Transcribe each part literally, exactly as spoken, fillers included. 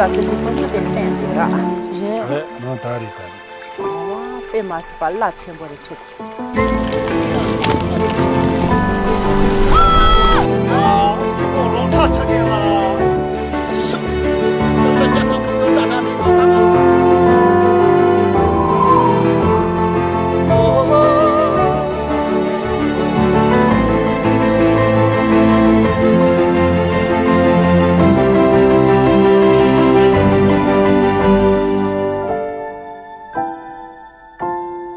ད་རྩི་ཤིང་ཚོ་ཚོ་དེ་བསྟན་དེ་ར། རེད། རེད། ནང་ད་རེད་ད་རེད། ཨོ་དཔེ་མ་སྲིད་པ་རླབས་ཆེན་པོ་རེད་ཁྱོད།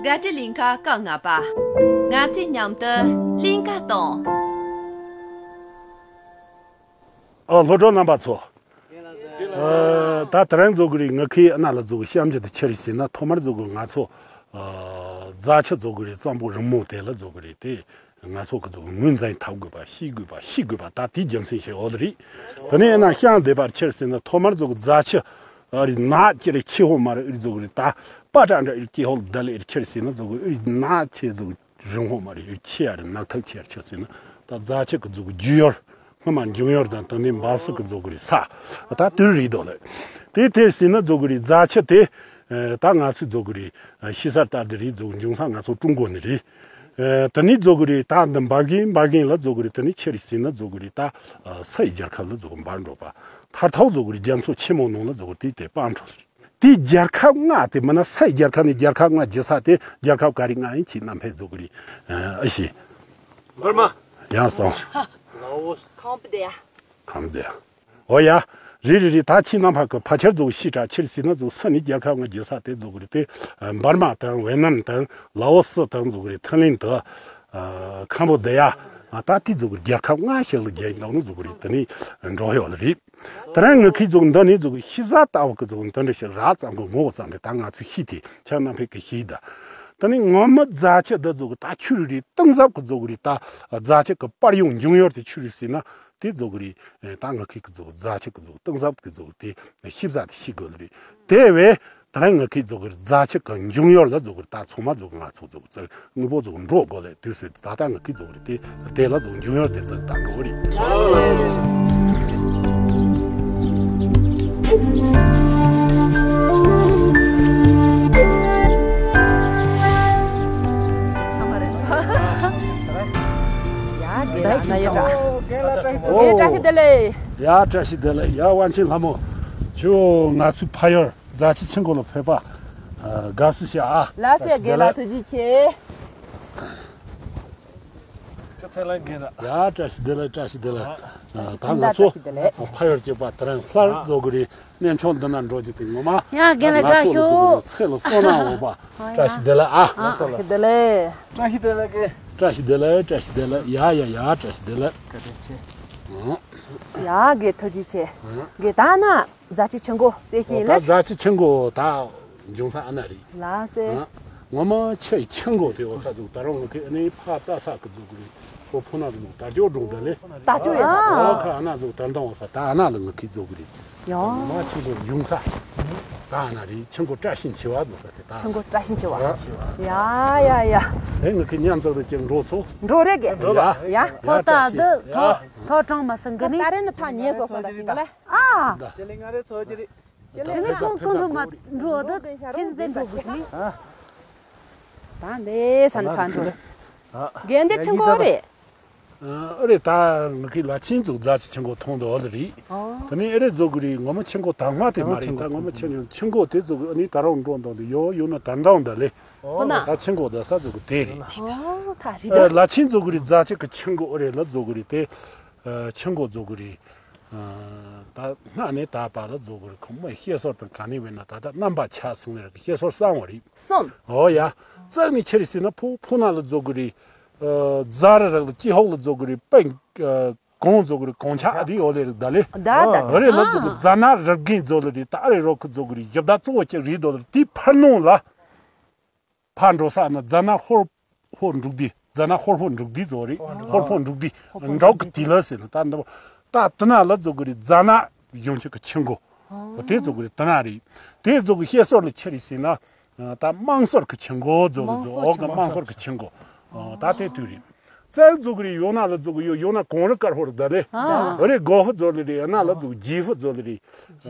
བརྒྱད་ཁྲི་གླིང་ཁ་སྐབས་ལྔ་པ། ང་ཚོས་མཉམ་དུ་གླིང་ག་གཏོང་། ཨ་སློབ་གྲོགས་རྣམ་པ་ཚོ། ཨ་ད་དེ་རིང་ཛོ་གི་རི་ང་ཁའི་ཨ་ན་ལ་ཛོ་གི་གཤམ་གྱི་དེ་ཆེ་རི་ཟེར་ན་ཐོག་མར་ཛོ་གི་ང་ཚོ་ཨ་རྫ་ཆུ་ཛོ་གི་རི་གཙང་པོ་རིང་མོ་དེ་ལ་ཛོ་གི་རི་དེ། ང་ཚོ་གི་ཚོ་ངོས་འཛིན་འཐབ་དགོས་པ་ཤེས་དགོས་པ་ཤེས་དགོས་པ་ད་དེའི་རྒྱུ་མཚན་ཞིག་འོ་ལ་རེད། དེ་ནས་ཡིན་ན་ཤང་སྡེ་བར་ཁྱེར་ཟིན་ན་ཐོག་མར་ཚོ་གི་རྫ་ཆུ་ཨ་རི་ནག་ཅི་རེད་ཁྱི་ཧོ་མ་རེད་ཨི་ཚོ་གི་རེད་ད་པ་ཏྲ་འདྲ་ཨི་ཁྱི་ཧོ་ལ་ད་ལེ་ཨི་ཁྱེར་ཟིན་ན་ཚོ་གི་ཨི་ནག་ཁྱི་ཚོ་གི་རིང་ཧོ་མ་རེད་ཨི་ཁྱི་ཨ་རི་ནག་ཐག་ཁྱེར་ཁྱེར་ཟིན་ན་ད་རྫ་ཆུ་གི་ཚོ་གི་རྒྱུ་ཡོར་སྔོན་མ་འབྱུང་ཡོར་དང་དེ་ནས་འབབ་སུ་གི་ཚོ་གི་རེད་ས་ད་དུས་རེད་དོ་ལེ། དེ་དེར་ཟིན་ན་ཚོ་གི་རེད་རྫ་ཆུ་དེ་ད་ང་ཚོའི་ཚོ་གི་རེད་ཤི་ས་ལྟར་དེ་རེད་ཚོ་གི་འབྱུང་ས་ང་ཚོ་ཀྲུང་གོ་ནས་རེད། ཨེ་དེ་ནས་རྫོགས་ཀྱི་རེད་ད་འདི་འབའ་གིན་འབའ་གིན་ལ་རྫོགས་ཀྱི་རེད་དེ་ནས་ཁྱེད་རིགས་ཟིན་ན་རྫོགས་ཀྱི་རེད་ད་ས་ཡི་རྒྱལ་ཁབ་ལ་རྫོགས་ཀྱི་འབར་འགྲོ་བ་མཐར་ཐོག་རྫོགས་ཀྱི་རྒྱ་མཚོ་ཆེན་མོ་ནང་ལ་རྫོགས་ཀྱི་དེ་དེ་སྤང་འགྲོ་རེད། དེ་རྒྱལ་ཁབ་ལྔ་དེ་མིན་ན་ས་ཡི་རྒྱལ་ཁབ་ནས་རྒྱལ་ཁབ་ལྔ་བརྒྱུད་ས་དེ་རྒྱལ་ཁབ་ག་རེ་ལྔ་ཡིན་ཁྱེད་རྣམ་པས་རྫོགས་ཀྱི་རེད་ཨ་ཤི། འབར་མ། ཡང་སོང་། ལའོ་སི། ཁམ་བུ་ཌི་ཡ། ཁམ་བུ་ཌི་ཡ། ཨོ་ཡ། རེད་རེད་རེད་ད་ཁྱེད་རྣམ་པ་གི་ཕལ་ཆེར་ཚོ་ཤི་དྲག་ཕྱིར་ཟིན་ན་ཚོ་ས་ནི་རྒྱལ་ཁབ་ལྔ་རྒྱལ་ས་དེ་ཚོ་གི་རེད་དེ། འབར་མ་དང་ཝེ་ནམ་དང་ལའོ་སི་དང་ཚོ་གི་རེད་ཐའི་ལེན་དུ། ཁམ་བུ་ཌི་ཡ། ད་དེ་ཚོ་གི་རྒྱལ་ཁབ་ལྔ་ཞིག་ལ་རྒྱལ་ཡིན་ལོག་ནི་ཚོ་གི་རེད་དེ་ནི་འགྲོ་ཡོད་ལ་རེད། དེ་རིང་ངི་ཁི་ཚོ་འདི་ནི་ཚོ་གི་ཤི་བཟའ་ལྟ་བུ་གི་ཚོ་འདི་འདྲ་ཞིག་རག་ཙམ་གི་ངོ་བོ་ཙམ་དེ་ད་ང་ཚོ་ཤི་དེ་ཁྱེད་རྣམ་པས་གི་ཤི་ད། དེ་ནི་ངོ་མི་རྫ་ཆུ་འདི་ཚོ་གི་ད་ཆུ་རི་རི་གཏིང་ཟབ་གི་ཚོ་གི་རེད་ད་རྫ་ཆུ་གི་པར་ཡོང་འབྱུང་ཡོར་དེ་ཆུ་རི་ཟིན་ན། དེ་རྫོགས་ཀྱི་རེད། ད་ང་ཁིག་གི་རྫོགས་རྫ་ཆུ་གི་རྫོགས་གཏིང་ཟབ་གི་རྫོགས་དེ་ཤིབ་ཟ་དེ་ཤི་དགོས་ལ་རེད། དེ་བས་ད་རིང་ང་ཁིག་རྫོགས་ཀྱི་རྫ་ཆུ་གི་འབྱུང་ཡོར་ལ་རྫོགས་ཀྱི་ད་ཚང་མ་རྫོགས་ང་ཚོ་རྫོགས་ཙག་དངོས་པོ་རྫོགས་འགྲོ་དགོས་ལས་དུས་སུ་ད་ལྟ་ང་ཁིག་རྫོགས་རེད་དེ་དེ་ལ་རྫོགས་འབྱུང་ཡོར་དེ་ཙག་ད་འགྲོ་རེད། ཡ་དེ་ལ་ན་ཡ་དྲ། ཨོ། ཨེ་བཀྲ་ཤིས་བདེ་ལེགས། ཡ་བཀྲ་ཤིས་བདེ་ལེགས། ཡ་དབང་ཆེན་ལྷ་མོ། ཁྱོད་ང་ཚོའི་ཕ་ཡུལ་རྫ་ཆུ་ཆུ་མགོ་ལ་ཕེབས་པ་དགའ་བསུ་ཞུ་ཨ། ལགས་སོ་རྒན་ལགས་ཐུགས་རྗེ་ཆེ། ཁ་ཚ་ལ་རྒན་ལགས། ཡ་བཀྲ་ཤིས་བདེ་ལེགས་བཀྲ་ཤིས་བདེ་ལེགས། ད་ང་ཚོ་ཕ་ཡུལ་གཅིག་པ་དེ་རིང་སླར་རྫོགས་ཀྱི་རེད། གནས་མཆོག་འདི་ན་འགྲོ་རྒྱུ་དེ་ངོ་མ་ཡ་རྒན་ལགས་དགའ་ཤོག་ཚེ་ལ་བསོད་ནམས་འོང་བ། བཀྲ་ཤིས་བདེ་ལེགས་ཨ། བཀྲ་ཤིས་བདེ་ལེགས། བཀྲ་ཤིས་བདེ་ལེགས་རྒན། བཀྲ་ཤིས་བདེ་ལེགས་བཀྲ་ཤིས་བདེ་ལེགས། ཡ་ཡ་ཡ་བཀྲ་ཤིས་བདེ་ལེགས། བཀའ་དྲིན་ཆེ། ཡ་རྒན་ཐུགས་རྗེ་ཆེ། རྒན་ད་ན་རྫ་ཆུ་ཆུ་མགོ་རྩེ་ཤིང་ལ། ད་རྫ་ཆུ་ཆུ་མགོ་ད་འབྱུང་ས་ཨ་ན་རེད། ལགས་སེ། ངོ་མ་ཆུ་ཆུ་མགོ་དེ་འོ་ས་ཟུག་ད་རུང་ངི་ཁི་ཨ་ནི་ཕ་ལྟ་ས་གི་ཟུག་གི་རེད། ཁོ་ཕུ་ན་གི་ཟུག་ད་ཅོ་སྒྲུང་འདྲ་ལེ། ད་ཅོ་ཡོད་ས། ཨོ་ཁ་ཨ་ན་ཟུག་ད་འདང་བ་ས་ད་ཨ་ན་ལ་ངི་ཁི་ཟུག་གི་རེད། ཡོ། ངོ་མ་ཆུ་མགོ་འབྱུང་ས་ད་ཨ་ན་རེད། ཆུ་མགོ་བཀྲ་ཤིས་འཆི་བ་ཟུག་ས་དེ་ད། ཆུ་མགོ་བཀྲ་ཤིས་འཆི་བ། ཡ་ཡ་ཡ། ཨེ་ངི་ཁི་མཉམ་ཚག་རེ་ཅིག་འགྲོ་ཚོ། འགྲོ་རེ་གི། འགྲོ་ལ། ཡ། ཡ་ཧོ་ད་འདི་ཐོ་ཐོ་གྲང་མ་སང་གི་ནི། ད་རེ་ནི་ཐ་ཉེ་སོ་སོ་ད་ཅིང་ག་ལ། ཨ། ད་ལེ་ང་རེ་ཚོ་ཅི་རེད། དེ་ནས་ཁོང་ཁོང་ཚོ་མ་འགྲོ་ད་ཆི་ཟེར་འགྲོ་དགོས་ནི། ད་འདི་ས་ནི་ཕ་འགྲོ། རྒན་འདི་ཆུ་མགོ་རེད། ཨ་རེད་ད་ང་གི་ལ་ཆིན་ཚོ་རྫ་ཆུ་ཆུ་མགོ་མཐོང་འདུག་ལ་རེད། ཨོ། དེ་ནས་ཨེ་རེད་ཚོ་གི་རེད། ངོ་མ་ཆུ་མགོ་དང་མ་དེ་མ་རེད། ད་ངོ་མ་ཆུ་མགོ་ཆུ་མགོ་དེ་ཚོ་གི་ཨ་ནི་ད་རུང་འགྲོ་འདུག་འདི་ཡོ་ཡོ་ན་ད་འདང་འདི་ལེ། ཨོ་ན། ད་ཆུ་མགོ་ད་ས་ཚོ་གི་དེ་རེད། ཨོ་ད་རེད་ད། ལ་ཆིན་ཚོ་གི་རེད། རྫ་ཆུ་གི་ཆུ་མགོ་ཨེ་རེད་ལ་ཚོ་གི་རེད་དེ། ཆུ་མགོ་ཚོ་གི་རེད། ད་སྔ་ནས་ད་བར་ལ་རྫོགས་ཀྱི་རེད། ཁོ་མོའི་བཤད་སྲོལ་དང་ག་ནས་བས་ན་ད་ལྟ་རྣམ་པ་ཆགས་སོང་ནས་བཤད་སྲོལ་གསར་བ་རེད། གསུམ། འོ་ཡ། རྩ་ནས་ཆི་རེད་ཟེར་ན་ཕུ་ཕུ་ན་ལ་རྫོགས་ཀྱི་རེད། རྫ་རི་རག་ལ་སྐྱི་ཧོག་ལ་རྫོགས་ཀྱི་རེད། པེང་གོང་རྫོགས་ཀྱི་རེད། གོང་ཆགས་དེ་འོ་ལེ་རེད་ད་ལེ། ད་ད་འོ་རེད་ལ་རྫོགས་ཀྱི་རྫ་ན་རི་རྒན་རྫོགས་ལ་རེད། ད་ཨ་རེ་རོ་ཁུ་རྫོགས་ཀྱི་རེད། ཞབས་ད་གཙོ་བོ་ཅིག་རེད་དོ་ལ་དེ་ཕར་ནང་ལ། ཕར་འགྲོ་ས་ན་རྫ་ན་ཧོར་ཧོ་འབྲུག་སྡེ། རྫ་ན་ཧོར་ཧོ་འབྲུག་སྡེ་ཚོ་རེད། ཧོར་ཕོ་འབྲུག་སྡེ་འབྲོག་གི་དེ་ལ་ཟེར་ན་ད་འདི་ད་དེ་ན་ལ་རྫོགས་ཀྱི་རེད། རྫ་ན་གཞུང་ཆེན་གྱི་ཆུ་མགོ་དེ་རྫོགས་ཀྱི་རེད། དེ་ན་རེད། དེ་རྫོགས་ཀྱི་བཤད་སྲོལ་ལ་ཆི་རེད་ཟེར་ན་ད་དམངས་སྲོལ་གྱི་ཆུ་མགོ་རྫོགས་རྫོགས་འོག་གི་དམངས་སྲོལ་གྱི་ཆུ་མགོ་ད་དེ་དུས་རེད། རྩལ་རྫོགས་ཀྱི་རེད། ཡང་ན་ལ་རྫོགས་ཀྱི་ཡོད། ཡང་ན་གངས་རི་དཀར་པོར་བསྡད་རེད། ཨ་རེད། སྒོ་ཕུ་རྫོགས་ལེ་རེད། ཡང་ན་ལ་རྫོགས་རྗེ་ཕུ་རྫོགས་ལེ་རེད།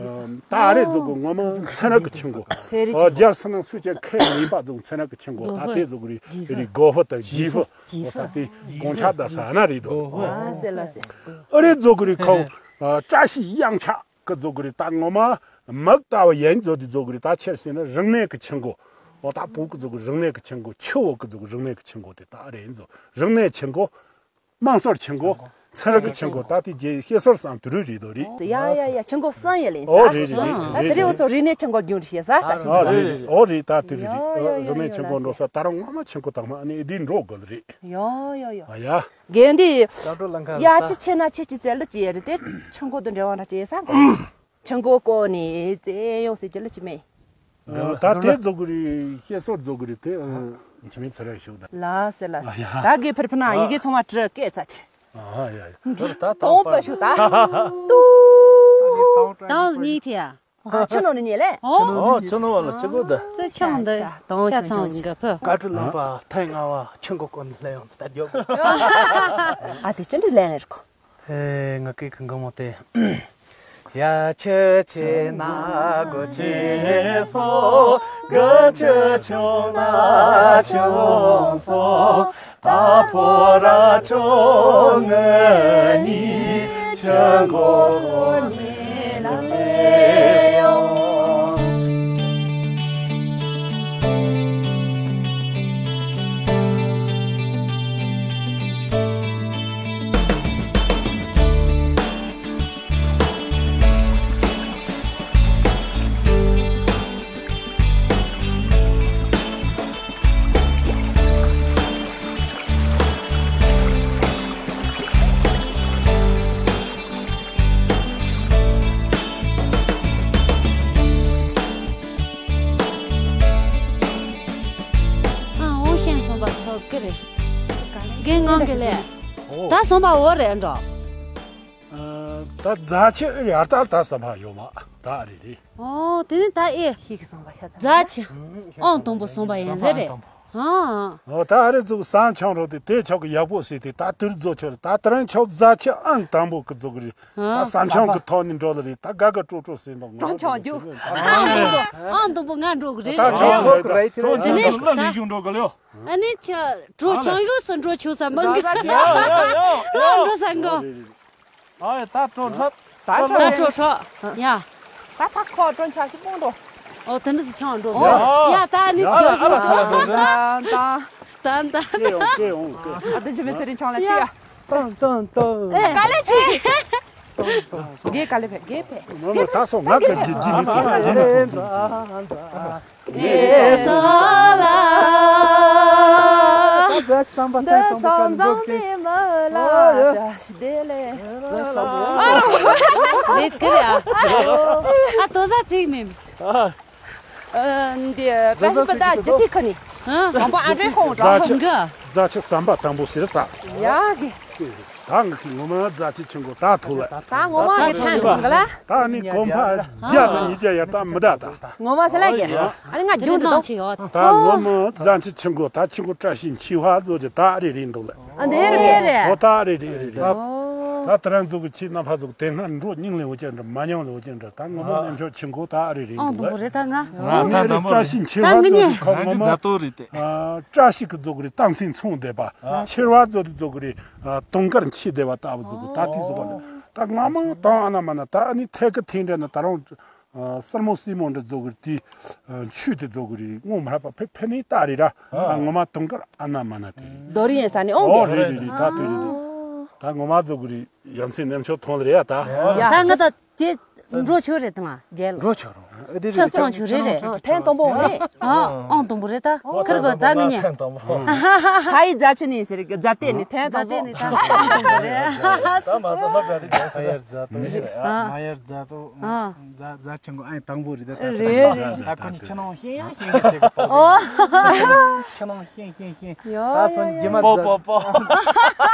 ད་རེད་རྫོགས་ཀྱི་ངོ་མ་ཚན་རིག་གི་ཆུ་མགོ། ཚན་རིག་ཨ་ཆུ་མགོ། རྒྱལ་སྲིད་ན་སུ་ཅན་ཁས་ལེན་པ་རྫོགས་ཚན་རིག་གི་ཆུ་མགོ། ད་དེ་རྫོགས་ཀྱི་རེད། རེད་རྒོ་ཕུ་དང་རྗེ་ཕུ། རྗེ་ཕུ། འོ་ས་དེ་གངས་ཆགས་ད་ས་ན་རེད་དོ། ཨ་ཟེར་ལ་ཟེར། ཨ་རེད་རྫོགས་ཀྱི་རེད་ཁོ། བཀྲ་ཤིས་གཡང་ཆགས། ཀི་རྫོགས་ཀྱི་རེད། ད་ངོ་མ་མིག་ལྟ་བུ་ཡན་རྫོགས་དེ་རྫོགས་ཀྱི་རེད། ད་ཆེར་ཟེར་ན་རིག་གནས་ཀྱི་ཆུ་མགོ། འོ་ད་བོད་ཀྱི་རྫོགས་ཀྱི་རིག་གནས་ཀྱི་ཆུ་མགོ། ཆུ་བོ་ཀྱི་རྫོགས་ཀྱི་རིག་གནས་ཀྱི་ཆུ་མགོ་དེ་ད་རེད་རྫོགས། རིག་གནས་ཆུ་མགོ། དམངས་སྲོལ་ཆུ་མགོ། ཚན་རིག་གི་ཆུ་མགོ། ད་དེ་རྗེས་བཤད་སྲོལ་བསམ་དུ་རུ་རེད་དོ་རེད། ཡ་ཡ་ཡ། ཆུ་མགོ་གསུམ་ཡོད་ལེ་ས། ཨོ་རེད་རེད་རེད། ད་དེ་རེད། འོ་ཚོ་རིག་གནས་ཆུ་མགོ་རྒྱུན་རེད་ཤེས་ས་བཀྲ་ཤིས་ཨོ་ཆུ་རེད་མགོ། རེད། ཨོ་རེད། ད་དེ་རེད་རེད། ཡ་ཡ་ཡ། རིག་གནས་ཆུ་མགོ་འགྲོ་ས། ད་རུང་སྔ་མ་ཆུ་མགོ་དང་མ་ཨ་ནི་འདི་འགྲོ་དགོས་རེད། ཡ་ཡ་ཡ། ཨ་ཡ། དགེ་འདི། ལ་འགྲོ་ལ་འགའ་ཡ་ད། ཅི་ཆེ་ན་ཆེ་ཅི་ཙེ་ལ་ཅི་ཡ་རེད་དེ། ཆུ་མགོ་དང་འབྲེལ་བ་འདྲ་ཅི་ཡ་ས་ག་ཆུ་མགོ་བསྐོར་ནས་ཙེ་ཡོང་ཟེར་གྱི་ལ་ཅི་མེད། ད་དེ་རྫོགས་ཀྱི་རེད། བཤད་སྲོལ་རྫོགས་ཀྱི་རེད་དེ། ཨ་ཅི་མེད་ཚེ་ར་ཞོག་ད། ལ་ཟེར་ལ་ཟེར། ད་གི་ཕེར་ཕེ་ན་ཡི་གེ་ཚང་མ་བྲི་སྐད་ཚ་ཆེ། ཨ་ཡ་ཡ། དང་པ་ཞུ་ད། ཏུ། ཏང་གཉིས་ཐེ་ཨ། ཨ་ཆུ་ནང་ནས་ཉལ་ལེ། ཨོ་ཆུ་ནང་བ་ལ་ཆུ་གོ་ད། ཙེ་ཆང་འདི་དང་ཆ་ཚང་ཟིན་གི་ཕུ། དཀའ་སྤྱད་ལངས་པ་ཐེངས་ལྔ་བ་ཆུ་མགོ་བསྐོར་ནས་སླེབས་ཡོང་ད་རྒྱོབ། ཨ་དེ་ཅི་འདྲ་ལན་རེད་གོ། ཧེ་ང་སྐད་གི་མགོ་མོ་དེ། ཡ་ཆུ་ཆེ་ན་གོ་ཆེ་སོ། ག་ཆུ་ཆུང་ན་ཆུང་སོ། ད་ཕོ་ར་ཁྲོ་ང་གཉིས་ཆུ་མགོ་བསྐོར་ནས་སླེབས་ཡོང་། ཨ་འོ་ཤན་སོང་པ་ཐོག་གི་རེད། རྒན་ངང་གི་ལས། ད་སོང་པ་འོ་རེད་འགྲོ། ད་རྫ་ཆུ་ཨེ་རེད། ཨ་ད་ད་ས་མ་ཡོད་མ་ད་རེད་རེད། ཨོ་དེ་ནི་ད་ཨེ། ཤིག་སོང་པ་ཤ་ཚ། རྫ་ཆུ་ཨང་དང་པོ་སོང་པ་ཡིན་ཟེར་རེད། ཨ་ཨོ་ད་ཨ་རེ་ཚུགས་སང་ཆང་རོ་དེ་དེ་ཆོག་གི་ཡག་པོ་ཟེར་ཏེ་ད་དུར་རྫོ་ཆོག་ད་དེ་རང་ཆོག་རྫ་ཆུ་ཨང་དང་པོ་གི་རྫོ་གི་རེད། ད་ཨ་སང་ཆང་གི་ཐོག་ནས་འགྲོ་ལ་རེད། ད་དགའ་དགའ་སྤྲོ་སྤྲོ་ཟེར་འདུག་ཀྲང་ཆང་རྒྱུ། ཨང་དང་པོ་ང་འགྲོ་གི་རེད། ད་ཆང་ཁོ་ད་ཁྲོ་ཆང་ལ་ལས་ཞུགས་འགྲོ་གི་ལེའོ། ཨ་ནི་ཆ་གྲོ་ཆང་ཡོད་ས་འགྲོ་ཆོག་ས་མང་གི། ཡ་ཡ་ཡ་ཡ། འགྲོ་ས་འགོ། ཨ་ཡ་ད་གྲོ་ལྷབ། ད་གྲོ་ད་གྲོ་ཧྲོ། ཡ། ད་ཕ་ཁོ་གྲོ་ཆ་ཞིག་སྤུངས་འགྲོ། ཨོ་དེ་འདྲ་ཟིག་ཆང་འགྲོ་གོ། ཡ་ད་ནི་ཨ་རྒྱོ་ཨ་ལ་ཁ་ལ་འགྲོ་ཟེར། ད་ད། ད་ད། སྐད་ཡོང་སྐད་ཡོང་སྐད། ཨ་ད་ཇི་མི་ཚེ་རིང་ཆང་ལ་ཏི་ཡ། ཏང་ཏང་ཏང་། ཨེ་ག་ལེ་ཆེ། གེ་ག་ལེ་ཕེ་གེ་ཕེ། མ་མ་ད་སོང་ང་ག་གེ་གེ་མི་ཐུབ་གེ་མི་ཐུབ། གེ་ས་ལ། ད་ཟ་བསམ་པ་འདི་ཚང་འཛོམས་པའི་མི་ལ་བཀྲ་ཤིས་བདེ་ལེགས། རེད་གི་རེད་ཨ། ཨ་ཏོ་ཟ་ཚིག་མེད། འདི་བཀྲ་ཤིས་པ་ད་ཇི་ཐིག་ཁ་ནི། བཟང་པོ་ཨ་འདྲེ་ཁོང་རྫ་ཆུ་འགའ། རྫ་ཆུ་ཟམ་པ་དང་པོ་ཟེར་ད། ཡ་གི། ད་ང་གི་ངོ་མ་རྫ་ཆུ་ཆུ་མགོ་ད་ཐུག་ལ། ད་ངོ་མ་གི་ཐན་སོང་གི་ལ། ད་ནི་གོམ་པ་བརྒྱ་དང་ཉིས་བརྒྱ་ཡར་ད་མི་ད་ད། ངོ་མ་ཟེར་ལ་གི། ཨ་ནི་ང་རྒྱུན་དུ་ནང་ཆེ་ཡོད། ད་ངོ་མ་རྫ་ཆུ་ཆུ་མགོ་ད་ཆུ་མགོ་བཀྲ་ཤིས་འཁྱིལ་བ་ཚོ་ཅི་ད་རེ་རེ་འདུག་ལ། ཨ་འདི་རེ་རེ་རེ། ཨོ་ད་རེ་རེ་རེ་རེ། ད་དེ་རང་ཚོ་གི་ཆེས་རྣམ་པ་ཚོ་གི་དེ་སྔ་འགྲོ་སྙིང་ལས་འོ་ཅན་འདྲ་མ་མྱོང་ལས་འོ་ཅན་འདྲ་ད་ངོ་མ་རྣམ་ཤོག་ཆུ་མགོ་ད་རེ་རེ་ཨང་འདུག་དང་པོ་ལ། རེ་ད་ང་། ང་ད་ནི་དང་པོ་བཀྲ་ཤིས་འཁྱིལ་བ་ཚོ་གི་ཁོ་ངོ་མ་མཛའ་དོ་རེད་དེ། བཀྲ་ཤིས་ཀྱི་ཚོ་གི་རེ་སྟངས་འཛིན་མཚུངས་བསྡད་པ། འཁྱིལ་བ་ཚོ་གི་ཚོ་གི་རེ་དུང་དཀར་འཁྱིལ་བསྡད་པ་ལྟ་བུ་ཚོ་གི་ད་དེ་ཚོ་ག་ལ་ད་ང་མང་དང་ཨ་ན་མ་ན་ད་ཨ་ནི་ཐད་ཀ་ཐེངས་འདྲ་ན་ད་རུང་། སྲིན་མོ་སྲིན་མོ་འདྲ་རྫོགས་ཀྱི་དེ། ཆུ་དེ་རྫོགས་ཀྱི་རེད་ངོ་མ་ར་པ་ཕེ་ཕེ་ནི་ད་རེད་ར། ད་ངོ་མ་དུང་དཀར་ཨ་ན་མ་ན་དེ་རེད། རྡོ་རིང་ཡིན་ས་ནི་ཨོང་ཨོ་གི། རེད་རེད་རེད་ད་དེ་རེད་རེད། ད་ངོ་མ་རྫོགས་ཀྱི་རེད་ཡ་མཚན་རྣམ་ཤོག་ཐོང་ལ་རེད་ཡ་ད། ཡ་ད་ང་ད་དེ་འགྲོ་ཆོག་རེད་དང་རྒྱལ། འགྲོ་ཆོག་རོགས། ཆ་ཚང་ཆོག་རེད་རེད། ཐེངས་དང་པོ་རེད། ཨང་དང་པོ་རེད་ད། ཁིར་གི་ད་ངི་ཉེ། ཁ་ཡི་རྫ་ཆུ་ནི་ཟེར་གི་རྫ་སྟེང་ནི་ཐེངས་དང་པོ། ད་མ་ཚོ་སློབ་གྲྭ་དེ་རྒྱལ་སྲིད་རེད། མ་ཡར་རྫ་ཏོ། རྫ་རྫ་ཆེན་པོ་ཨ་ཡི་དང་པོ་རེད་ད། རེད་རེད། ད་ཁོ་ནི་ཆུ་ནང་ཤེས་ཡང་ཤེས་ཡང་ཤེས་གི་ཏོག་ཙམ། ཆུ་ནང་ཤེས་ཤེས་ཤེས། ད་སོང་རྗེས་མ་པོ་པོ་པོ།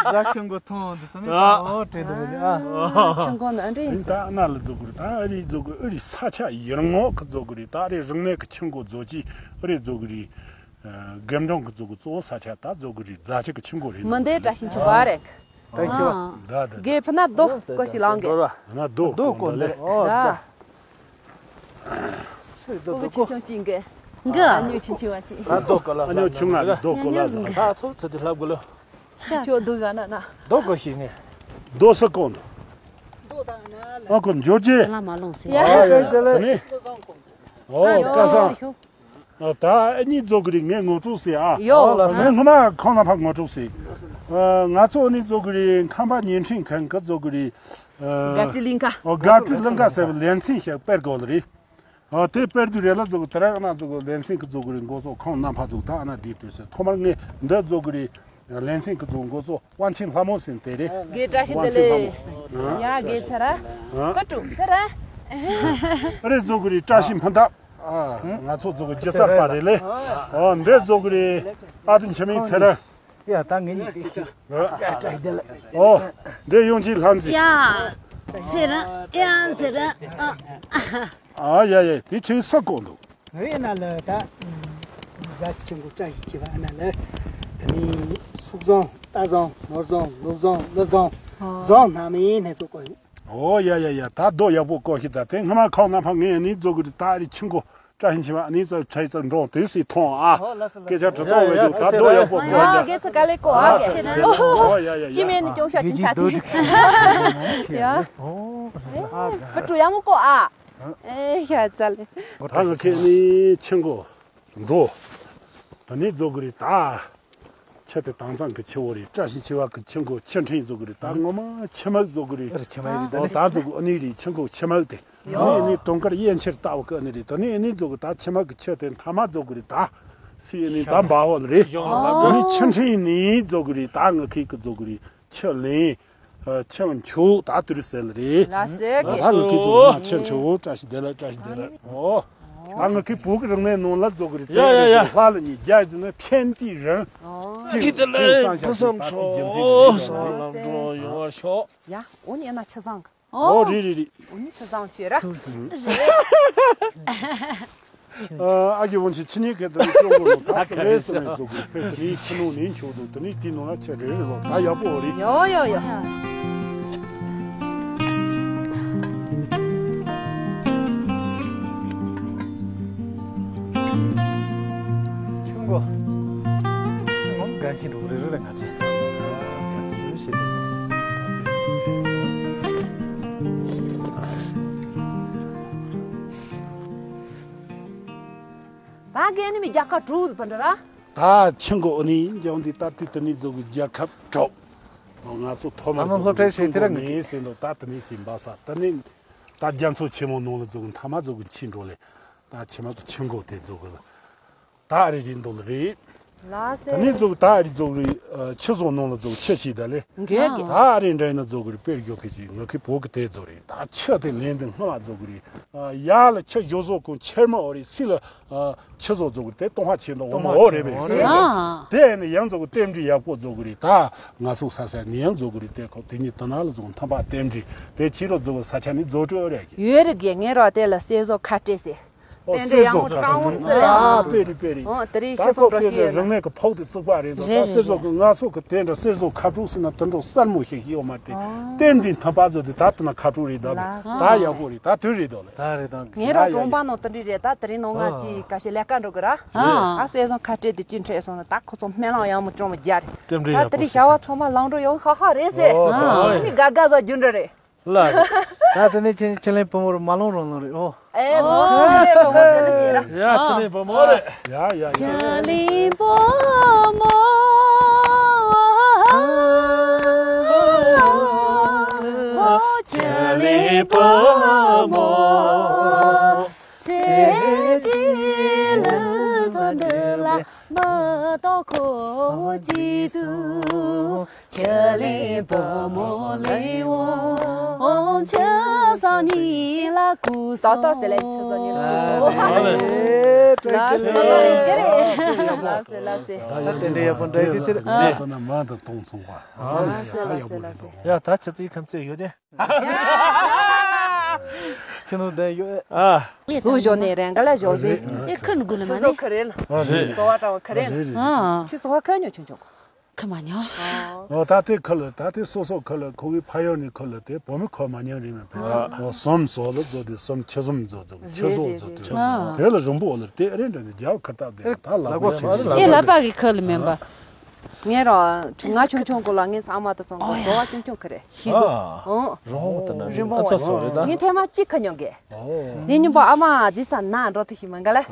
རྫ་ཆེན་པོ་མཐོང་འདི་ད་ནི་ཨོ་དྲན་འདུག་ཨ། ཆུ་མགོ་ནི་ཨ་འདྲ་ཡིན་ས། ད་ཨ་ལ་རྫོགས་གི་རེད། ད་ཨ་རི་རྫོགས་གི་ཨ་རི་ས་ཆ་ཡུལ་ངོ་གི་རྫོགས་གི་རེད། ད་ཨ་རི་རིག་གནས་གི་ཆུ་མགོ་རྫོགས་ཀྱི་ཨ་རི་རྫོགས་གི་རེད། ཨ། དགེ་འབྲང་གི་ཛོ་གི་གཙོ་བོ་ས་ཆ་ད་ཛོ་གི་རི་རྫ་ཆུ་གི་ཆུ་འགོ་རེད། མི་འདི་བཀྲ་ཤིས་ཆོས་འཕེལ་རེད། བཀྲ་ཤིས་ཆོས་འཕེལ། ད་ད་ད། དགེ་ཕུ་ན་རྡོ་ཀོ་ཞིག་ལང་གི། ན་རྡོ་ཀོ་འདི་ལེ། ད། ཀོ་གི་ཆུང་ཆུང་ཅིག་གི། གི། ཨ་ཉོ་ཆུང་ཆུང་བ་ཅིག་ད་རྡོ་ཀོ་ལ། ཨ་ཉོ་ཆུང་ང་རྡོ་ཀོ་ལ་ལ། ད་ཚོ་ཚོ་དེ་ལྷབ་གོ་ལོ། ཁྱོད་རྡོ་ག་ན་ན། རྡོ་ཀོ་ཞིག་ནས། རྡོ་ས་ཀོ་འདུག་ཨ་ཁོ་འབྱོར་རྗེས། ལ་མ་ལོང་ཟེར། ཡ་ཡ་ཡ་ལེ། ཨོ་ཀ་ས། ཨ་ད་ཨ་ནི་ཛོ་གི་རི་ངས་ངོ་སྤྲོད་ཟེར་ཨ། ཡོ། ངས་སྔོན་མ་ཁོང་ལ་ཕར་ངོ་སྤྲོད་ཟེར། ཨ་ང་ཚོ་ཨ་ནི་ཛོ་གི་རི་ཁམས་པ་བརྙན་འཕྲིན་ཁང་གི་ཛོ་གི་རི། ཨ་དགའ་སྤྲོའི་གླིང་ག། ཨོ་དགའ་སྤྲོའི་གླིང་ག་ཟེར་བའི་ལེ་ཚན་ཞིག་སྤེལ་དགོས་ལ་རེད། ཨ་དེ་སྤེལ་དུས་རེ་ལ་ཛོ་གི་དེ་ར་ཨ་ན་ཛོ་གི་ལེ་ཚན་གི་ཛོ་གི་རི་འགོ་ཚོགས་ཁོང་རྣམ་པ་ཛོ་གི་ད་ཨ་ན་བསྡད་དུས་ཟེར། ཐོག་མར་ངས་འདི་ཛོ་གི་རི་ལེ་ཚན་གི་ཛོ་འགོ་ཚོགས་དབང་ཆེན་ལྷ་མོ་ཟེར་དེ་རེད། དགེ་བཀྲ་ཤིས་བདེ་ལེགས། ཡ་དགེ་ཚ་ར། ཨ་ཀ་ཀྲུ་ཚ་ར། ཨ་རེ་ཛོ་གི་རི་བཀྲ་ཤིས་ཕུན་ཐབས། ཨ་ང་ཚོ་ཛོ་གི་སྒྱུ་རྩལ་པ་རེད་ལེ། ཨོ་འདི་ཛོ་གི་རི་ཨ་ཏི་འཆི་མེད་ཚེ་རིང་། ཡ་ད་ངེད་གཉིས་ཀྱི་ཤི། ཨོ་འདི་ཡོང་ཅིག་ལྷམ་ཅིག་ཡ་ཚེ་རིང་། ཡ་ཚེ་རིང་། ཨ། ཨ་ཡ་ཡ་དེ་ཁྱེད་ས་གོ་འདུག་ངའི་ན་ལ་ད་རྫ་ཆུ་ཆེན་པོ་བཀྲ་ཤིས་ཆེ་བ་ཨ་ན་ལ་དེ་ནི་སུག་བཟང་རྟ་བཟང་ནོར་བཟང་ལུག་བཟང་ཀླུ་བཟང་བཟང་སྣ་མིན་སྣ་ཚོགས་བཀོད་ཡོད། ཨོ་ཡ་ཡ་ཡ་ད་རྡོ་ཡག་པོ་བཀོད་ཤིག་ད་དེ་སྔ་མ་ཁོང་རྣམ་པ་ངས་ནི་ཛོ་གི་རི་ད་རི་ཆུ་མགོ་བཀྲ་ཤིས་ཆེ་བ་ནི་ཙག་ཁྲའི་ཙག་འགྲོ་དུས་སི་མཐོང་ཨ། སྐད་ཆ་དྲི་དོགས་བས་ཀྱང་ད་རྡོ་ཡག་པོ་བཀོད་ཡ། ཨ་དགེ་ཚུལ་དཀའ་ལས་གོ་ཨ་དགེ་ཚུལ། ཨོ་ཡ་ཡ་ཡ་ཅི་མེད་ནི་སྐྱོང་ཤ་ཅིན་ཚ་དེ། ཡ། ཨེ་བུ་ཕྲུག་ཡག་མོ་གོ་ཨ། ཨེ་ཡ་ཙ་ལེ། ད་ང་ཁྱེད་ནི་ཆུ་མགོ་འགྲོ། ད་ནི་ཛོ་གི་རི་ད། ཆུ་དེ་དྭངས་གཙང་གི་ཆུ་བོ་རེད། བཀྲ་ཤིས་ཆེ་བ་གི་ཆུ་མགོ་ཆུ་ཕྲན་ཛོ་གི་རི་ད་ངོ་མ་ཆུ་མིག་ཛོ་གི་རི། ཨ་རེ་ཆུ་མིག་རི་ད་ཨོ་ནི་ད་ཛོ་གི་ཨ་ནི་རི་ཆུ་མགོ་ཆུ་མིག་དེ། ཨ་ནི་ཨ་ནི་དུང་དཀར་གཡས་འཁྱིལ་ལྟ་བུ་གི་ཨ་ནི་རི་ད་ནི་ཨ་ནི་ཛོ་གི་ད་ཆུ་མིག་གི་ཆུ་དེ་མཐའ་མ་ཛོ་གི་རི་ད། སི་ཨ་ནི་ད་འབའ་བོ་ལ་རེད། ཨ་ནི་ཆུ་ཕྲན་ནི་ཛོ་གི་རི་ད་ང་ཁིག་གི་ཛོ་གི་རི། ཆུ་ལེན། ཨ་ཆུ་མཆོག་ད་དུ་རུ་ཟེར་ལ་རེད། ལ་ཟེར་ད་གི། ལ་ལ་གི་ཚོ་ང་ཆུ་མཆོག་བཀྲ་ཤིས་བདེ་ལེགས་བཀྲ་ཤིས་བདེ་ལེགས། ཨོ། ད་ང་གི་བོད་ཀྱི་རིག་གནས་ནང་ལ་ཛོ་གི་རི་ཡ་ཡ་ཡ། ལྷ་ལ་ཉིད་རྒྱ་ཟེར་ན་ཐན་ཏི་རང་། ཨོ། ཅི་ཐན་ཏི་ལ་སང་ཞ་བུ་སམ་ཚོ་ད་རྒྱུ་མཚན་ལ་འགྲོ་ཡོང་བར་ཤོག་ཡ། འོ་ནི་ཡ་ན་ཆུ་བཟང་། ཨོ་རེད་རེད་རེད། འོ་ནི་ཆུ་བཟང་ཆེ་ར། ཨ་ཨ་གི་འོན་ཆེ་ཆི་ནི་གེ་ད་ནི་ཅོ་གོ་ནོ་ད་སི་རེ་སི་མེ་ཙོ་གི་ཕེ་གི་ཆི་ནོ་ནིན་ཆོ་དུ་ད་ནི་ཏི་ནོ་ལ་ཆེ་རེ་རེ་ལོ་ད་ཡག་པོ་རེད། ཡོ་ཡོ་ཡོ། ཆུང་གོ། ཨོ་ག་ཁྱི་འགྲོ་རེ་རེ་ལ་ང་ཚོ་ག་ཚོད་ཤེས། ད་ག་ནི་མི་རྒྱ་ཁ་དྲུག་པ་འདྲ་ར། ད་ཆུང་གོ་ཨ་ནི་འཇོག་འདི་ད་དུས་ད་ནི་ཟོ་གི་རྒྱལ་ཁབ་གྲོགས། ང་ཚོ་ཐོག་མ་ད་ནི་ཟོ་སློབ་གྲྭའི་གི་ཆུང་གོ་ཟེར་དེ་ར་ནི་ཟེར་འདུག་ད་ད་ནི་ཟིན་པ་ས་ད་ནི་ད་རྒྱ་མཚོ་ཆེན་མོ་ནང་ལ་ཟོ་གི་མཐའ་མ་ཟོ་གི་ཕྱིན་འགྲོ་ལེ། ད་ཆེ་མ་གི་ཆུང་གོ་དེ་ཟོ་གི་ལ། ད་ཨ་རི་རི་འདུག་ལ་རེད། ལགས་སེ། ད་ནི་ཟོ་གི་ད་ཨ་རི་ཟོ་གི་རི་ཆུ་ཟོ་ནང་ལ་ཟོ་གི་ཆུ་ཞིག་ད་ལེ། འགས་ཀྱི། ད་ཨ་རི་འདྲ་ཡིན་ན་ཟོ་གི་རི་དཔེར་བརྗོད་གི་ཅིག་ང་གི་བོད་གི་དེ་ཟོ་རེད། ད་ཆུ་དེ་ལེན་དུ་སྔ་མ་ཟོ་གི་རི། ཡ་ལ་ཆུ་ཡོ་ཟོ་གོ་ཆེར་མ་འོ་རི་སི་ལ། ཆུ་ཟོ་ཟོ་གི་དེ་སྟོང་ཧ་ཆེ་འདུག་འོ་མ་འོ་རེད་པས། ཨ། དེ་ནི་ཡང་ཟོ་གི་རྟེན་འབྲེལ་ཡག་པོ་ཟོ་གི་རི་ད། ང་ཚོ་ས་ས་ནི་ཡང་ཟོ་གི་རི་དེ་ཁོ་དེ་ཉིད་ད་ན་ལ་ཟོ་གི་མཐའ་པ་རྟེན་འབྲེལ་དེ་ཕྱི་རོ་ཟོ་གི་ས་ཆ་ནི་ཟོ་སྤྲོད་རེད་ཀྱི། ཡོད་རེད་ཀྱི། ངས་རོ་དེ་ལ་སེ་ཟོ་ཁ་སྤྲད་ཟེར། ཨོ་རྟེན་འབྲེལ་ཡང་མོ་ཀྲང་ཝུན་ཙི་ལ། ཨ་དཔེ་རེད་དཔེ་རེད། ཨོ་དེ་རིང་ད་ཤི་སོང་ཁོ་དཔེ་རེད། རིང་ནས་ཀྱི་ཕོག་དེ་བཙུགས་པ་རེད་འདུག་རེད་ད་སེ་ཟོ་གི་ང་ཚོ་གི་དེ་འདྲ་སེ་ཟོ་ཁ་དྲུག་ཟེར་ན་དེ་འདྲ་གསལ་མོ་ཞིག་ཡོད་མ་རེད། ཨོ། རྟེན་འབྲེལ་མཐུན་པ་ཟོ་དེ་ད་དེ་ན་ཁ་དྲུག་རེད་ད། ལགས་སོ། ད་ཡག་པོ་རེད་ད་དུས་རེད་འདུག་ལ། ད་རེད་ད། ངས་རང་གྲོང་པ་ནང་དེ་འདྲ་རེད་ད། དེ་རིང་ནང་ང་ཅི་ཀ་ཤེ་ལས་ཀ་འགྲོ་གི་ར། ཨ་སེ་ཟོ་ཁ་སྤྲད་དེ་ཅི་འཕྲད་སོང་ན་ད་ཁོ་ཚོ་སྨོན་ལམ་ཡང་མོ་ཅོང་མོ་རྒྱ་རེད། རྟེན་འབྲེལ་ད་ཡག་པོ་དེ་རིང་ཞག་པ་ཚང་མ་ལང་འགྲོ་ཡོང་ཧ་ཧ་རེད་ཟེར། ཨོ་ད་ཨ་ནི་དགའ་དགའ་ཟ་རྒྱུ་འདྲ་རེད། ལ། ད་དེ་ནས་ཁྱེད་ཁྱེད་ལེན་བུ་མོར་མ་ལོང་རོང་ལོང་རེད་ཨོ། ཨེ་ངོ་ཁྱེད་ལེན་བུ་མོ་ཟེར་ལ་ཟེར་ར། ཡ་ཁྱེད་ལེན་བུ་མོ་རེད། ཡ་ཡ་ཡ། ཁྱེད་ལེན་བུ་མོ། ཁྱེད་ལེན་བུ་མོ། ཚེ་གཅིག་ལ་འཚོ་འདི་ལ། མ་གཏོགས་ཁོ་བོ་བརྗེད་དུ། ཁྱེད་ལེན་བུ་མོ་ལེན་འོང་། ཁྱེད་སང་ཉིན་ལ་སྐུ་སོང་། ཏག་ཏག་ཟེར་ལེ་ཁྱེད་སང་ཉིན་ལ་སྐུ་སོང་། ཨ་ལེ། ལགས་སེ་ལགས་སེ། ལགས་སེ་ལགས་སེ། ད་ཡང་ད་དེ་འདྲ་ཡག་པོ་འདྲ་ཡི་དེ་དེར་ཨ། ད་ན་མ་དང་སྟོང་སོང་བ། ལགས་སེ་ལགས་སེ་ལགས་སེ། ཡ་ད་ཁྱེད་ཚོའི་ཁམས་ཚད་ཡོད་དེ། ཁྱི་ནོར་ལྡན་ཡོད། ཨ། སུ་ཞོག་ནས་རེ་འགའ་ལ་ཞོག་ཟེ། ཨེ་ཁི་ནུ་གུ་ནི་མ་ནི། ཁྱི་བཟོ་ཁི་རེད། ཨ་རེད། བཟོ་བ་དྲ་བ་ཁི་རེད། ཨ་རེད་རེད། ཨ། ཁྱི་བཟོ་བ་ཁི་ཉོ་ཆུང་ཆུང་། ཁི་མ་ཉོ། ཨོ་ད་དེ་ཁི་ལ་ད་དེ་སོ་སོ་ཁི་ལ་ཁོ་གི་ཕ་ཡོད་ནི་ཁི་ལ་དེ་བོ་མི་ཁོ་མ་ཉན་རེད་མེད་པས། ཨོ་སོམ་སོ་ལ་བཟོ་དེ་སོམ་ཁྱི་སོམ་བཟོ་བཟོ་ཁྱི་བཟོ་བཟོ་དེ། ཨ། དེ་ལ་རིང་པོ་ལ་དེ་རེད་འདྲ་ནི་རྒྱབ་ཁི་སྟབས་དེ་ད་ལག་པ་ཆེ་ཆེ། ཨེ་ལག་པ་གི་ཁི་ལ་མེན་པ། ངས་རང་ང་ཆུང་ཆུང་གོ་ལ་ངས་ཚང་མ་དུ་ཚང་གོ་ཟོ་བ་ཆུང་ཆུང་ཁི་རེད་ཤི་ཟོ། ཨ། ཨོ། རོང་བོ་དེ་ན་རིན་པོ་ཨ་ཚོ་ཚོ་རེད་ད། ངས་ཐེངས་མ་གཅིག་ཁི་ཉོ་གེ། ཨོ། དེ་ཉིན་པ་ཨ་མ་ཟི་ས་ན་འགྲོ་ཐུ་ཤི་མ་ག་ལ། ཨ།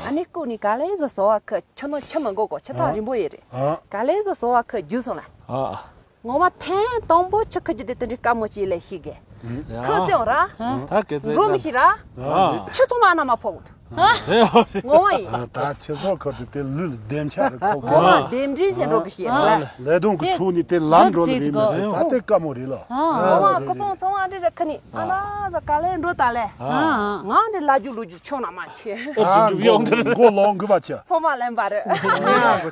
ཨ་ནི་ཀུ་ནི་ག་ལེ་ཟོ་ཟོ་བ་ཁི་ཆུ་ནོ་ཆུ་མ་གོ་གོ་ཆུ་ཐག་རིན་པོ་ཡེ་རེད། ཨ། ག་ལེ་ཟོ་ཟོ་བ་ཁི་རྒྱུ་སོང་ལ། ཨ། ངོ་མ་ཐེངས་དང་པོ་ཆུ་ཁི་རྒྱུ་དེ་དེ་འདྲའི་དཀའ་མོ་ཅིག་ལས་ཤི་གེ། ཁི་ཙེའོ་ར། ད་སྐད་ཆ་འགྲོ་མི་ཤི་ར། ཨ། ཆུ་ཚོང་མ་ན་མ་ཕོག་དེ་ཡོད་ཞིག་ངོ་བོ་ཡིན། ཨ། ད་ཁྱེད་ཚོ་ཁོ་ཚོ་དེ་ལུས་ལ་བདེ་འཆར་རེ་ཁོ་ངོ་བོ་ལ་བདེ་འདྲིས་ཟེར་འགྲོ་གི་ཤེས་ས། ལས་དོན་གི་ཁྲུག་ནི་དེ་ལམ་འགྲོ་ལ་རེད་མ་ཟེར་ད་དེ་དཀའ་མོ་རེད་ལ། ངོ་བོ་ཁོ་ཚོ་ཚོང་བ་འདྲི་རེ་ཁི་ནི་ཨ་ན་ཟ་ག་ལེ་འགྲོ་ད་ལེ། ང་འདི་ལ་རྒྱུ་ལུ་རྒྱུ་ཆོག་ན་མ་ཆེ། ཨ་མགོ་ལོང་གི་བ་ཆེ། ཚོང་མ་ལེན་པ་རེད།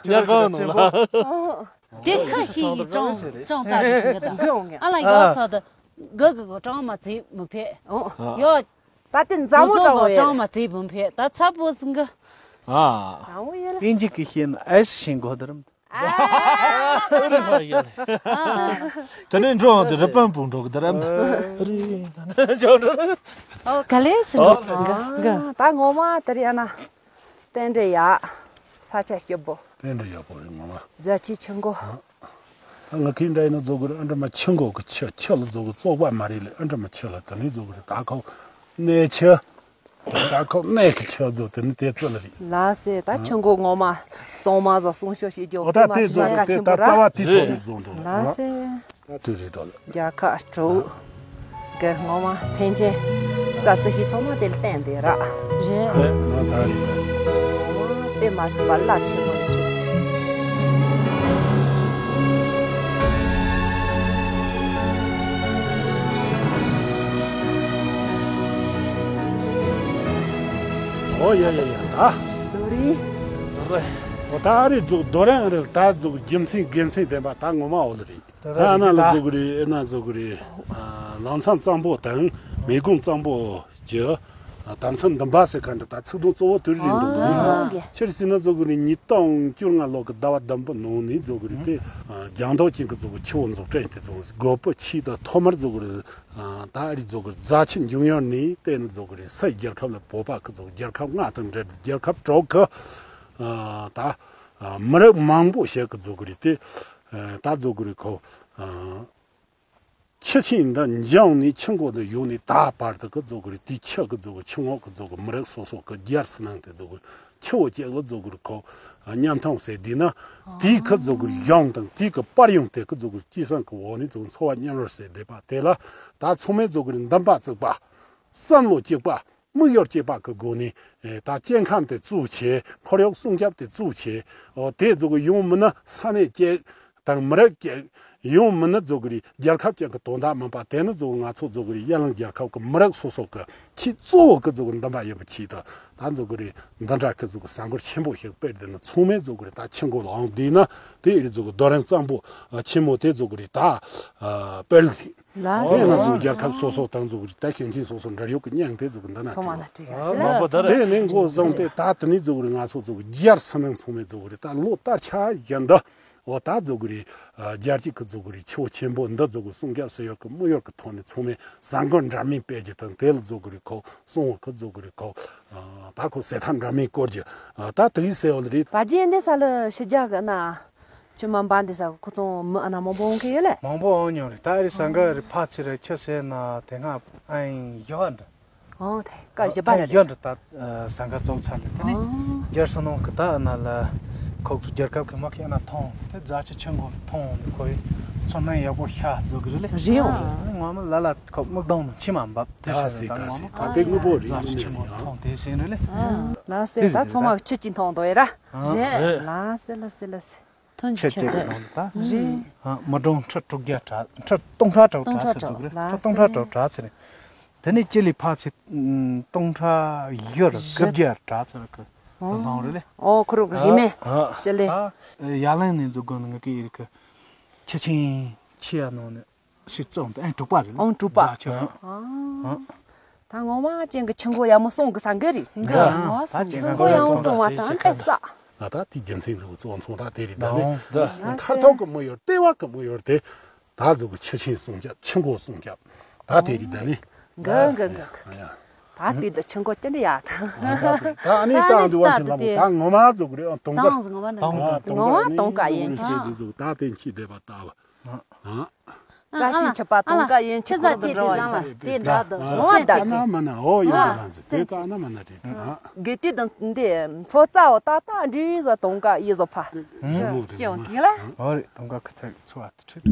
ཉ་གང་ནོ་ལ། དེ་ཁ་ཤས་ཀྱིས་ཀྲང་ཀྲང་ལྟ་གི་ཤིང་གི་ད། ཨ་ལ་ཡོད་ཚོད་དུ་ག་གི་གོ་ཀྲང་མ་བརྩིས་མི་ཕེད། ཡོད། ད་དེ་མཛའ་མོ་ཙང་བོ་ཡོད། ཀྲང་མ་བརྩིས་མི་ཕེད་ད་ཚ་པོ་སིང་གི། ཨ། མཛའ་མོ་ཡོད་ལ། ཨིན་ཇི་གི་ཤེས་ན་ཨེ་ཤིང་གོ་དར། ཨ། དེ་ནས་འགྲོ་འོང་དུ་རི་པན་པུ་འགྲོ་གི་དར་ཨམ། རི། ཨོ་ག་ལེ་སི་འགྲོ་གི་གི། ད་ངོ་མ་དེ་རེད་ཨ་ན། རྟེན་འབྲེལ་ཡག་ས་ཆ་སྐྱིད་པོ། རྟེན་འབྲེལ་ཡག་པོ་རེད་ངོ་མ། རྫ་ཆུ་ཆུ་མགོ། ད་ང་ཁྱེད་འདྲ་ཡིན་ན་རྫོགས་གི་རེད་ཨ་འདྲ་མ་ཆུ་མགོ་གི་ཆུ་ཆུ་ལ་རྫོགས་གི་བཙོག་པ་མ་རེད་ལེ་ཨ་འདྲ་མ་ཆུ་ལ་དེ་ནས་རྫོགས་གི་རེད་ད་ཁོ་གནས་ཆུ། ད་ཁོ་གནས་གི་ཆུ་རྫོགས་དེ་ནི་དེ་རྩི་ལ་རེད། ལ་སེ་ད་ཆུ་མགོ་ངོ་མ་གཙང་མ་བཟོ་སྲུང་སྐྱོབ་བྱེད་རྒྱུ་ཨོ་ད་དེ་རྫོགས་དེ་ད་རྩ་བ་དེ་ཐོག་ནས་རྫོགས་འདུག་ལ་སེ། ད་དུས་རེད་དོ། རྒྱལ་ཁབ་སྤྲོ་གི་ངོ་མ་སེམས་ཅན་རྩ་རྩི་ཤེས་ཚང་མ་དེ་ལ་བརྟེན་དེ་ར། རེད། ང་ད་རེད་ད། ངོ་མ་དཔེ་མ་སྲིད་པ་རླབས་ཆེན་པོ་རེད་ཆུ་དེ། ཨོ་ཡ་ཡ་ཡ་ད། རྡོ་རིང་། ཨོ་ད་རེད་ཟུག་རྡོ་རིང་རེད་ད་ཟུག་རྒྱུ་མཚན་དགེ་མཚན་ལྡན་པ་ད་ངོ་མ་འོ་ལ་རེད། ད་ཨ་ན་ལ་བཟོ་གི་རེད་ཨེ་ན་བཟོ་གི་རེད། ལམ་སང་གཙང་པོ་དང་མེ་གུང་གཙང་པོ་གྱི་དམ་ཚིག་འདུན་པ་ཟེར་མཁན་འདི་ད་ཚིག་དོན་གཙོ་བོ་དེ་རེད་འདུག་ཨ་ནི་ཨ་ཆེར་ཟིན་ན་བཟོ་གི་རེད་ཉིས་སྟོང་བཅོ་ལྔ་ལོ་གི་ཟླ་བ་བདུན་པོ་ནང་ནས་བཟོ་གི་རེད་དེ་རྒྱང་མདོག་ཅན་གི་བཟོ་གི་ཆུ་བོ་རྫོགས་ཕྲན་དེ་བཟོ་དགོས་པ་ཆེད་དུ་ཐོག་མར་བཟོ་གི་རེད། ད་ཨ་རི་བཟོ་གི་རྫ་ཆུ་འབྱུང་ཡུལ་ནས་བལྟས་ན་བཟོ་གི་རེད་སའི་རྒྱལ་ཁབ་ལ་བོད་པ་གི་བཟོ་གི་རྒྱལ་ཁབ་ལྔ་དང་འབྲེལ་རྒྱལ་ཁབ་དྲུག་གི་ད། མི་རབས་མང་པོ་ཞིག་གི་བཟོ་གི་རེད་དེ། ད་བཟོ་གི་རེད་ཁོ། ཆུ་ཆེན་འདི་འབྱུང་ནས་ཆུ་མགོ་འདི་ཡོང་ནས་ད་བར་དུ་གི་བཟོ་གི་རེད་དེ་ཆུ་གི་བཟོ་གི་ཆུ་ངོགས་གི་བཟོ་གི་མི་རབས་སོ་སོ་གི་རྒྱལ་སྲིད་ནང་དེ་བཟོ་གི་ཆུ་བོ་གཅིག་ལ་བཟོ་གི་རེད་ཁོ། མཉམ་ཐང་ཟེར་དུས་ན་དེའི་གི་བཟོ་གི་ཡོང་དང་དེའི་གི་པར་ཡོང་དེ་གི་བཟོ་གི་སྐྱེས་སང་གི་འོག་ནས་བཟོ་གི་འཚོ་བ་མཉམ་རོལ་ཟེར་བསྡད་པ་དེ་ལ་ད་ཚང་མས་བཟོ་གི་རེད་འདུན་པ་བཙུགས་པ། བསམ་བློ་གཅིག་པ། དམིགས་ཡུལ་གཅིག་པ་གི་སྒོ་ནས་ད་སྐྱེ་ཁམས་དེ་གཙོ་ཆེ་ཁོར་ཡུག་སྲུང་སྐྱོབ་དེ་གཙོ་ཆེ་དེ་བཟོ་གི་ཡོང་མིན་ན་ས་གནས་གཅིག་དང་མི་རིགས་གཅིག་ཡོང་མིན་ན་བཟོ་གི་རེད་རྒྱལ་ཁབ་གཅིག་གི་དོན་དག་མིན་པ་དེ་ནི་བཟོ་གི་ང་ཚོ་བཟོ་གི་རེད་ཡ་ལང་རྒྱལ་ཁབ་གི་མི་རིགས་སོ་སོ་གི་ཆེས་གཙོ་བོ་གི་བཟོ་གི་འདུན་པ་ཡིན་པ་ཆེད་དུ་ད་བཟོ་གི་རེད་འདི་འདྲ་གི་བཟོ་གི་ས་འགུལ་ཆེན་པོ་ཞིག་སྤེལ་དེ་ནི་ཚང་མས་བཟོ་གི་རེད་ད་ཆུ་མགོ་ལ་འོང་དུས་ན་དེ་ཡི་རེད་བཟོ་གི་རྡོ་རིང་གཙང་པོ་ཆེན་མོ་དེ་བཟོ་གི་རེད་ད་སྤེལ་ལ། དེ་ང་ཚོ་རྒྱལ་ཁབ་སོ་སོ་དང་ཚོ་ད་ཞིང་ཆེན་སོ་སོ་འབྲེལ་ཡོད་ཀྱི་མཉམ་དེ་ཚོ་གི་འདི་ན་ཚང་མ་ལ་བྲིས་ཡ་ཟེར་ལ། དེ་ནས་འགོ་བཟུང་སྟེ་ད་དེ་ནས་ཚོ་གི་ང་ཚོ་ཚོ་གི་རྒྱལ་སྲིད་ནང་ཚང་མས་ཚོ་གི་རེད་ད་ལོ་ལྟར་ཆ་བཞིན་དུ་འོ་ད་ཚོ་གི་རེད་རྒྱལ་གཅེས་ཀྱི་ཚོ་གི་རེད་ཆེ་བོ་ཆེན་པོ་འདི་ཚོ་གི་སྲུང་སྐྱོབ་ཟེར་ཡོད་ཀྱི་དམིགས་ཡུལ་གྱི་ཐོག་ནས་ཚང་མས་བཟང་གོ་འདྲ་མིན་སྤེལ་རྒྱུ་དང་དེ་ལ་ཚོ་གི་རེད་ཁོ་སྲུང་བ་ཀྱི་ཚོ་གི་རེད་ཁོ་ད་ཁོ་ཟེར་ཐབས་འདྲ་མིན་བཀོད་རྒྱུ་ད་དེ་གི་ཟེར་བ་ལ་རེད། བ་རྗེས་འདི་ས་ལ་ཕྱི་རྒྱལ་གི་ན། ཅུ་མ་འབའ་འདི་ས་ཁོ་ཚོ་མི་ཨ་ན་མང་པོ་འོང་གི་ཡོད་ལེ། མང་པོ་འོང་མྱོང་རེད་ད་ཨ་རི་ས་འགའ་རེ་ཕ་ཚི་རེ་ཁྱི་ཟེར་ན་དེ་སྔ་ཨ་ཡིན་ཡོད་འདྲ། ཨོ་དེ་ཀ་བཞི་པ་ཨ་རེད། ཡོད་འདྲ་ད་ས་འགའ་ཙོག་ཚ་ལེ་དེ་ནི་ཨོ། རྒྱལ་ས་ནང་གི་ད་ཨ་ན་ལ་ཁོག་ཚོ་རྒྱལ་ཁབ་ཀྱི་མ་ཁེ་ཨ་ན་ཐོང་དེ་རྫ་ཆུ་ཆུ་མགོ་ཐོང་ནི་ཁོ་ཡི་ཚོ་སྣང་ཡག་པོ་ཤ་འཛོ་གི་རེད་ལེ། རེད་ཡོང་རེད། ངོ་མ་ལ་ལ་ཁོ་སྨུག་སྡོང་ནི་མཆི་མ་འབབ་དེ་ད་ཟེ་ད་ད་ཟེ་ངོ་མ་ད་དེ་དངོས་པོ་རེད་རྫ་ཆུ་ཆུ་མགོ་ཐོང་དེ་ཟེར་རེད་ལེ། ལ་ཟེ་ད་ཚང་མ་ཆུ་ཅིག་ཐོང་དོ་ཡ་ར། རེད། ལ་སེ་ལ་སེ་ལ་སེ། ཐོན་ཆེ་ཆེ་ཆེ་ཚེ། ནང་ད། རེད། མི་གྲངས་ཁྲི་དྲུག་བརྒྱ་གྲགས་ཁྲི་སྟོང་ཕྲག་དྲུག་གྲགས་ཚེ་འདུག་རེད་ཁྲི་སྟོང་ཕྲག་དྲུག་གྲགས་ཚེ་རེད། དེ་ནས་སྤྱི་ལེ་ཕག་ཚེ་སྟོང་ཕྲག་བཞི་རུ་དགུ་བརྒྱ་གྲགས་ཚེ་རུ་གི་ལང་རེད་ལེ། ཨོ་ཁོ་རུ་གི་རིས་མེད་སྤྱི་ལེ། ཡ་ལན་ནས་འཛུགས་དགོས་ནི་ངི་གི་ཡིར་གི་ཆུ་ཆེན་ཆེ་ཡ་ནང་ནས། ཤི་ཙོང་དེ་ཨེ་དྲུག་པ་རེད། ཨང་དྲུག་པ། རྫ་ཆུ་ཨང་། ཨང་། ད་ངོ་མ་ཅན་གྱི་ཆུ་མགོ་ཡག་མོ་སོང་གི་ས་འགའ་རེད། འགའ་རེད། ངོ་མ་སོང་། ཆུ་མགོ་ཡག་མོ་སོང་བ་དང་དཔེ་ས། ང་ད་དེ་རྒྱུ་མཚན་འདུག་གཙོ་བོ་མཚོན་ད་དེ་རེད། ད་ནི་མཁར་ཐོག་གི་མི་ཡོད་ལྟེ་བ་གི་མི་ཡོད་དེ། ད་ཟུག་གི་ཆུ་ཆེན་སྲུང་སྐྱོབ། ཆུ་མགོ་སྲུང་སྐྱོབ། ད་དེ་རེད། ད་ནི་འགའ་འགའ་འགའ། ད་དེ་ད་ཆུ་མགོ་ཅི་འདྲ་ཡག་ད། ད་ཨ་ནི་ད་འདི་བ་ཆེན་ལ་མོ་ད་ངོ་མ་ཟུག་རེད། ཨ་དུང་དཀར། ངོ་མ་དུང་དཀར་ཡིན་ཁྱེད་ཟུག་ད་དེ་འཆི་བསྡད་པ་ད་བ། བཀྲ་ཤིས་ཆུ་བ་དུང་དཀར་ཡན་ཆད་ཁོག་ཏུ་འགྲོ་བ་ཡིན་ས་དེ་འདྲ་འདུག་ངོ་མ་ད་ད་ན་མ་ན་འོ་ཡོད་ལ་ཟེར་དེ་ད་ན་མ་ན་དེ་དེ་ཨ། དགེ་དེ་དང་འདི་མཚོ་རྩ་བ་ཏག་ཏག་འདྲི་ཟ་དུང་དཀར་ཡིན་ཟོ་ཕ། ཞི་མོ་དེ་ཡོང་དེ་ལ། འོ་རེད། དུང་དཀར་ཁུ་ཚ་འཚོ་བ་དུ་ཁྲིད།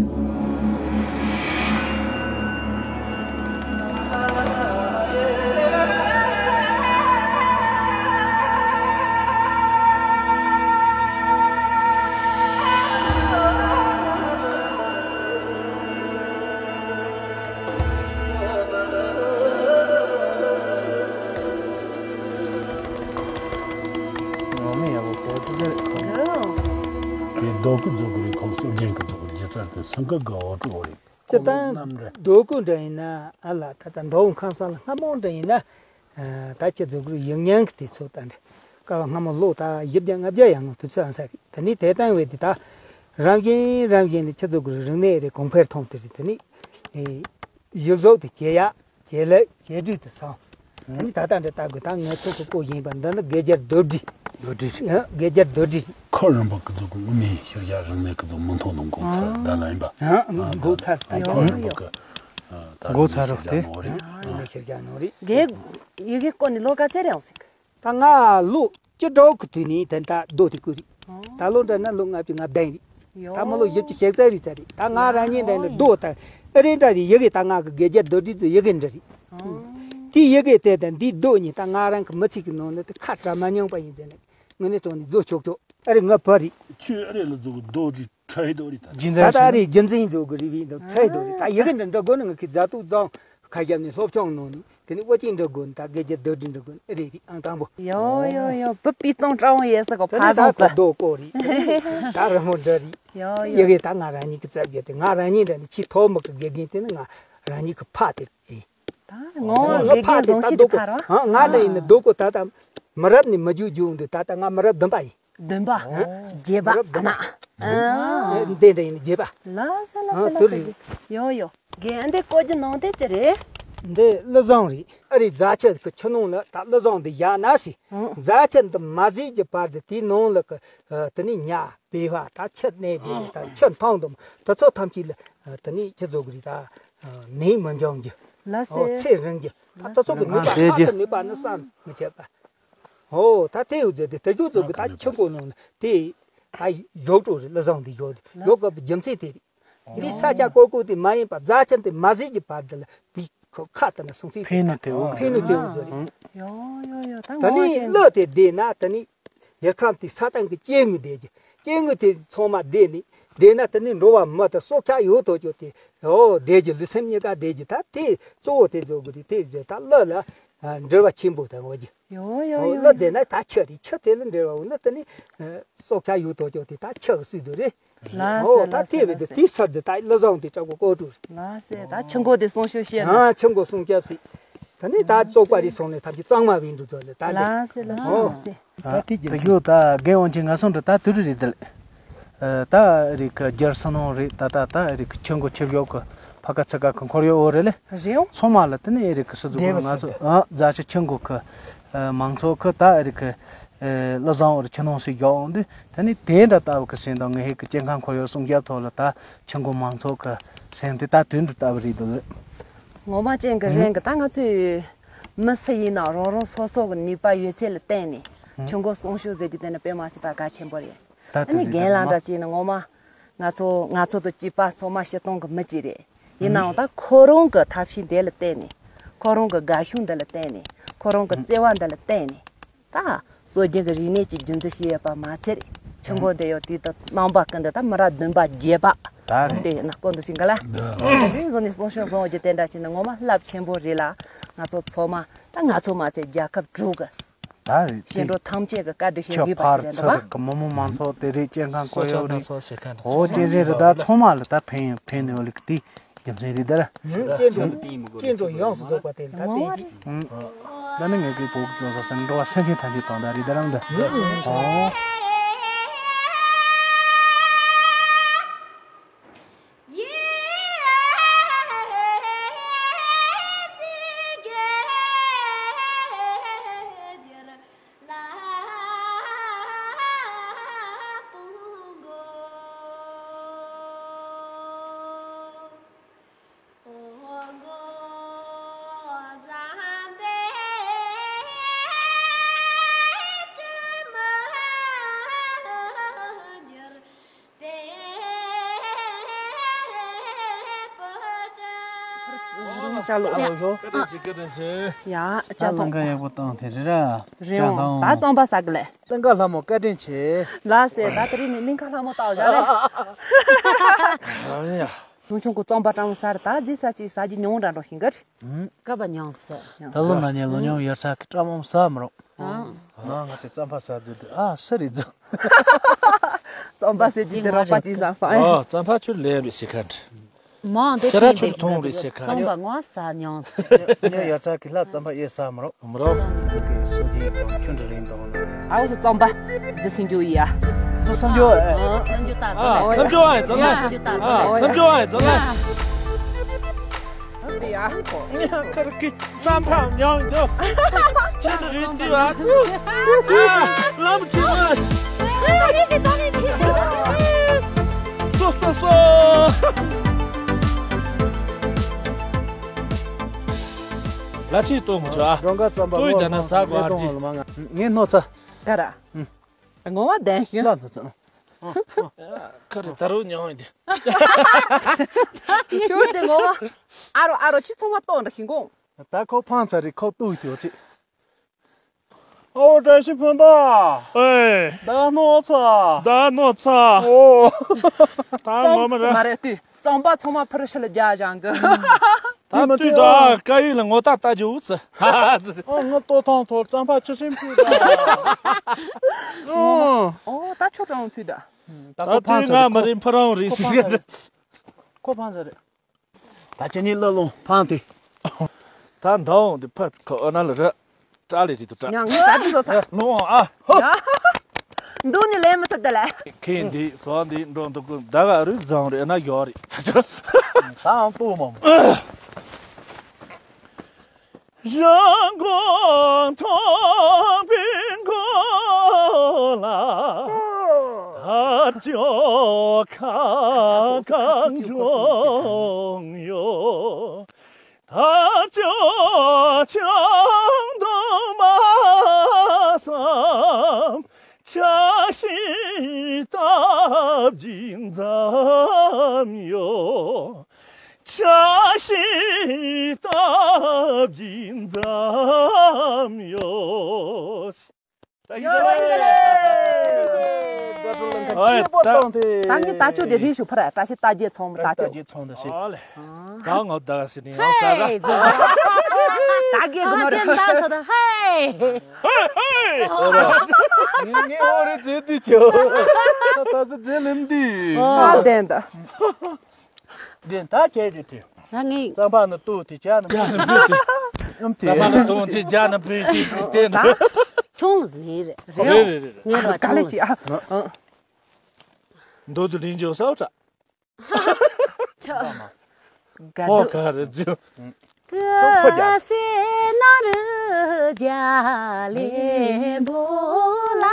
ངོ་མ་ཡག་པོ་བོད་དུ་རེད། དེ་རྡོ་སྐུ་རྫོགས་ཀྱི་རིགས་ཁོང་སྲོལ་རྒྱུན་གྱི་རྫོགས་ཀྱི་སྒྱུ་རྩལ་དེ་སེང་གེ་གི་འོད་འཕྲོ་རེད། སྤྱིར་བཏང་རྡོ་སྐུ་འདྲ་ཡིན་ན་ཨ་ལ་ད་ལྟ་མདོ་དབུས་ཁམས་གསུམ་ལ་སྔ་མོ་འདྲ་ཡིན་ན། ད་ཁྱེད་ཚོ་གི་ཡིག་རྙིང་གི་དུས་ཚོད་ད་འདྲ་སྐབས་སྔ་མོ་ལོ་ད་བཞི་བརྒྱ་ལྔ་བརྒྱ་ཡར་སྔོན་དུས་ཚོད་ཨང་ས་རེད། དེ་ནས་དེ་ལྟ་བུའི་དེ་ད་རང་བཞིན་རང་བཞིན་ནས་ཁྱེད་ཚོ་གི་རིག་གནས་རེད། གོང་འཕེལ་གཏོང་དེ་རེད། དེ་ནས་ཡིག་གཟུགས་དེ་ཇེ་ཡག་ཇེ་ལེགས་ཇེ་སྤྲོས་དུ་སོང་། དེ་ནས་ད་ལྟ་འདྲ་ལྟ་དགོས། ད་ངས་ཚོ་གི་བཀོད་བཞིན་པ་འདི་ནི་དགེ་རྒྱལ་རྡོ་རྗེ། རྡོ་རྗེ་རེད། ཡང་དགེ་རྒྱལ་རྡོ་རྗེ་རེད། ཁོ་རིམ་པ་ཀི་ཚོ་གི་དངོས་གནས་ཤར་རྒྱག་རིག་གནས་ཀི་ཚོ་མུ་མཐུད་ནས་འགོ་ཚར་ད་ལ་ཡིན་པ། ཡང་འགོ་ཚར་ད་ཁོ་རིམ་པ་ཀི་ད་འགོ་ཚར་རོགས་ཏེ། རིག་གནས་ཤར་རྒྱག་ནོ་རེད། དགེ་ཡི་གེ་བཀོད་ནས་ལོ་ག་ཚད་རེད་འོང་ཟིག་ད་ང་ལོ་བཅུ་དྲུག་གི་དུས་ནས་དེ་འདྲ་རྡོ་དེ་བརྐོས་རེད། ད་ལོ་འདྲ་ན་ལོ་ལྔ་བཅུ་ང་བདུན་རེད། ད་མི་ལོ་བཞི་བཅུ་ཞེ་རྩ་རེད་ཚར་རེད། ད་ང་རང་ཉིད་འདྲ་ནི་རྡོ་དང་ཨ་རེ་འདྲ་རེད། ཡི་གེ་ད་ང་གི་དགེ་རྒྱལ་རྡོ་རྗེ་ཚོའི་ཡི་གེ་འདྲ་རེད། དེའི་ཡི་གེ་དེ་དང་འདིའི་རྡོ་གཉིས་ད་ང་རང་གི་མི་ཚེ་གི་ནང་ནས་དེ་ཁ་བྲལ་མ་མྱོང་པ་ཡིན་ཟེར་ནས་ངས་ནས་བཙོང་ནས་བཟོ་ཆོག་ཆོག་ཨ་རེ་ང་བུ་རེད། ཁྱོད་ཨ་རེ་ལ་བཟོ་གི་རྡོ་རྗེ་ཁྲ་ཡི་རྡོ་རེད་ད། ད་ད་ཨ་རེ་རྒྱུ་མཚན་བཟོ་གི་རེད་བས་འདུག་ཁྲ་ཡི་རྡོ་རེད། ད་ཡི་གེ་འདྲ་འདྲ་དགོས་ན་ང་གི་བཟའ་བཏུང་བཙོང་ཁ་རྒྱབ་ནས་སློབ་སྦྱོང་གནང་ནས། དེ་ནི་ཨོ་ཅིག་འགྲོ་དགོས་ནི་ད་དགེ་རྒྱལ་རྡོ་རྗེ་འགྲོ་དགོས་ནི་ཨེ་རེད་རེད་ཨང་དང་པོ། ཡོ་ཡོ་ཡོ་བུ་པི་ཙང་ཀྲ་འོང་ཡེ་ས་གོ་ད་ནི་ཕ་ད་ཚང་པ་གོ་རྡོ་གོ་རེད། ད་རི་མོ་འདྲ་རེད། ཡོ་ཡོ་ཡི་གེ་ད་ང་རང་ཉིད་ཀྱི་རྩ་བརྒྱད་དེ་ང་རང་ཉིད་འདྲ་ནི་ཆེས་ཐོག་མི་གི་དགེ་རྒན་དེ་ནི་ང་རང་ཉིད་ཀྱི་ཕ་དེ་རེད། ད་ངོ་ང་དགེ་ཕ་རྒན་དེ་ཟུང་ད་ཤེས་རྡོ་དེ་གོ་ཕ་རོ། ང་འདྲ་ཡིན་ནི་རྡོ་གོ་ད་ད་མི་རབས་ནས་མི་རྒྱུ་རྒྱུ་འདི་ད་ད་ང་མི་རབས་བདུན་པ་ཡིན། བདུན་པ། ཨ། བརྒྱད་པ། མི་རབས་བདུན་པ། ཨ་ན། ཨ། འདི་འདྲ་ཡིན་བརྒྱད་པ། ལ་ས་ལ་ཨ་ས་ལ་དུ་ས་རེད། གི་ཡོ་ཡོ། རྒན་འདི་བཀོད་རྒྱུ་ནང་དེ་ཅི་རེད། འདི་ཀླུ་བཟང་རེད། ཨ་རེ་རྫ་ཆུ་གི་ཆུ་ནང་ལ་ད་ཀླུ་བཟང་འདི་བཞག་ན་སྲིད། ཨང་། རྫ་ཆུ་འདི་མ་ཟིན་གྱི་བར་དུ་དེའི་ནང་ལ་གི་དེ་ནས་ཉ་བེ་བ་ད་ཆུ་གནས་དེ་ད་ཆུ་མཐོང་དུ་དེ་ཚོ་ཐམས་ཅད་ལ་དེ་ནས་ཆུ་བཟོ་གི་རེད་ད། ནད་མི་འབྱུང་རྒྱུ། ལ་ཨོ་སེ། ཚེ་རིང་རྒྱུ། ད་དེ་ཚོ་གི་ནུས་པ་ལྷག་ཏུ་ནུས་པ་ནི་བསམ་མི་ཁྱབ་པ། ཨོ་ད་དེ་ཡོད་ཟེར་དེ་དེ་ཡོད་ཟེར་གི་ད་ཆུ་མགོ་ནང་ནས་དེ་ད་ཡོད་འགྲོ་རེད། ལ་བཟང་དེ་ཡོད་རེད། ཡོད་གི་རྒྱུ་མཚན་དེ་རེད། འདི་ས་ཆ་ཀོ་ཀོ་དེ་མ་ཡིན་པ་རྫ་ཆུ་དེ་མ་ཟིན་གྱི་བར་དུ་ལ་དེ་ཁོ་ཁ་དེ་ན་སོང་ཚེ་ཕན་ནུས་དེ་འོ་ཕན་ནུས་དེ་འོ་ཟེར་རེད། ཡོ་ཡོ་ཡོ་ད་ད་ནི་ངོ་ཅན་གླུ་དེ་བསྡད་ན་ད་ནི་ཡར་ཁམས་དེ་ས་སྟེང་གི་སྐྱེ་དངོས་བསྡད་རྒྱུ། སྐྱེ་དངོས་དེ་ཚང་མ་བསྡད་ནི་བསྡད་ན་ད་ནི་འགྲོ་བ་མི་དང་སྲོག་ཆགས་ཡོད་དོ་ཅོག་དེ་འོ་བསྡད་རྒྱུ། ལུས་སེམས་གཉིས་ཀ་བསྡད་རྒྱུ། ད་དེ་གཙོ་བོ་དེ་བཟོ་དགོས་རེད། དེ་བཟོ་ད་གླུ་ལ་འབྲེལ་བ་ཆེན་པོ་དང་འོ་རྒྱུ། ཡོ་ཡོ་ཡོ་གླུ་ཡོ། བསྡད་ན་ད་ཆུ་རེད། ཆུ་དེ་ལ་འབྲེལ་བ་འོ་ན་ད་ནི་སྲོག་ཆགས་ཡོད་དོ་ཅོག་དེ་ད་ཆུ་གི་སྲིད་དོ་རེད། ལ་ཨོ་ད་དེ་བས་དེ་དེའི་སར་དེ་ད་ལ་བཟང་དེ་ལྕགས་པོ་ཀོ་ཀྲུ། ལ་སེ་ད་ཆུ་མགོ་དེ་སྲུང་སྐྱོབ་བྱེད་ན། ཨ་ཆུ་མགོ་སྲུང་སྐྱོབ་སྲིད། ད་ནི་ད་བཙོག་པ་རིགས་སོང་ནས་ཐམས་ཅད་གཙང་མ་བའི་འགྲོ་ཚོད་ལ་ད་ལ་ལ་སེ་ལ་སེ་ཨོ་ལ་སེ། ད་དེ་ད་རྒྱུ་ད་རྒན་འོང་ཆེ་ང་སོང་འགྲོ་ད་དུ་རུ་རེད་དེ་ལ། ད་རིག་གི་རྒྱལ་སོ་ནོ་རེད། ད་ད་ད་རིག་གི་ཆུ་མགོ་ཆུ་བཞོ་གི་ཕ་ཁ་ཚ་ཁ་གི་འཁོར་ཡོད་འོ་རེད་ལེ། རེད་འོང་། ཚང་མ་ལ་དེ་ནས་རིག་གི་སུ་ཟུག་གི་ང་ཚོ་ཨ་རྫ་ཆུ་ཆུ་མགོ་གི་མང་ཚོགས་གི་ད་རིག་གི་ལ་བཟང་བར་ཆུ་ནང་སྲིད་རྒྱག་འོང་དུས་དེ་ནི་དེ་འདྲ་ལྟ་བུ་གི་སེམས་དང་ངེད་ཧེ་གི་སྐྱེ་ཁམས་ཁོར་ཡུག་སྲུང་སྐྱོབ་ཐོག་ལ་ད་ཆུ་མགོ་མང་ཚོགས་གི་སེམས་དེ་ད་དུས་འདྲ་ལྟ་བུ་རེད་འདུག་ངོ་མ་ཅན་གི་རེད་གི་ད་ང་ཚོས་མི་སུ་ཡིན་ན་རང་རང་སོ་སོ་གི་ནུས་པ་ཡོད་ཚད་ལ་བརྟེན་ནས་ཆུ་མགོ་སྲུང་སྐྱོབ་ཟེར་རྒྱུ་དེ་ནི་དཔེ་མ་སྲིད་པ་གལ་ཆེན་པོ་རེད། ད་ཨ་ནི་རྒན་ལགས་འདྲ་ཅིག་ནི་ངོ་མ་ང་ཚོ་ང་ཚོ་དང་བཅས་པ་ཚང་མ་སྤྱིར་བཏང་གི་མི་གཅིག་རེད། ཡིན་ནའང་ད་ཁོ་རང་གི་ཐབས་ཤེས་འདི་ལ་བརྟེན་ནས་ཁོ་རང་གི་དགའ་ཤོས་འདི་ལ་བརྟེན་ནས་ཁོ་རང་གི་བརྩེ་བ་འདི་ལ་བརྟེན་ནས་ད་སྲོལ་རྒྱུན་གྱི་རིག་གནས་ཀྱི་རྒྱུན་འཛིན་བྱས་ཡོད་པ་མ་ཚད་ཆུ་མགོ་འདི་ཡང་དུས་དང་རྣམ་པ་ཀུན་ཏུ་ད་མི་རབས་བདུན་པ་བརྒྱད་པ་ད་རེད་དེ་ཡིན་ན་སྐོར་འདི་ཞིག་ག་ལ་དེ་བཟོ་ནས་སྲུང་སྐྱོབ་བཟོ་རྒྱུ་དེ་འདྲ་བྱས་ན་ངོ་མ་རླབས་ཆེན་པོ་རེད་ལ། ང་ཚོ་ཚང་མ་ད་ང་ཚོ་མ་ཚད་རྒྱལ་ཁབ་དྲུག་གི་ད་རེད་དེ། སྐྱེ་འགྲོ་ཐམས་ཅད་ཀྱི་བཀའ་དྲིན་ཤེས་ཆུ་དགོས་པ་ཕར་ཅིག་རེད་ཚུར་འདུག་གི་མི་མང་མང་ཚོགས་དེ་རིགས་སྐྱེ་ཁམས་ཁོར་ཡུག་རིགས་སོ་ཆ་སྣ་ཚོགས་ཞེས་ཁ་འདུག་འོ་སྐྱེ་ཟིན་རེད། ད་ཚང་མ་ལ་ད་ཕན་ཡོད་ཕན་ནས་འོ་ལིག་དེ་ རྒྱུ་མཚན་རེད་ད་ར། སྐྱེ་འགྲོ་སྐྱེ་འགྲོ་ཡོངས་སུ་རྫོགས་པ་དེ་ད་ཨ་ད་ནི་ངེད་ཀྱི་བོད་ཀྱི་ལོ་ཙཱ་སེང་འགྲོ་བ་སེམས་ཅན་ཐམས་ཅད་དང་ད་རེད་ད་ར་འདི། ཨོ། ཅ་ལག་ཡ། བཀའ་དྲིན་ཆེ། བཀའ་དྲིན་ཆེ། ཡ། ཅ་ལག་ལྷན་ཁང་ཡག་པོ་བཏང་དེ་རེད་ར། རེད་འོང་། ད་རྩམ་པ་ཟ་གི་ལས། གླིང་ག་ལྷ་མོ་བཀའ་དྲིན་ཆེ། ལགས་སེ། ད་དེ་རིང་ནི་གླིང་ག་ལྷ་མོ་བཏང་བཞག་རེད། ཨ་ཡ། ཆུང་ཆུང་གི་རྩམ་པ་སྤྲང་ཟ་རེད། ད་རྗེས་ས་ཅིག་ཟ་རྒྱུ་ཉུང་འདྲ་འགྲོ་ཤིང་གི་རེད། ཧུམ། སྐབས་ཉུང་ཟེར། ད་ལོ་ན་ཉེ་ལོ་ཉུང་ཡར་ཚ་གི་སྤྲང་མོ་ཟ་མི་རུང་། ཨ། ང་ང་ཚོ་རྩམ་པ་ཟ་རྒྱུ་དེ་ཨ་སུ་རེད་ཟོ། རྩམ་པ་ཟེར་རྒྱུ་དེ་རོགས་པ་ཅིག་བཟང་སོང་ཨེ། ཨ་རྩམ་པ་ཆུ་ལེན་རེད་ཟེར་ཁ་འདྲ། མང་དུ་ཤ་ར་ཆུ་ཐུང་རེད་ཟེར་ཁ་རྩམ་པ་ངོ་ཟ་མྱོང་། ཉོ་ཡ་ཚ་གི་ལྷ་རྩམ་པ་ཨེ་ཟ་མ་རོགས། མ་རོགས། ཁྱོད་ཀྱི་སྲོག་ལྡན་གང་ཁྱོད་འདྲ་རིང་དང་ན། ཨ་འོ་སོ་རྩམ་པ་རྫི་སེང་རྒྱུ་ཡ། རྫི་སེང་རྒྱུ་ཨེ། སེང་རྒྱུ་ད་ཨ་རྫི་སེང་རྒྱུ་ཨེ་རྫི་ལ། སེང་རྒྱུ་ད་རྫི་ལ། ཨ་སེང་རྒྱུ་ཨེ་རྫི་ལ། ཨ་དེ་ཡ། ཁ་ར་ཀི། རྩམ་པ་མྱོང་འདུག་ཁྱེད་རང་རིགས་དེ་བ་ཚུ། ཨ། ལམ་ཆེ་བ། སོ་སོ་སོ། ལ་ཆེ་གཏོང་མི་ཆོག་ཨ། རོང་ག་རྩམ་པ་ལྟོས་ཀྱང་ན་ཟ་དགོས་ཨ་ཅི། ངས་སྣོ་ཚ། ག་ར། ངོ་བ་ལྡན་ཤིང་། ལ་སྣོ་ཚ། ཁ་རེ་ད་རུང་མྱོང་ཡིན་ཏེ། ཁྱོད་དེ་ངོ་མ། ཨ་རོ་ཨ་རོ་ཁྱི་ཚང་མ་ལྟོགས་འདྲ་ཤིང་གོང་། ད་ཁོ་ཕང་ཚར་རེད་ཁོ་ལྟོགས་ཡོད་ཅིག་ཨོ་བཀྲ་ཤིས་ཕུན་པ། ཨེ། ད་སྣོ་ཚ། ད་སྣོ་ཚ། ཨོ། ད་ངོ་མ་ར། མ་རེད་ལྟོས། རྩམ་པ་ཚང་མ་ཕར་ཕྱི་ལ་རྒྱག་བཞག་གི། ད་དུས་ད་སྐད་ཡིག་ལ་ངོ་རྟགས་ལྟ་རྒྱུ་འུ་ཚུ། ཨོ་ངོ་ལྟོ་ཐང་ཐོར་རྩམ་པ་ཆུ་སྲིན་ཕུད་ད། ཨོ་ད་ཆོ་གྲང་ཕུད་ད། ད་ཁོ་དུས་ཕང་ང་མ་རིང་ཕ་རང་རེད་ཟེར་གི། ཁོ་ཕང་ཟེར་རེད། ད་ཁྱེད་གཉིས་བླ་ལོང་ཕང་དེ། ད་འདང་དེ་ཕ་ཁོ་ཨ་ན་ལ་ར། སྐྲ་ལས་རི་དུ་སྐྲ། ཉང་ངས་ད་དུ་བཟོ་ཚ། ལོང་ཨ། ཡ། འདུག་ནི་ལས་མི་ཐུབ་ད་ལས། ཁེ་འདི་སོ་འདི་འགྲོ་འདུག་གུ་ད་ག་རུ་བཟང་རེད་ན་ཡོག་རེད་ཚ་ཚ། ད་ཨང་ཏོ་མ་མོ། རང་དགོང་མཐོང་པའི་མགོ་ལ། ད་ཅོ་ཁ་གང་བྱུང་ཡོད། ད་ཅོ་ཆང་དུ་མ་བསམ། ཆ་ཤས་སྟབས་ཀྱིས་འཛོམས་ཡོད། ཆ་ཤས་སྟབས་ཀྱིས་འཛོམས་ཡོད། ཡོད་རེད། ཨོ་ད་ད་ངས་ད་ཅོ་དེ་རིགས་ཞུ་ཕར་བཀྲ་ཤིས་རྟ་རྒྱལ་ཚང་མ་ད་ཅོ། རྟ་རྒྱལ་ཚང་ད་ཤི། ཨ་ལེ། ད་ངོ་ད་སི་ནི་ཡང་ས་ར། ཧེ་ཛོ། ད་རྒྱལ་གི་མ་རེད། ད་ཚོ་ད་ཧེ། ཧེ་ཧེ། ངས་ངས་ཨོ་རེ་ཛེ་དུ་ཅོ། ད་ཚོ་ཛེ་ལིན་དི། ཨ་བདེན་ད། བདེན་ད་ཁྱེད་ཀྱི་དེ། ང་ངས། རྩམ་པ་ནི་ལྟོ་དེ་ཇ་ནི་ཇ་ནི་བུ་དེ། ཨམ་དེ། རྩམ་པ་ནི་ལྟོ་དེ་ཇ་ནི་བུ་དེ་ཟེར་དེ་ན། ད་ཁྱོང་ཟིན་རེད། རེད་རེད་རེད། ངས་ར་ག་ལེ་ཁྱོང་ཅི་ཨ། ཟིན། མདོ་དུ་ལིན་ཇོ་སའོ་ཏྲ། ཆ། ཧོ་ག་རེ་ཇུ། ཀ་སེ་ན་རུ་ཇ་ལེ་བོ་ལ།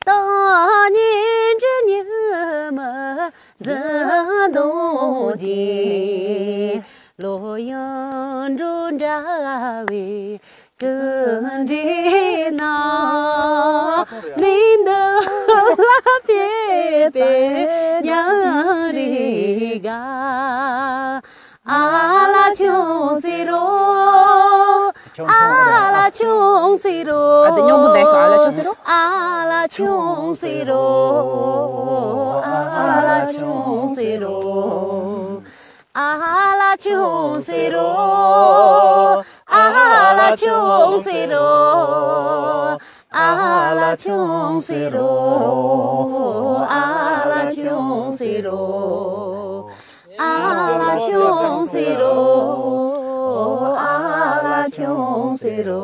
ཏོ་ཉིན་ཇུ་ཉི་མ། ཟི་དོང་ཅི། ལོ་ཡང་འགྲོ་འདྲ་བའི་ཀུན་འདྲེས་ན། མི་འདི་ལ་ཕེབས་པའི་ཉང་རི་ག་ཨ་ལ་ཆུང་སི་རོ། ཨ་ལ་ཆུང་སི་རོ། ཨ་དེ་སྙོམས་པོ་བསྡད་ཤོག་ཨ་ལ་ཆུང་སི་རོ། ཨ་ལ་ཆུང་སི་རོ། ཨ་ལ་ཆུང་སི་རོ། ཨ་ལ་ཆུང་སི་རོ། ཨ་ལ་ཆུང་སི་རོ། ཨ་ལ་ཆུང་སི་རོ། ཨ་ལ་ཆུང་སི་རོ། ཨ། ལ་ཆུང་ཟེར་རོ། ཨ་ལ་ཆུང་ཟེར་རོ།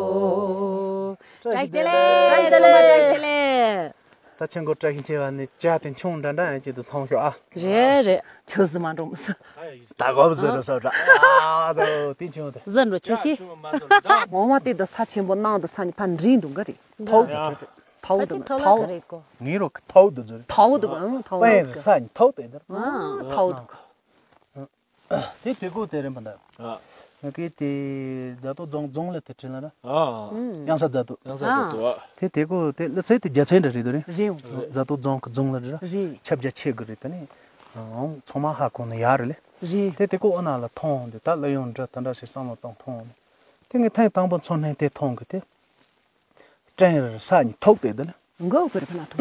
བཀྲ་ཤིས་བདེ་ལེགས། བཀྲ་ཤིས་བདེ་ལེགས། བཀྲ་ཤིས་བདེ་ལེགས། ད་ཆུང་ཀུ་བཀྲ་ཤིས་ཆེ་བ་ནི་ཇ་དེ་ཆུང་འདྲ་འདྲ་ཡང་ཅིག་ཏུ་མཐོང་ཤོག་ཨ། རེད་རེད། ཁྱོད་སུ་མ་འགྲོ་མི་སྲིད། ད་གོ་བཟོ་རུ་སོ་འདྲ། ཨ་ཙོ་དེ་ཆུང་དེ། ཟིན་འགྲོ་ཆེ་ཤི། ངོ་མ་དེ་དུ་ས་ཆེན་པོ་ནང་དུ་ས་ནི་ཕ་འདྲིན་འདུག་ག་རེད། ཐའུ་དུ་ཐའུ་དུ་ཐའུ། ངའི་རོ་ཐའུ་དུ་ཟོ་རེད། ཐའུ་དུ་ཨང་ཐའུ་དུ། ས་ནི་ཐའུ་དུ་ཨེ་འདར། ཨ་ཐའུ་དུ། དེ་དེ་གོ་དེ་རིམ་པ་འདྲ། ཨ། ང་གི་དེ་རྫ་ཏོ་རྫོང་རྫོང་ལ་དེ་བྲིས་ལ་ར། ཨ། གཡང་ས་རྫ་ཏོ། གཡང་ས་རྫ་ཏོ། ཨ། དེ་དེ་གོ་དེ་ལ་ཚེ་དེ་རྒྱ་ཚན་འདྲ་རེད་དོ་རེད། རེད། རྫ་ཏོ་རྫོང་གི་རྫོང་ལ་རེད་ར། རེད། ཁྱབ་རྒྱ་ཆེ་གི་རེད་དེ་ནི། ཨང་ཚང་མ་ཧ་གོ་ནི་ཡག་རེད་ལེ། རེད། དེ་དེ་གོ་ཨ་ན་ལ་མཐོང་དེ་ད་ལ་ཡོང་འདྲ་དེ་འདྲ་ཞིག་བསམ་བློ་གཏོང་མཐོང་ནི། དེ་ངས་ཐེངས་དང་པོ་མཚོན་ནས་དེ་མཐོང་གི་དེ། 正是啥你偷得的了。 མགོ་བོ་ཕར་ཕར་ལ་ཐུག་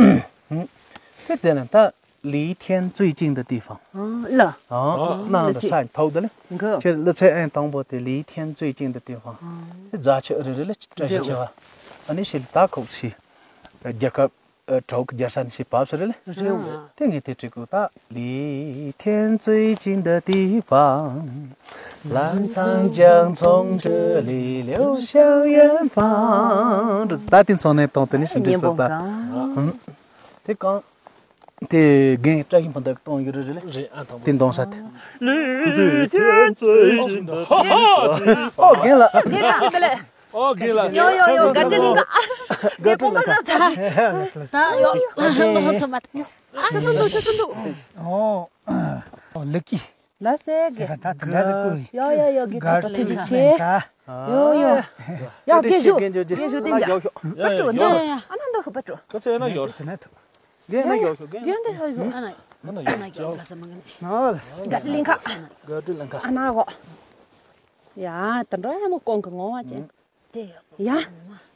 དེ་ཙེ་ན་ད་离天最近的地方། ཨ་ལ། ཨ་ནང་ལ་ས་ཐོག་དེ་ལ། མགོ་ཁྱེད་ལ་ཚེ་ཨན་དང་པོ་དེ་离天最近的地方། དེ་རྫ་ཆུ་རེ་རེ་ལ་བཀྲ་ཤིས་ཆེ་བ། ཨ་ནི་ཤེལ་ད་ཁོག་ཤི། རྒྱལ་ཁབ་གྲོག་རྒྱལ་ས་ནི་ཤི་བབས་སུ་རེ་ལ། རེད། དེ་ངས་དེ་བྲིས་གོ་ད། 离天最近的地方， ལང་ཚང་ཅང་ཚོང་འབྲེལ་ལི་ལེའུ་ཤང་ཡན་ཧྥང་། ད་དེ་ཚོ་ནས་གཏོང་དེ་ནི་ཞིབ་འཇུག་སོགས་ད། དེ་གང་། དེ་རྒན་བཀྲ་ཤིས་ཕུན་ཚོགས་གཏོང་ཡོད་རེད་རེད། རེད་ཨ་དང་པོ། དེ་གཏོང་ས་དེ། ལུས་ཅན་ཚོའི་ཞིང་དུ། ཧ་ཧ། ཨོ་རྒན་ལགས། རྒན་ལགས་དེ་ལས། ཨོ་རྒན་ལགས། ཡོ་ཡོ་ཡོ་ག་ཅི་ལིང་ག། རྒན་པོ་མ་ན་ད། ད་ཡོ་ཡོ་ཐོ་མ་ཡོ། ཨ་ཅོ་ཅོ་འདུག་ཅོ་ཅོ་འདུག་ཨོ། ཨོ་ལེགས་ཀྱི། ལ་སེ་གི། ད་ད་ལ་སེ་ཀུ། ཡོ་ཡོ་ཡོ་གི་ད་ད་ཐུགས་རྗེ་ཆེ། ཡོ་ཡོ། ཡ་རྒན་ཞུ། རྒན་ཞུ་དེ་འཇག་ཡོ་ཡོ། པ་ཀྲུ་འདི་ཡ་ཡ། ཨ་ན་འདི་ཧུ་པ་ཀྲུ། ཁ་ཚེ་ན་ཡོ། རྒན་ན་ཡོ་ཤོ་རྒན། རྒན་འདི་ཧུ་ཡོ་ཨ་ན། ཨ་ན་ཡོ་ཤོ། ག་ས་མ་ག་ནི། ག་ཅི་ལིང་ཁ། ག་ཅི་ལིང་ཁ། ཨ་ན་གོ། ཡ་ད་འགྲོ་ཡ་མོ་གོང་གི་ངོ་བ་ཅན། དེ་ཡ།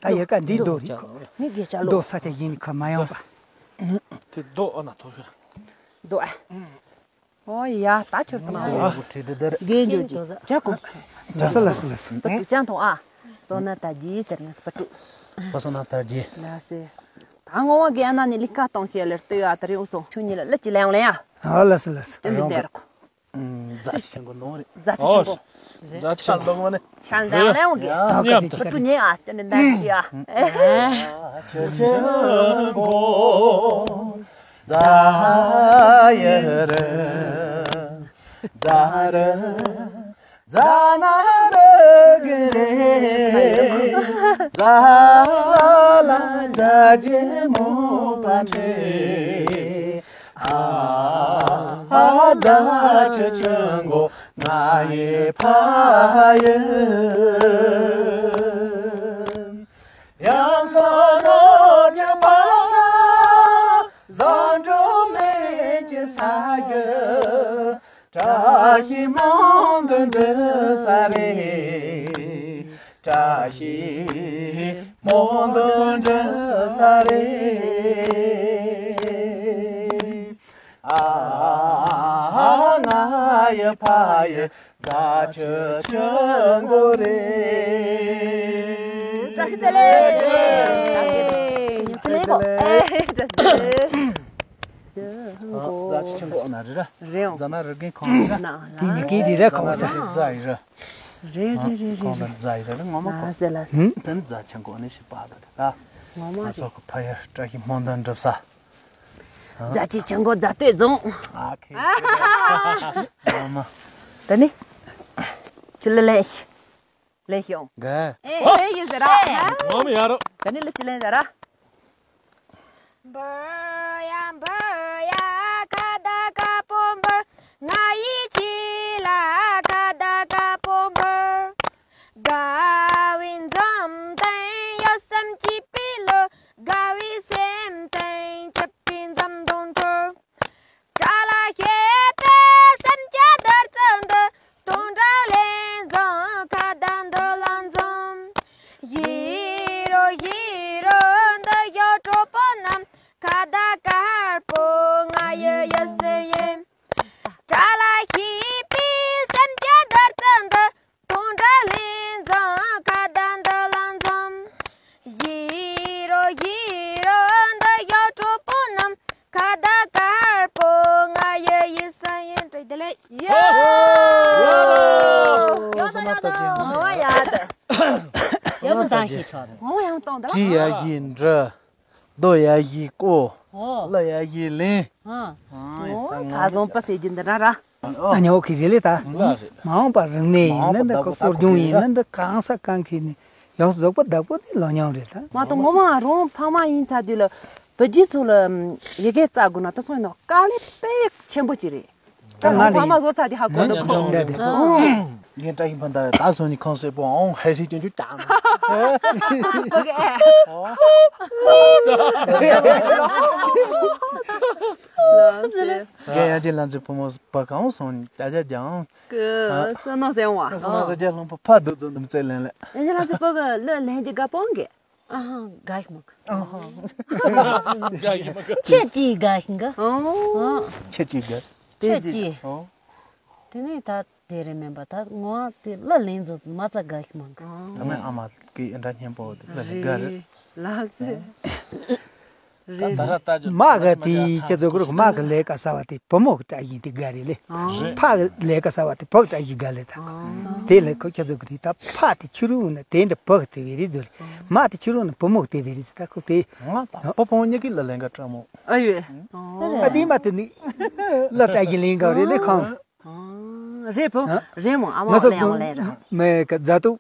ད་ཡ་ག་འདི་རྡོ་རིག་ཁོ། ངའི་རྒྱལ་ལོ། རྡོ་ས་ཆ་ཡིན་ཁ་མ་ཡོང་པ། དེ་རྡོ་ཨ་ན་ཐོ་ཤོར། རྡོ་ཨ། ཨོ་ཡ་ད་ཁྱོད་ཐོང་ཨ། རྒན་ཇོ་ཇི་ཇ་གོ། ལ་སི་ལ་སི་ལ་སི། ད་དུ་ཅང་ཐོང་ཨ། ཙོ་ན་ད་ཇི་ཟེར་ང་ཚོ་པ་ཏུ། པ་སོ་ན་ད་ཇི། ལ་སི། ད་ངོ་བ་གི་ཨ་ན་ནི་ལི་ཀ་གཏོང་ཤེས་ལེར་ལྟོས་ཨ་ད་རེ་འུ་སོང་ཆུ་ཉི་ལ་ལ་ཅི་ལ་ཡོང་ལེ་ཡ། ཨ་ལ་སི་ལ་སི། ཏན་ཏན་དེ་ར་ཁོ། རྫ་ཆེན་པོ་ནོ་རེད། རྫ་ཆེན་པོ། རྫ་ཆེན་པོ་ནོ་ནི། ཤང་ལྡང་ལེ་འོ་གི། ཉམ་ཐུ་ཉེ་ཨ་ཏེ་ནི་ནན་ཏི་ཨ། རྫ་ཆེན་པོ། རྫ་ཡ་ར། རྫ་ར། རྫ་ན་ར་གི་རེ། རྫ་ལ་རྫ་ཆེན་མོ་པ་འདྲེ། ཨ་ཨ་རྫ་ཆུ་ཆུང་གོ་ང་ཡི་ཕ་ཡི། ཡང་སོ་ནོ་ཆུ་ཕ་ས་བཟང་འགྲོ་མེད་ཀྱི་ས་གཞི། བཀྲ་ཤིས་སྨོན་འདུན་འགྲུབ་ས་རེད། བཀྲ་ཤིས་སྨོན་འདུན་འགྲུབ་ས་རེད། ཨ་ང་ཡི་ཕ་ཡི་རྫ་ཆུ་ཆུང་གོ་རེད། བཀྲ་ཤིས་བདེ་ལེགས། བཀྲ་ཤིས་བདེ་ལེགས། བཀྲ་ཤིས་བདེ་ལེགས། རྫ་ཆུ་ཆུང་གོ་ན་རེད་ར། རེད། རྫ་ན་རི་རྒན་ཁོང་རེད་ར། ན་དེ་ཉི་སྐད་དེ་རེད་ཁོང་ས། རྫ་ཡི་ར། རེད་རེད་རེད་རེད། ཁོང་ས་རྫ་ཡི་ར་ངོ་མ་ཁོང་། ལ་སེ་ལ་སེ། ཧུམ་དོན་རྫ་ཆུང་གོ་ནི་ཞིག་པ་ད་ད། ངོ་མ་ང་ཚོ་གི་ཕ་ཡུལ་བཀྲ་ཤིས་སྨོན་འདུན་འགྲུབ་ས། རྫ་ཆུ་ཆུང་གོ་རྫ་སྟོད་རྫོང་། ཨ་ཁེ། ངོ་མ། ད་ནི། ཁྱོད་ལ་ལན་ཞིག་ལེན་ཤོག་ག་ཨེ་ཨེ་ཡིན་ཟེར་ར། ངོ་མ་ཡ་རོ། ད་ནི་ལ་ཅི་ལེན་ཟེར་ར། འབར་ཡ་འབར་ཡ་ཁ་ད་ཀ་པོ་འབར། ང་ཡི་ཆི་ལ་ཁ་ད་ཀ་པོ་འབར། དགའ་བའི་འཛུམ་དང་ཡོད་སེམས་སྐྱིད་པའི་ལོ། དགའ་བའི་སེམས་དང་སྐྱིད་པའི་འཛུམ་མདངས་འཁོར། བཀྲ་ལ་ཤིས་པའི་སེམས་ཀྱི་བདུད་རྩི་འདི། སྟོང་ཕྲག་ལས་འཛོམས་ཁ་ད་འདི་ལ་འཛོམས། ཡིད་རོ་ཡིད་རོ་འདི་ཡོད་གྲོགས་པོ་རྣམས། ཁ་ད་དཀར་པོ་ང་ཡི་ཡིད་སེམས་ཡིན། བཀྲ་ལ་ཤིས་པའི་སེམས་ཀྱི་བདུད་རྩི་འདི། སྟོང་ཕྲག་ལས་འཛོམས་ཁ་ད་འདི་ལ་འཛོམས། ཡིད་རོ་ཡིད་རོ་འདི་ཡོད་གྲོགས་པོ་རྣམས། ཁ་ད་དཀར་པོ་ང་ཡི་ཡིད་སེམས་ཡིན། བཀྲ་ཤིས་བདེ་ལེགས། ཡ། ཞེས་ཆོག་རེད། འོ་ཡང་བཏང་ད། བྲིས་ཡ་ཞིག་འབྲི། རྡོ་ཡ་ཞིག་བརྐོ། ཨོ། གླུ་ཡ་ཞིག་ལེན། ཨ། ཨོ། ད་བཟང་པོ་ཟེར་རྒྱུ་འདི་འདྲ་ར། ཨ་ཉོ་གི་རེད་ལེ་ད། ལགས་རེད། མ་འོངས་པ་རིག་གནས་ཡིན་ན་འདི་ཁོ་གསོ་སྦྱོང་ཡིན་ན་འདི་གང་ས་གང་གི་ནི་ཡང་གཟུགས་པོ་བདག་པོ་དེ་ལོ་མྱོང་རེད་ད། མ་གཏོགས་ངོ་མ་རང་ཕ་མ་ཡིན་ཚར་དུས་ལ་བུ་རྒྱུད་ཚོ་ལ་ཡི་གེ་བཙལ་དགོས་ན་ད་སོང་ཡིན་ནོ་དཀའ་ལས་དཔེ་ཆེན་པོ་ཅིག་རེད། ད་ང་ཕ་མ་བཟོ་ཚར་དེ་ཧ་གོ་འདུག་གོ། འདི་འདི་ངས་བཀྲ་ཤིས་ཕུན་ད་ད་སོང་ནི་ཁང་སེ་པོ་ཨོང་ཧེ་སི་ཅུན་ཅུ་ཀྱང་། ལགས་སེ། རྒན་ཡང་ཅི་ལ་ཚོའི་བུ་མོ་བ་གང་སོང་ནི་ད་ཅག་ཀྱང་། ཀི་སོ་ནོ་སེ་ཝ། སོ་ནོ་རྒྱ་ལུང་པ་ཕ་དུ་ཙོ་འདུམ་ཚེ་ལེན་ལེ། ཡང་ཅི་ལ་ཚོའི་བུ་གི་ལོ་ལེན་གྱི་དགའ་པོ་འགི། ཨ་ཧང་དགའ་ཡི་མོ་གི། ཨ་ཧང་དགའ་ཡི་མོ་གི། ཁྱེད་ཀྱིས་དགའ་ཡི་གི། ཨོ། ཁྱེད་ཀྱིས་དགའ། ཁྱེད་ཀྱིས། ཨོ། དེ་ནས་ད་དེ་རེད་མིན་པ་ད་ངོ་དེ་ལ་ལེན་ཚོ་མ་ཚ་དགའ་ཡི་མོ་གི། ད་མེད་ཨ་མ་གི་ཨེ་འདྲ་སྙན་པོ་དེ་ལ་དགའ་རེད། ལགས་སེ། རེད། མ་གི་དེ་ཁྱེད་ཚོ་གི་མ་གི་ལས་ཀ་གསར་བ་དེ་བུ་མོ་གི་བཀྲ་ཤིས་དེ་དགའ་རེད་ལེ། རེད། ཕ་གི་ལས་ཀ་གསར་བ་དེ་བུ་གི་བཀྲ་ཤིས་དགའ་ལེ་ད། དེ་ལས་ཁོ་ཁྱེད་ཚོ་གི་དེ་ད་ཕ་དེ་ཕྱི་རུ་ན་དེ་འདྲ་བུ་གི་དེ་བས་རེད་ཟེར། མ་དེ་ཕྱི་རུ་ན་བུ་མོ་གི་དེ་བས་རེད་ཟེར་ད་ཁོ་དེ། ང་དང་བུ་བུ་མོ་གཉིས་ཀྱི་ལ་ལེན་ག་བཀྲ་མོ། ཨ་ཡོད། ཨ་དེ་མ་དེ་ནི་ལ་བཀྲ་ཤིས་ལེན་ག་རེད་ལེ་ཁང་། རེད་བུ། རེད་མོ་ཨ་མ་ལེན་ཡང་ལེན་ར། མེ་ག་རྫ་ཏུ་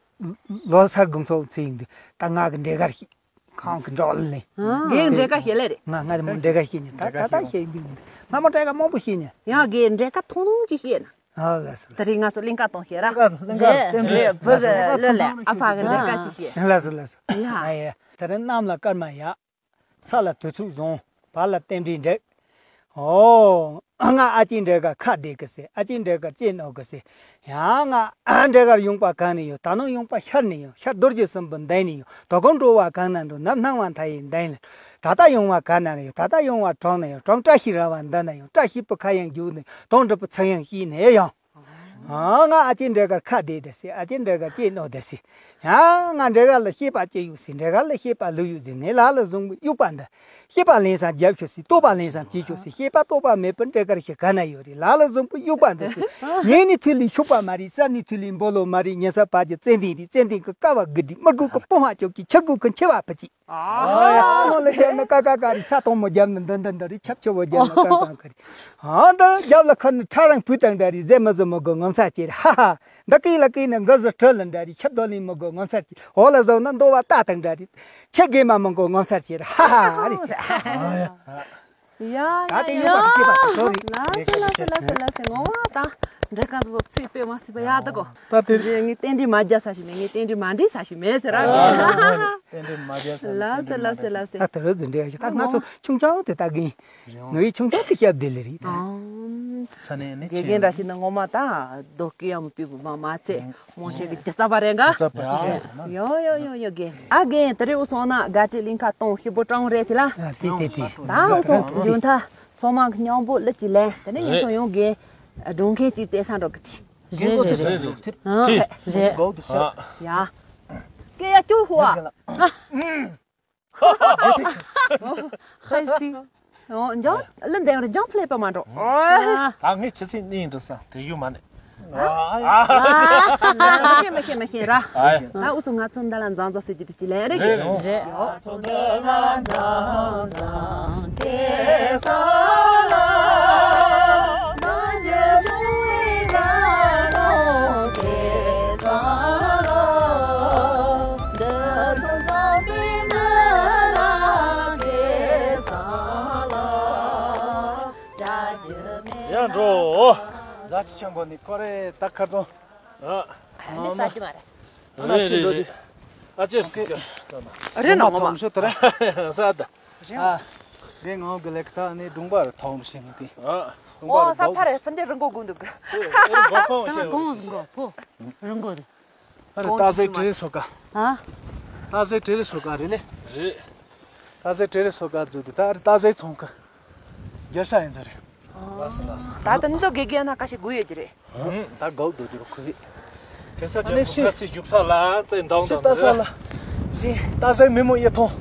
ལོ་སར་དགུང་ཚོགས་ཚེ་ཡིན་དུས་ད་ང་གི་འདྲེ་གར་ཤི། ཁང་གི་འགྲོ་ལེ། རྒན་འདྲེ་ཀ་ཤེས་ལེ་རེད། ང་ང་རེ་མོ་འདྲེ་ཀ་ཤེས་ཉེ་ད་ད་ད་ཤེས་འདུག་ང་མོ་འདྲེ་ཀ་མང་པོ་ཤེས་ཉེ། ཡང་རྒན་འདྲེ་ཀ་ཐུང་ཐུང་ཅིག་ཤེས་ན། ཨ་ལ་སི་ལ་ད་རེས་ང་ཚོ་གླིང་ཀ་གཏོང་ཤེས་ར། གླིང་ཀ་གཏོང་ཤེས་རེད་བུ་རེད་ལོ་ལེ་ཨ་ཕ་གི་འདྲེ་ཀ་ཅིག་ཤེས། ལ་སི་ལ་སི་ཡ། ཡ་ཡ། ད་རེས་གནམ་ལ་སྐར་མ་ཡག་ས་ལ་དུས་ཚོད་བཟང་། བར་ལ་རྟེན་འབྲེལ་འགྲིག་ཨོ། ང་ཨ་ཅེ་འདྲེ་ཀ་ཁ་བདེ་གི་ཟེར། ཨ་ཅེ་འདྲེ་ཀ་ལྕེ་རྣོ་གི་ཟེར། ཡང་ང་འདྲེ་ཀར་ཡོང་པ་གང་ནས་ཡོང་། ད་ནང་ཡོང་པ་ཤར་ནས་ཡོང་། ཤར་རྡོ་རྗེ་གསུམ་པོ་འདི་ནས་ཡོང་། དོ་དགོང་འགྲོ་བ་གང་ན་འགྲོ། ནམ་སྣང་བ་མཐའ་ཡས་འདི་ནས། ད་ལྟ་ཡོང་བ་གང་ན་ཡོང་། ད་ལྟ་ཡོང་བ་གྲོང་ན་ཡོང་། གྲོང་བཀྲ་ཤིས་ར་བ་འདི་ན་ཡོང་། བཀྲ་ཤིས་པོ་ཁ་ཡང་རྒྱུག་ནས་དོང་འགྲུབ་པོ་ཚང་ཡང་ཤིས་ནས་ཡོང་། ཨ་ང་ཨ་ཅེ་འདྲེ་ཀར་ཁ་བདེ་བདེ་ཟེར། ཨ་ཅེ་འདྲེ་ཀར་ལྕེ་རྣོ་བདེ་ཟེར། ཡང་ང་འདྲེ་ཀ་ལ་ཤེས་པ་ཅི་ཡོད་ཟེར། འདྲེ་ཀ་ལ་ཤེས་པ་ལུག་ཡོད་ཟེར། ངས་ལ་ལ་བཟང་པོ་དབྱུག་པ་འདི། ཤེས་པ་ལེན་སང་རྒྱབ་ཤོག་ཟེར། རྟོགས་པ་ལེན་སང་བྱེད་ཤོག་ཟེར། ཤེས་པ་རྟོགས་པ་མེད་པར་འདྲེ་ཀར་ཤི་ག་ན་ཡོད་རེད། ལ་ལ་བཟང་པོ་དབྱུག་པ་འདི་ཟེར། ཉལ་ནི་ཐུ་ལི་ཤུག་པ་མ་རེད། ས་ནི་ཐུ་ལི་འབོ་ལོ་མ་རེད། ཉལ་ས་བ་ཅི་ཙན་དན་རེད། ཙན་དན་གི་ཀ་བ་དགུ་སྒྲིག་མི་དགུ་གི་སྤོང་བ་ཅོག་གི་ཆུ་དགུ་གི་མཆེ་བ་ཕུ་ཅི། ཨ་ནོ་ལ་རྒྱབ་ན་ཀ་ཀ་ཀ་རི་ས་དོང་མོ་རྒྱབ་ན་འདི་འདི་འདི་རི་ཆབ་ཆོ་བོ་རྒྱབ་ན་ཀ་ཀ་ཀ་རི། ཨ་འདི་རྒྱབ་ལ་ཁ་ནི་ཁྲ་རང་བུ་དང་འདྲ་རི་ཟེ་མ་ཟེ་མོ་གོ་ངོ་མཚར་ཅེར་ཧ་ཧ། འདི་ཀི་ལ་ཀི་ནི་འགོ་ཟི་ཁྲི་ལ་འདྲ་རི་ཆབ་རྡོ་ལི་མོ་གོ་ངོ་མཚར་ཅེར། འོ་ལ་ཟོ་ན་འདོ་བ་ཏ་དང་འདྲ་རི་ཆེ་གེ་མ་མོ་གོ་ངོ་མཚར་ཅེར་ཧ་ཧ་རི་ཚེ། ཡ་ད་དེ་ཡ་ཡོད་པ་དེ་སྐྱེས་པ་དེ་ཚོ་རེད། ལ་སེ་ལ་སེ་ལ་སེ་ལ་སེ་ངོ་བ་ད་འདྲེ་ཀ་དེ་ཚོ་ཚིག་དཔེ་མ་སྲིད་པ་ཡག་ད་གོ། ད་དེ་རེད། ངས་རྟེན་འབྲེལ་མ་རྒྱག་ས་ཞིག་མེད། ངས་རྟེན་འབྲེལ་མ་འགྲིག་ས་ཞིག་མེད་ཟེར་ར། རྟེན་འབྲེལ་མ་རྒྱག་ས་ལ་སེ་ལ་སེ་ལ་སེ། ད་དེ་རུ་འཛིན་འདྲེ་ཡ་ད་ང་ཚོ་ཆུང་ཆུང་དེ་ད་གིན་ངའི་ཆུང་ཆུང་དེ་སྐྱབས་བདེ་ལེ་རེད་ད། ས་ནས་ནི་དགེ་རྒན་འདྲ་ཞིག་ན་ངོ་མ་ད་རྡོ་སྐུ་ཡམ་པི་བུ་མ་མ་ཚེ། མོ་ཆེ་གི་རྒྱ་ཚ་པ་རེད་ག་ཡོ་ཡོ་ཡོ་ཡོ་གེ། ཨ་གེ་དེ་རེ་འུ་སོང་ན་དགའ་སྤྲོའི་གླིང་ཁ་གཏོང་ཤི་པོ་གྲོང་རེད་དེ་ལ། དེ་དེ་དེ། ད་འུ་སོང་མཇུག་མཐའ་ཚང་མ་གི་མཉམ་པོ་ལི་ཅི་ལེན་དེ་ནས་ཡིན་སོང་ཡོང་གེ། སྒྲུང་མཁན་གཅིག་བཙལ་ས་འགྲོ་གི་དེ། རེད་རེད་རེད། ཨ་རེད། ཡ། སྐད་ཡ་ཅུ་ཧུ་ཨ། ཧ་སི། འོ་འཇང་ལི་འདེང་རེ་འཇང་ཕླེ་པ་མ་འགྲོ། ད་ངས་ཆི་ཚིག་ནི་འགྲོ་ས་དེ་ཡུ་མ་ནི། མ་ཤེས་མ་ཤེས་མ་ཤེས་ར། ད་འུ་ཚོ་ང་ཚོ་འདི་ལ་འཛང་འཛང་ཟེར་གྱི་དེ་ཅི་ལན་རེད། རེད། ཡར་འགྲོ། རྫ་ཆུ་ཆེན་པོ་ནི་ཁོ་རེ་ད་ཁར་སོང་། ཨ། ཨ་ནི་ས་ཀྱི་མ་རེད། རེད་རེད་རེད། ཨ་ཅེ་སི་ཅེ། རེད་ནོ་ངོ་མ། ས་ད། ཨ། རེད་ངོ་གི་ལེགས་ད་ནི་སྒྲུང་པ་རེད་ཐོང་ཞིང་གི། ཨ། ཨོ་ས་ཕ་རེད་ཕན་དེ་རི་མགོ་དགོན་འདུག་ཨེ་རི་མགོ་ཁོང་ད་ཞེས་དགོན་ཟིན་གོ་ཕོ། རི་མགོ་དེ། ཨ་རེ་ཏཱ་ཟེ་ཏྲེ་རེ་སོ་ཀ་ཨ། ཏཱ་ཟེ་ཏྲེ་རེ་སོ་ཀ་རེད་ལེ། རེད། ཏཱ་ཟེ་ཏྲེ་རེ་སོ་ཀ་ཛུ་དེ་ད་རེ་ཏཱ་ཟེ་ཚོང་ཀ་རྒྱལ་ས་ཡིན་ཟེར་རེད། ལགས་སོ་ལགས་སོ། ད་ད་ནི་ཏོ་དགེ་རྒན་ན་ཀ་ཤི་དགོས་ཡོད་ཀྱི་རེད། ད་དགའ་བོ་སྡོད་རྒྱུ་རུ་ཁུ་ཡིས། ཁེ་ས་ཨ་ནི་ཅན་ཤི་ཁ་ཚིག་རྒྱུག་ས་ལ་རྩེ་འདང་ཤི་དང་ཏཱ་ཟེ་ལ། ཤི་ཏཱ་ཟེ་མི་མོ་ཡེ་ཐོང་།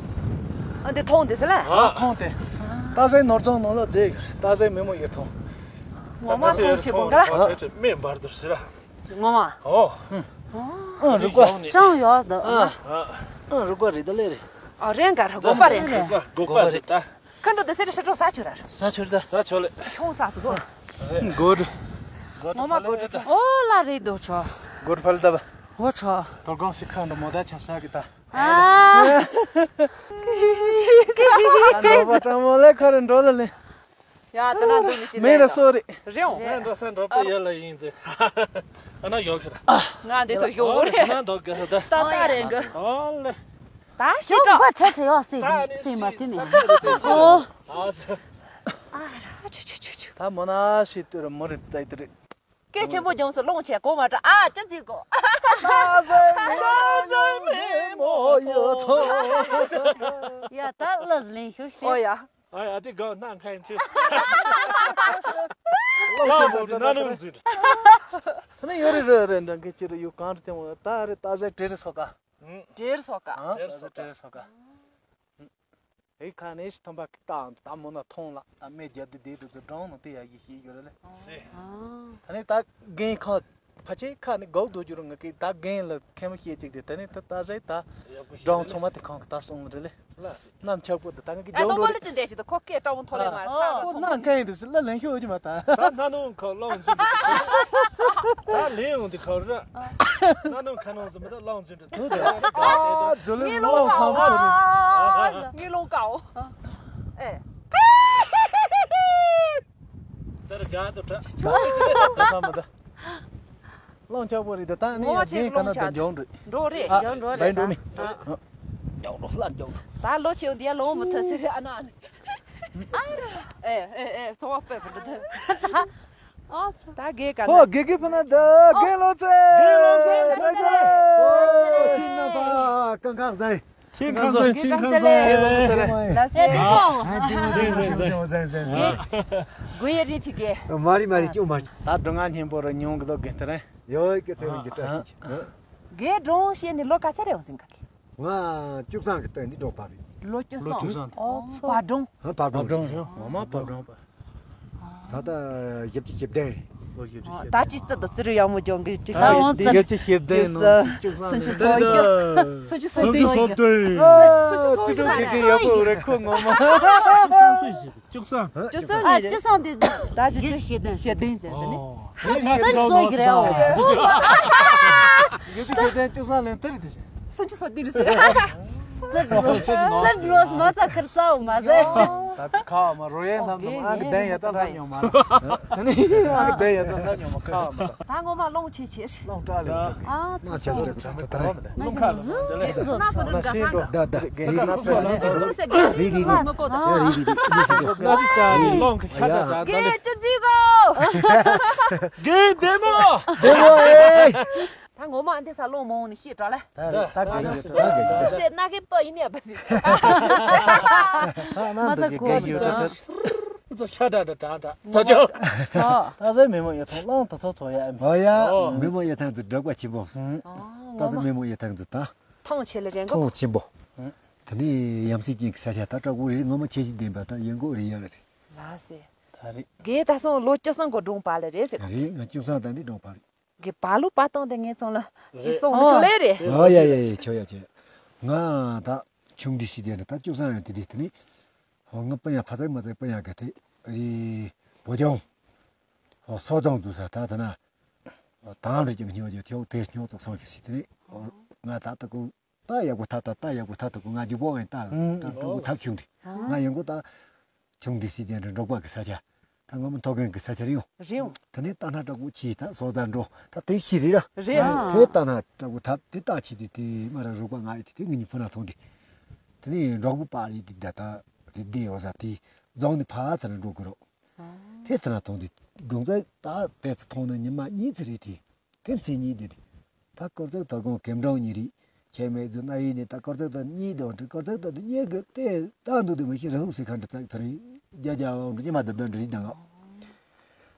ཨ་འདི་ཐོང་དེ་ཟེར་ལ། ཨ་ཐོང་དེ། ཏཱ་ཟེ་ནོར་རྫོང་ནང་ལ་རྫེ་ཡོད་རེད། ཏཱ་ཟེ་མི་མོ་ཡེ་ཐོང་། ངོ་མ་ཐོང་ཆེ་པོ་འགའ་ལ། མེ་འབར་དུ་ཟེར་ལ། ངོ་མ། ཨོ། ཨ་རུ་ཀ་ཅང་ཡོད་འདུག་ཨ། ཨ། ཨ་རུ་ཀ་རི་ད་ལེ་རེད། ཨ་རེད་ག་ར་སྒོ་པ་རེད། སྒོ་པ་སྒོ་པ་རེད་ད། ཁ་འདོ་དེ་སེ་རེ་ཤ་ཀྲོ་ས་ཆུ་ར་ར། ས་ཆུ་ར་ད། ས་ཆུ་ལེ། ཁྱོང་ས་སུ་གོ། རེད། སྒོ་རུ། ངོ་མ་སྒོ་རུ་ད། ཨོ་ལ་རེད་དོ་ཆོ། སྒོ་རུ་ཕལ་ད་བ། ཨོ་ཆོ། དོ་དགོང་ཞིག་ཁ་འདོ་མོ་ད་ཆ་ས་གི་ད། ཨ། ཨ་འགྲོ་པ་སྤྲང་མོ་ལེ་ཁ་རུ་འགྲོ་ལ་ལེ། ཡ་ད་ན་འདུག་ནི་ཅི་མེ་ར་ལེ་ད། སོ་རེད། རེད་འོང་། ང་འགྲོ་ས་འགྲོ་པ་ཡ་ལ་ཡིན་ཟེར། ཨ་ན་ཡོག་ཤི་ར། ང་འདི་ཚོ་ཡོག་རེད། ང་འདོག་ག་ས་ད། ཏག་ཏག་རེད་གི། ཨོ་ལེ། ད་ཤི་ཅོག་ཀྲོ། པ་ཆ་ཆ་ཡོག་སི་སི་མ་ཏི་ནི། ཨོ། ཨ་ཆུ་ཆུ་ཆུ་ཆུ། ད་མོ་ན་ཤི་ཏུ་ར་མོ་རེད་ཙའི་ཏུ་རེད། སྐད་ཆེན་པོ་རྒྱོངས་སུ་ལོང་ཆེ་གོ་མ་དྲ་ཨ་ཅི་ཅི་གོ། ཡ་ད་ལ་ལིང་ཤུ་ཤི། ཨོ་ཡ། ཨ་ཡ་དེ་ག་ན་ཁ་ཡིན་ཆུ། ལོང་ཆེ་མོ་དྲ་ན་ནུ་འཛུལ། ཨ་ནི་ཡོ་རི་རི་རི་འདྲ་གི་ཅི་རི་ཡུ་གང་རི་ཏེ་མོ་ད་རི་ད་ཟེ་ཏྲེ་རི་སོ་ཀ། ཏྲེ་རི་སོ་ཀ། ད་ཟེ་ཏྲེ་རི་སོ་ཀ། ཨེ་ཁ་ནས་ཤི་ཐོན་པ་ཀི་ཏང་ད་མོ་ན་ཐོང་ལ་ད་མེ་རྒྱབ་དེ་དེ་དུ་ཚོ་འབྲང་ནང་དེ་ཡ་ཡི་ཤི་ཡོད་རེད་ལེ། སེ། ད་ནི་ད་རྒན་ཁ་ཕ་ཆེ་ཁ་ནི་གོག་དུ་རྒྱུ་རུ་ང་གི་ད་རྒན་ལ་མཁན་མོ་བཤད་ཅིག་དེ་ད་ནི་ད་ད་ཟེ་ད་འབྲང་ཚང་མ་དེ་ཁང་གི་ད་སོང་རེད་ལེ། ལ་སེ། ནམ་ཆག་པོ་དེ་ད་ང་གི་ད་རྒྱང་ཏོང་པ་འགྲོ་ལ་རེད། ཅི་འདྲ་ཞིག་ད་ཁོ་སྐད་སྐྲག་མོ་ཐོ་ལེ་མ་ཨ་ས་ཁོ་ན་མཁན་ཡིན་དུ་སི་ལ་ལན་ཤོད་ཀྱི་མ་ད། ད་ན་ནུ་ཁ་ལོང་འཛིན་འགྲོ། ད་ལེན་ཡོང་དེ་ཁ་ར། ན་ནུ་ཁ་ནང་འཛིན་མ་ད་ལོང་འཛིན་འགྲོ། ཨ། ཇོ་ལི་ངའི་ལོང་ལོང་ཁང་ཁོ་རེད། ངའི་ལོང་ཀའོ། ཨེ། ཟེར་དགའ་དུ་དྲ། ད་ས་མ་ད། ལོང་ཆག་པོ་རེད་ད་ད་ནི་ངོ་མ་ཡ་ཆེ་རྒན་ག་ལོང་ན་ད་ཆག་འཇོག་འགྲོ། འགྲོ་རེད། ཨ། འཇོག་འགྲོ་རེད་ད། འགྲོ་མི། ཨ། འཇོག་འགྲོ་ལ་འཇོག་འགྲོ། ད་ལོ་ཆེ་འདི་ཡ་ལོང་མི་ཐུབ་ཟེར་ཨ་ན། ཨེ་ཨེ་ཨེ་ཚོ་བ་པེ་པེ་འདི། ཨ་ཚོ། ད་རྒན་ག་ན། ཨོ་དགེ་རྒན་ཕུ་ན་ད་རྒན་ལོ་ཚེ། རྒན་ལོ་ཚེ། ཨོ་ཁྱིམ་ནང་ད་གང་གང་ཟེར། ཆིན་ཁང་ཚན་ཆིན་ཁང་ཚན། ལ་སེ། ཨ་དེ་མོ་དེ་མོ་དེ་མོ་ཟེར་ཟེར་ཟེར། དགོས་ཡ་རེད་ཐིག་གེ། མ་རེད་མ་རེད་སྐྱོ་མ། ད་སྒྲུང་ང་སྙན་པོ་རུ་ཉུང་གི་འདུག་རྒན་དེ་རེད། ཡོད་ཀྱི་ཚེ་རིང་གི་བཀྲ་ཤིས་ཀྱི། རྒན་སྒྲུང་བཤད་ནས་ལོ་ག་ཚད་རེད་འོང་ཟིན་ག་གི། ང་བཅུ་གསུམ་གི་སྟེང་འདི་སྒྲུང་པ་རེད། ལོ་བཅུ་གསུམ། ལོ་བཅུ་གསུམ། ཨོ་བ་སྒྲུང་། ཧ་བ་སྒྲུང་རེད། ངོ་མ་བ་སྒྲུང་པ། ད་ལྟ་བཞི་བཅུ་ཞེ་བདུན། ལོ་བཞི་བཅུ་ཞེ་བདུན། ད་ཅི་ཙི་དང་ཙི་རུ་ཡག་མོ་ལྗོངས་གི་ཅི། ད་འོང་ཙི། བཞི་བཅུ་ཞེ་བདུན་ནང་བཅུ་གསུམ། སུམ་ཅུ་སོ་བརྒྱད། སུམ་ཅུ་སོ་བདུན། སུམ་ཅུ་སོ་བདུན། སུམ་ཅུ་སོ་བདུན། ཅི་ཀྲུང་ཀྲུང་གི་ཡག་པོ་རེད་ཁོ་ངོ་མ། བཅུ་གསུམ་ཟེར་གི། བཅུ་གསུམ་ནས་རེད། བཅུ་གསུམ་དེ་ད་བཞི་བཅུ་ཞེ་བདུན་ཟེར་དེ་ནི། སུམ་ཅུ་སོ་གི་རེད་འོ། བཞི་བཅུ་ཞེ་བདུན་བཅུ་གསུམ་ལེན་དེ་རེད་དེ། སུམ་ཅུ་སོ་བདུན་ཟེར། ཙི་ཙི་ཙི་ཙི་མ་ཚ་ཁར་ཙའོ་མ་ཟེར། ད་ཁ་མ་རོ་ཡན་ལྷམ་དང་ཨང་གི་བདེན་ཡ་ད་ལྷམ་ཉོ་མ། ཨ་ནི་ཨང་གི་བདེན་ཡ་ད་ལྷམ་ཉོ་མ་ཁ་མ། ད་ངོ་མ་ལོང་ཆེ་ཆེ། ལོང་ཀྲ་ལེ་ཨ་ཚོ་ཚོ་ཚོ་ཚོ། ལོང་ཁ་ལ་མ་འདི་ལེ། ན་ཤི་འགྲོ་ད་ད། རི་རི་རི་རི་རི་རི་རི་རི་རི་རི། ན་ཤི་ཙ་ནི་ལོང་གི་ཆ་ད་ད་ད་ལེ། གེ་ཅི་ཙི་གོ། གེ་བདེ་མོ། བདེ་མོ་ཨེ། ད་ངོ་མ་འདི་ས་ལོང་མོང་ནི་ཤེས་འགྲོ་ལེ། ད་ད་གེ་ད་གེ་ད་གེ། སེ་ན་གེ་པ་ཡིན་ཡ་པ་ནི། ད་ན་མ་ས་འདི་གོ་གེ་ཡོད་ད། ཚོ་ཤ་ད་ད་ད་ད་ཚོ་ཅོ། ད་ཟེ་མི་མོ་ཡོད་ཐང་ལོང་ད་ཚོ་ཚོ་ཡ་ཨེ། ཨོ་ཡ། ཨོ། མི་མོ་ཡོད་ཐང་ཚོ་འགྲོགས་པ་ཆེན་པོ། ད་ཟེ་མི་མོ་ཡོད་ཐང་ཚོ་ད། ཐང་ཆེ་ལེ་རེད་འགོ། ཐང་ཆེན་པོ། དེ་ནས་ཡམ་སྲིད་ཅན་གྱི་ས་ཆ་ད་དྲག་པོ་རེད། ངོ་མ་ཁྱེད་ཀྱི་བདེན་པ་ད་ཡིན་གོ་རེད་ཡ་རེད། ལ་སེ། ད་རེད། གེ་ད་སོང་ལོ་བཅུ་གསུམ་གོ་སྒྲུང་པ་ལེ་རེད་ཟེར། རེད། ང་བཅུ་གསུམ་ད་འདི་སྒྲུང་པ་རེད། གེ་བ་ལུ་པ་ཏང་དེ་ངེ་ཚང་ལ་ཅི་སོང་མི་ཆོག་ལེ་རེད། ཨ་ཡ་ཡ་ཡ་ཆོ་ཡ་ཆོ། ང་ད་ཆུང་དུས་སྲིད་དེ་ད་བཅུ་གསུམ་ཡང་དེ་དེ་དེ་ནི། ཧོ་ང་པ་ཡ་ཕ་ཚ་མ་ཚ་པ་ཡ་ག་དེ་རི་བོ་ལྗང་། ཧོ་སོ་ཙང་དུ་ས་ད་ད་ན། དང་རི་ཀྱང་སྨྱོ་རྒྱུ་ཐེའུ་དེ་སྨྱོ་ཙག་སོང་ཞིག་སྲིད་དེ་ནི། ང་ད་ད་ཀུ། ད་ཡག་པོ་ཐབས་ད་ད་ཡག་པོ་ཐབས་ཐུབ་གོ། ང་རྒྱུག་པོ་ངས་ད་ད་སྤྲང་པོ་ཐབས་ཆུང་དེ། ང་ཡོང་གོ་ད་ཆུང་དེ་སྲིད་ཅན་རེ་འབྲོག་པ་གི་ས་ཆ། ད་ངོ་མ་མཐོ་རྒན་གི་ས་ཆ་རེ་ཡོང་། རེ་ཡོང་། ད་ནི་ད་སྣ་དྲག་པོ་ཆེ་ད་སོ་ད་འགྲོ་ད་དེ་ཤི་རེ་ར། རེ་ཡོང་། དེ་ད་སྣ་དྲག་པོ་ཐབས་དེ་ད་ཆེ་དེ་དེ་མ་ར་རུག་པ་ང་ཡི་དེ་དེ་ངི་ཉི་ཕུ་ན་ཐོང་དེ། དེ་ནི་འབྲོག་པ་རེ་དེ་ད་ད་དེ་དེ་འོ་ས་དེ་རྫོང་ནི་ཕ་ཚ་ན་འགྲོ་གི་རོ། དེ་ཚ་ན་ཐོང་དེ་དགོང་ཚ་ད་དེ་ཚ་ཐོང་ན་ཉི་མ་གཉིས་ཚེ་རེ་དེ། དེ་མཚན་ཉིད་འདི་ད་དཀར་ཙག་དར་གོང་གེམ་གྲོང་ཉི་རིགས་ཆེ་མེད་རྫུ་ན་ཡིན་ནི་ད་དཀར་ཙག་དར་གཉིས་དང་འདྲི་དཀར་ཙག་དར་དུ་གཉིས་ཀྱི་ལྟས་ད་འདུག་དུ་མི་ཤེས་རང་ཧུ་སི་ཁ་འདྲི་ཙག་ཐ་རི་རྒྱ་རྒྱ་བ་འདྲི་ཉི་མ་དར་དར་འདྲི་དང་ངོ་།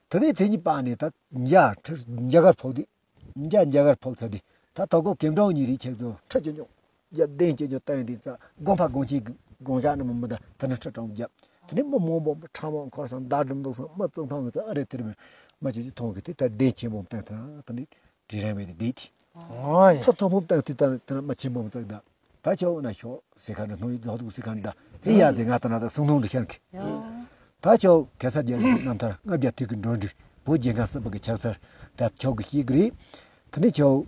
དེ་ནས་དེ་གཉིས་པ་ནས་ད་འཇའ་ཁྲི་འཇའ་གར་ཕོག་དུས་འཇའ་འཇའ་གར་ཕོག་ཚར་དུས་ད་དར་གོང་གེམ་གྲོང་ཉི་རིགས་ཆེ་ཚོ་ཁྲི་ཆུང་ཆུང་རྒྱབ་གདན་ཆེ་ཆུང་བཏང་དུས་ཙག་དགོན་པ་དགོན་ཆེན་གྱི་དགོན་ཞག་ནི་མི་མི་ད་ད་ནི་ཁྲི་གྲོང་རྒྱབ། དེ་ནས་མི་མང་པོ་ཁྲ་མོ་འཁོར་སང་མདའ་སྒྲུང་འདུག་སང་མི་བཙོང་ཐང་གི་ཙག་ཨ་རེ་དེར་མི་མ་ཆུ་ཆུ་མཐོང་གི་དེ་ད་གདན་ཆེན་པོ་བཏང་ཐང་ད་ནི། དྲི་རན་མེད་དེ་དེ་དེ། ཨོ་ཡ། ཁྲ་ཐོང་ཕུང་བཏང་དུས་ད་དེ་ན་མ་ཆེན་པོ་མ་ཙག་ད། ད་ཁྱོད་འོ་ན་ཤོག་ཟེར་ཁ་འདྲ། སྣང་ཡིག་རྫོགས་འདུག་ཟེར་ཁ་འདྲ། དེ་ཡ་དེ་ང་ད་ན་ད་གསུང་སྣང་འདྲ་ཤར་གི། ཡོ། ད་ཁྱོད་གེ་སར་རྒྱལ་རིགས་རྣམ་ཐར། ལྔ་བརྒྱ་དུས་ཀྱི་འགྲོ་འདུག་བོད་རྒྱལ་ཁམས་སྲིད་པ་གི་ཕྱག་འཚལ། ད་ཁྱོད་ཀྱི་ཤེས་ཀྱི་རེད། དེ་ནས་ཁྱོད་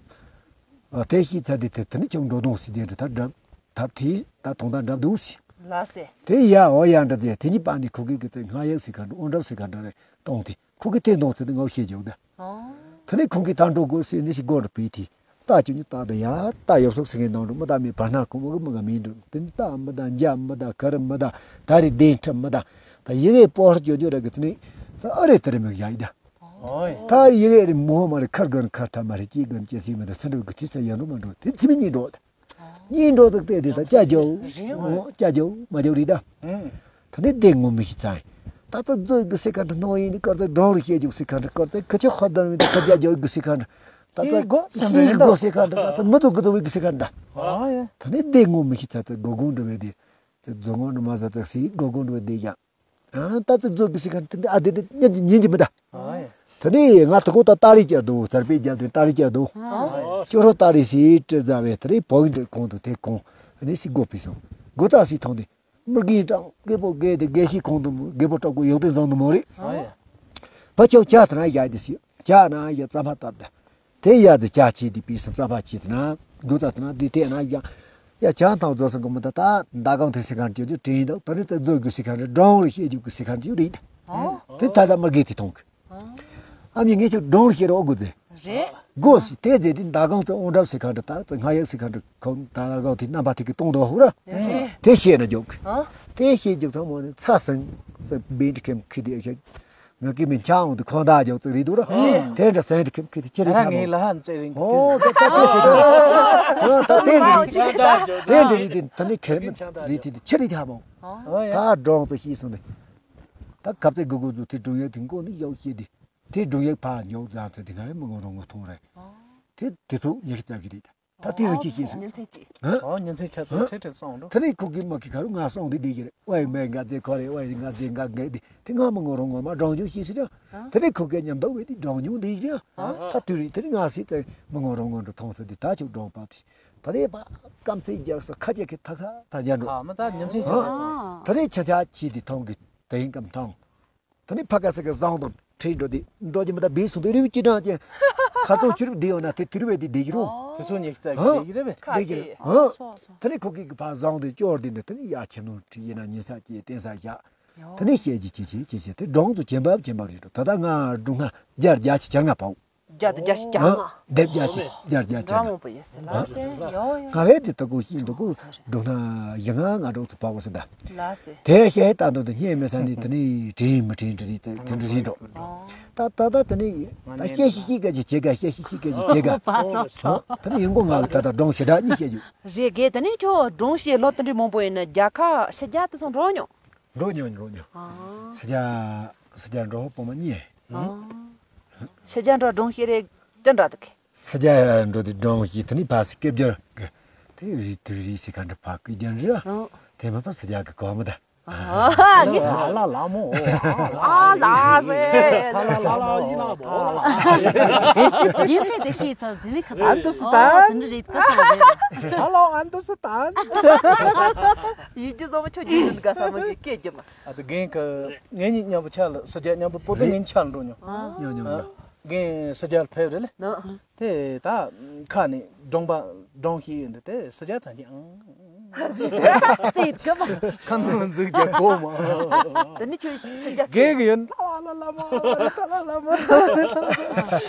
ཨ་དེ་ཤེས་ཚར་དུས་དེ་དེ་ནས་ཁྱོད་འགྲོ་དོན་ཟེར་དེ་འདྲ་ད་འགྲབ་ཐབས་དེ་ད་དོན་དག་འགྲབ་འདུག་ཟེར། ལགས་སེ། དེ་ཡ་འོ་ཡ་འདྲ་ཟེར། དེ་གཉིས་པ་ནི་ཁོ་གིས་ཀྱི་ཚེ་སྔགས་ཡིག་ཟེར་ཁ་འདྲ། དབང་གྲབས་ཟེར་ཁ་འདྲ་རེ་བཏང་སྟེ། ཁོ་གིས་དེ་གནང་ཚེ་དེ་ངའོ་ཤེས་རྒྱུ་ད། ཨོ། དེ་ནས་ཁོང་གིས་ད་འགྲོ་དགོས་ཟེར་ནས་ཞིག་སྒོ་རུ་བུད་དེ། རྟ་ཅུང་ཉི་རྟ་དང་ཡ་རྟ་ཡོབ་སོག་ཟེར་མཁན་ནང་དུ་མི་རྟ་མི་བར་སྣང་གོང་མོ་གི་མི་ག་མིན་འགྲོ། དེ་ནས་རྟ་མི་དང་འཇའ་མི་དང་ག་རི་མི་དང་ད་རེས་གདན་ཁྲི་མི་དང་ད་ཡི་གེ་སྤོ་ར་ཅོ་ཅོ་ར་གི་དེ་ནས་ཚ་ཨ་རེ་དེ་རེ་མི་བཞག་ཡི་ད། ཨོ་ཡ། ད་ཡི་གེ་རེ་མོ་མ་རེ་ཁར་གན་ཁར་ཐ་མ་རེ་ཅི་གན་ཅི་སི་མི་དང་ས་འགྲོ་གི་དེ་ས་ཡ་འགྲོ་མ་འགྲོ་དེ་ཚི་མི་གཉིས་འགྲོ་ད། གཉིས་འགྲོ་ཙག་བལྟས་དེ་ད་ཅ་རྒྱའོ། རེད་བ། ཨོ་ཅ་རྒྱའོ་མ་རྒྱའོ་རེད་ད། ཨང་། ད་ནི་དེ་ངོ་མི་ཤེས་ཚང་། ད་ཚ་རྫོགས་གི་སི་ཁ་འདྲ་ནོ་ཡིན་ནི་སྐར་ཚ་སྒྲུང་རུ་བཤད་རྒྱུ་གི་སི་ཁ་འདྲ། སྐར་ཚ་ཁ་ཆེ་ཧ་དར་མི་འདུག་ཁ་ཅ་རྒྱའོ་གི་སི་ཁ་འདྲ། ད་ཚ་ཤེས་དགོས་བསམ་ཤེས་པའི་དགོས་སི་ཁ་འདྲ། ད་ཚ་མི་ཚོ་གི་ཚོ་བའི་གི་སི་ཁ་འདྲ། ཨ་ཡ། ད་ནི་དེ་ངོ་མི་ཤེས་ཚ་ཚ་སྒོ་གུང་འགྲོ་བའི་དེ། ཚ་རྫོགས་ངོ་འགྲོ་མ་ཟ་ཚ་སི་སྒོ་གུང་འགྲོ་བའི་དེ་ཡང་། ཨ་ད་ཚ་རྫོགས་གི་སི་ཁ་འདྲ་དེ་འདྲ་ཨ་དེ་དེ་ཉན་གྱི་ཉན་གྱི་མི་ད། ཨ་ཡ། ད་ནི་ང་ད་ཁོ་ད་ཏཱ་ལི་བསྐྱལ་འདུག་ཚར་པའི་རྒྱབ་དེ་ཏཱ་ལི་བསྐྱལ་འདུག་ཨ། ཅོ་རོ་ཏཱ་ལི་སི་ཏྲི་ཛ་བའི་ད་རེས་བོ་ཡིན་ཏྲི་གོང་དུ་དེ་གོང་ནི་སི་སྒོ་ཕི་སོང་། སྒོ་ཙ་སི་ཐོང་དེ། མི་རྒན་གྲངས་རྒད་པོ་རྒས་དེ་རྒས་ཤི་གོང་དུ་མོ་རྒད་པོ་དྲག་པོ་ཡོག་དེ་བཟང་དུ་མོ་རེད། ཨ་ཡ། ཕ་ཆོག་ཇ་དེ་ན་ཡ་དེ་སི་ཇ་ན་ཡ་རྩམ་པ་བཏབ་ད། དེ་ཡ་དེ་ཇ་ཆི་དེ་པི་སི་རྩམ་པ་ཆི་དེ་ན་སྒོ་ཙ་དེ་ན་དེ་དེ་ན་ཡ། ཡ་ཇ་ཐང་རྫོགས་སོང་གི་མི་ད་ད་མདའ་གང་དེ་སི་ཁན་ཅོ་ཅོ་དྲིན་དང་ད་རེས་ཙ་རྫོགས་དགོས་སི་ཁན་རེད། སྒྲུང་རེ་བཤད་རྒྱུ་གི་སི་ཁན་ཅོ་རེད། ཨོ། དེ་ད་ད་མི་རྒས་དེ་ཐོང་གི། ཨ་མྱི་ངས་ཁྱོད་སྒྲུང་བཤད་རོགས་དགོས་ཟེར། རེད། དགོས་ཟེར། དེ་རྗེས་དེ་མདའ་གང་ཚོ་དབང་གྲབས་ཟེར་ཁ་འདྲ་ད་ཚོ་སྔགས་ཡིག་ཟེར་ཁ་འདྲ་ཁོ་མདའ་གང་དེ་རྣམ་པ་དེ་གི་གཏོང་དོ་ཧུ་ར། རེད། དེ་བཤད་ན་འཇོག་གི། ཨ། དེ་བཤད་རྒྱུ་ཚང་མ་ནི་ཚ་སེང་སེང་བིན་ཁེམ་ཁི་དེ་ཤེ། ང་གི་མིན་ཆང་འོང་དུ་ཁོང་ད་འཇོག་ཙིག་རེད་འདུག་ར། དེ་འདྲ་སེང་ཁེམ་ཁི་དེ་ཁྱེད་རེད་ད་ཁ་ངའི་མོ། ལ་ཧ་ཙེ་རིང་ཁི་ཨོ་དེ། ད་ད་དེ་ཟེར་ད། ད་དེ་འདྲ་རེད། དེ་འདྲ་རེད་དེ་ད་ནི་ཁེར་མི་རེད་དེ་དེ་ཁྱེད་རེད་ད་མོ། ཨོ་ཡ། ད་སྒྲུང་ཚོ་ཤེས་སོང་དེ། ད་གབ་ཚེ་དགུ་དགུ་ཚོ་དེ་སྒྲུང་ཡག་དེ་མགོ་ནི་ཡག་ཤེས་དེ། དེ་སྒྲུང་ཡག་ཕར་མགྱོགས་ཙམ་ཚེ་དེ་ང་ཡང་མི་ངོ་རང་ངོ་མཐོང་རེད། དེ་དེ་ཚོ་ཉི་ཤུ་རྩ་གཅིག་རེད། ད་དེ་རུ་ཅི་ཤེས་སོང་། ཉིན་མཚན་གཅིག་ཨ། ཨོ་ཉིན་མཚན་ཆ་ཚང་ཁྲེ་ཁྲེ་སོང་འགྲོ། དེ་ནས་ཁོ་གི་མ་གི་ཁ་རུ་ང་སོང་དེ་བསྡད་ཀྱི་རེད། ཝའི་མེ་ང་ཚེ་ཁོ་རེ་ཝའི་ང་ཚེ་ང་གི་དེ་དེ་ང་མི་ངོ་རང་ངོ་མ་སྒྲུང་ཆུང་ཤེས་སི་ར། ཨ། དེ་ནས་ཁོ་གི་མཉམ་དུ་བས་དེ་སྒྲུང་ཉུང་དེ་ར། ཨ། ད་དུས་རེད་དེ་ནས་ང་སི་ཚེ་མི་ངོ་རང་ངོ་འགྲོ་མཐོང་ས་དེ་ད་ཆུ་སྒྲུང་པ་དེ། ད་ནས་པ་སྐམ་ཚེ་རྒྱག་ས་ཁ་ཅེ་ཁི་ཐ་ཁ་ད་རྒྱ་འགྲོ། ཨ་མ་ད་ཉིན་མཚན་ཆ་ཨ། ཚང་། ད་ནས་ཆ་ཆ་ཆི་དེ་མཐོང་གི་དེ་ཡིན་ཀམ་མཐོང་། ད་ནི་ཕ་ཁ་སི་ཀ་བཟང་དང་ཁྲིད་འགྲོ་དེ་འགྲོ་གི་མི་ད་བེ་སུ་དེ་རིག་ཅི་གྲང་ཅན། ཁ་ཚོ་ཆུ་རུབ་དེ་ཡོང་ན་དེ་དུ་རུ་བས་དེ་བསྡད་ཀྱི་རུང་། དེ་ཚོ་ཉིག་རྩ་གི་ཧ། བསྡད་ཀྱི་རེད། བསྡད་ཀྱི་རེད། ཧ། ད་ནི་ཁོ་གི་གི་ཕ་བཟང་དེ་སྐྱོར་དེ་འདི་ད་ནི་ཡ་ཁྱིམ་ནང་ཁྲིད་ཡིན་ན་ཉིན་ས་སྐྱེས་བསྟན་ས་བཞག་ད་ནི་བཤད་ཀྱི་ཅི་ཅི་ཅི་ཅི་དེ་སྒྲུང་ཚོ་བྱེད་འབབ་བྱེད་འབབ་རེད་འགྲོ། ད་ལྟ་ང་སྒྲུང་ང་བརྒྱ་བརྒྱ་ཅིག་བརྒྱ་ལྔ་པའོ། བརྒྱ་དང་བརྒྱ་ཞིག་བརྒྱ་ལྔ། ཨ། སྡེབ་བརྒྱ་ཅིག་བརྒྱ་བརྒྱ་ཅིག་འདྲ་མང་པོ་ཡོད་ཟེར་ལ་ཟེར་ཡོ་ཡོ། ང་བས་དེ་ལྟ་གོ་ཤིན་ཏུ་གོ་འགྲོ་ན་ཡང་ང་འགྲོ་ཚུལ་བག་གོ་ཟེར་ད། ལ་ཟེར། དེ་བཤད་ད་དུང་དུ་སྙད་མི་ས་ནི་དེ་ནི་དྲིན་མི་དྲིན་དྲི་རིགས་དེ་དེ་འདྲ་ཞིག་འགྲོ། ཨོ། ད་ད་ད་དེ་ནི་ད་བཤད་ཤི་ཤི་ག་ཅི་བྱེད་ག་བཤད་ཤི་ཤི་ག་ཅི་བྱེད་ག་ཨོ། ད་ནི་ཡིན་གོ་ང་ལ་ད་ད་སྒྲུང་ཞེ་དྲག་གཉིས་བཤད་རྒྱུ། རེད་གེ་ད་ནི་ཁྱོད་སྒྲུང་བཤད་ལོ་དེ་འདྲ་མང་པོ་ཡིན་ན་རྒྱལ་ཁ་ཤ་རྒྱ་དེ་ཚོ་འགྲོ་མྱོང་། འགྲོ་མྱོང་འགྲོ་མྱོང་། ཨོ། ཤ་རྒྱ་ཤ་རྒྱ་འགྲོ་ཧོ་པོ་མ་གཉིས། ཨོ། ཤ་རྒྱ་འགྲོ་སྒྲུང་བཤད་རེད་ཅི་འདྲ་འདུག་གི། ཤ་རྒྱ་འགྲོ་དེ་སྒྲུང་བཤད་དེ་ནི་ཕ་སི་སྐད་སྦྱར་གི་དེ་རི་དུ་རི་སི་ཁ་འདྲ་ཕ་སྐད་སྦྱར་རི་ཨོ། དེ་མ་ཕ་ཤ་རྒྱ་གི་གོ་མི་ད། ཨ་ནི་ལ་ལ་ལ་མོ། ཨ་ལ་ཟེ། ཐ་ལ་ལ་ལ་ཡིན་ལ་མོ། རྒྱན་ཆས་དེ་ཤེས་ཚར་དེ་ནི་ཁ་ཨན་ཏི་སི་ཏན། དེ་འདྲ་རེད་ག་ས་རེད། ཧ་ལོ་ཨན་ཏི་སི་ཏན། ཡིན་གྱི་བཟོ་མ་ཆོག་རྒྱུ་འདི་ག་ས་མ་གི་སྐད་རྒྱབ་ན། ཨ་ཏི་རྒན་གི་ངེད་གཉིས་མཉམ་པོ་ཆ་ལ་ས་རྒྱ་མཉམ་པོ་པོ་ཏི་ངེད་གཉིས་ཆ་ལ་འགྲོ་མྱོང་། ཉོ་ཉོ་ཉོ། རྒན་ས་རྒྱ་ལ་ཕེབས་རེད་ལེ། དེ་ད་ཁ་ནས་སྒྲུང་པ་སྒྲུང་ཞིག་ཡོད་འདི་དེ་ས་རྒྱ་ཐང་གི་ཨང་། དེ་གི་མ། ཁ་ནང་འཛུགས་རྒྱ་གོ་མ། དེ་ནི་ཁྱོད་ས་རྒྱ་རྒན་གི་ཡོད། ལ་ལ་ལ་མ་ལ་ལ་ལ་མ།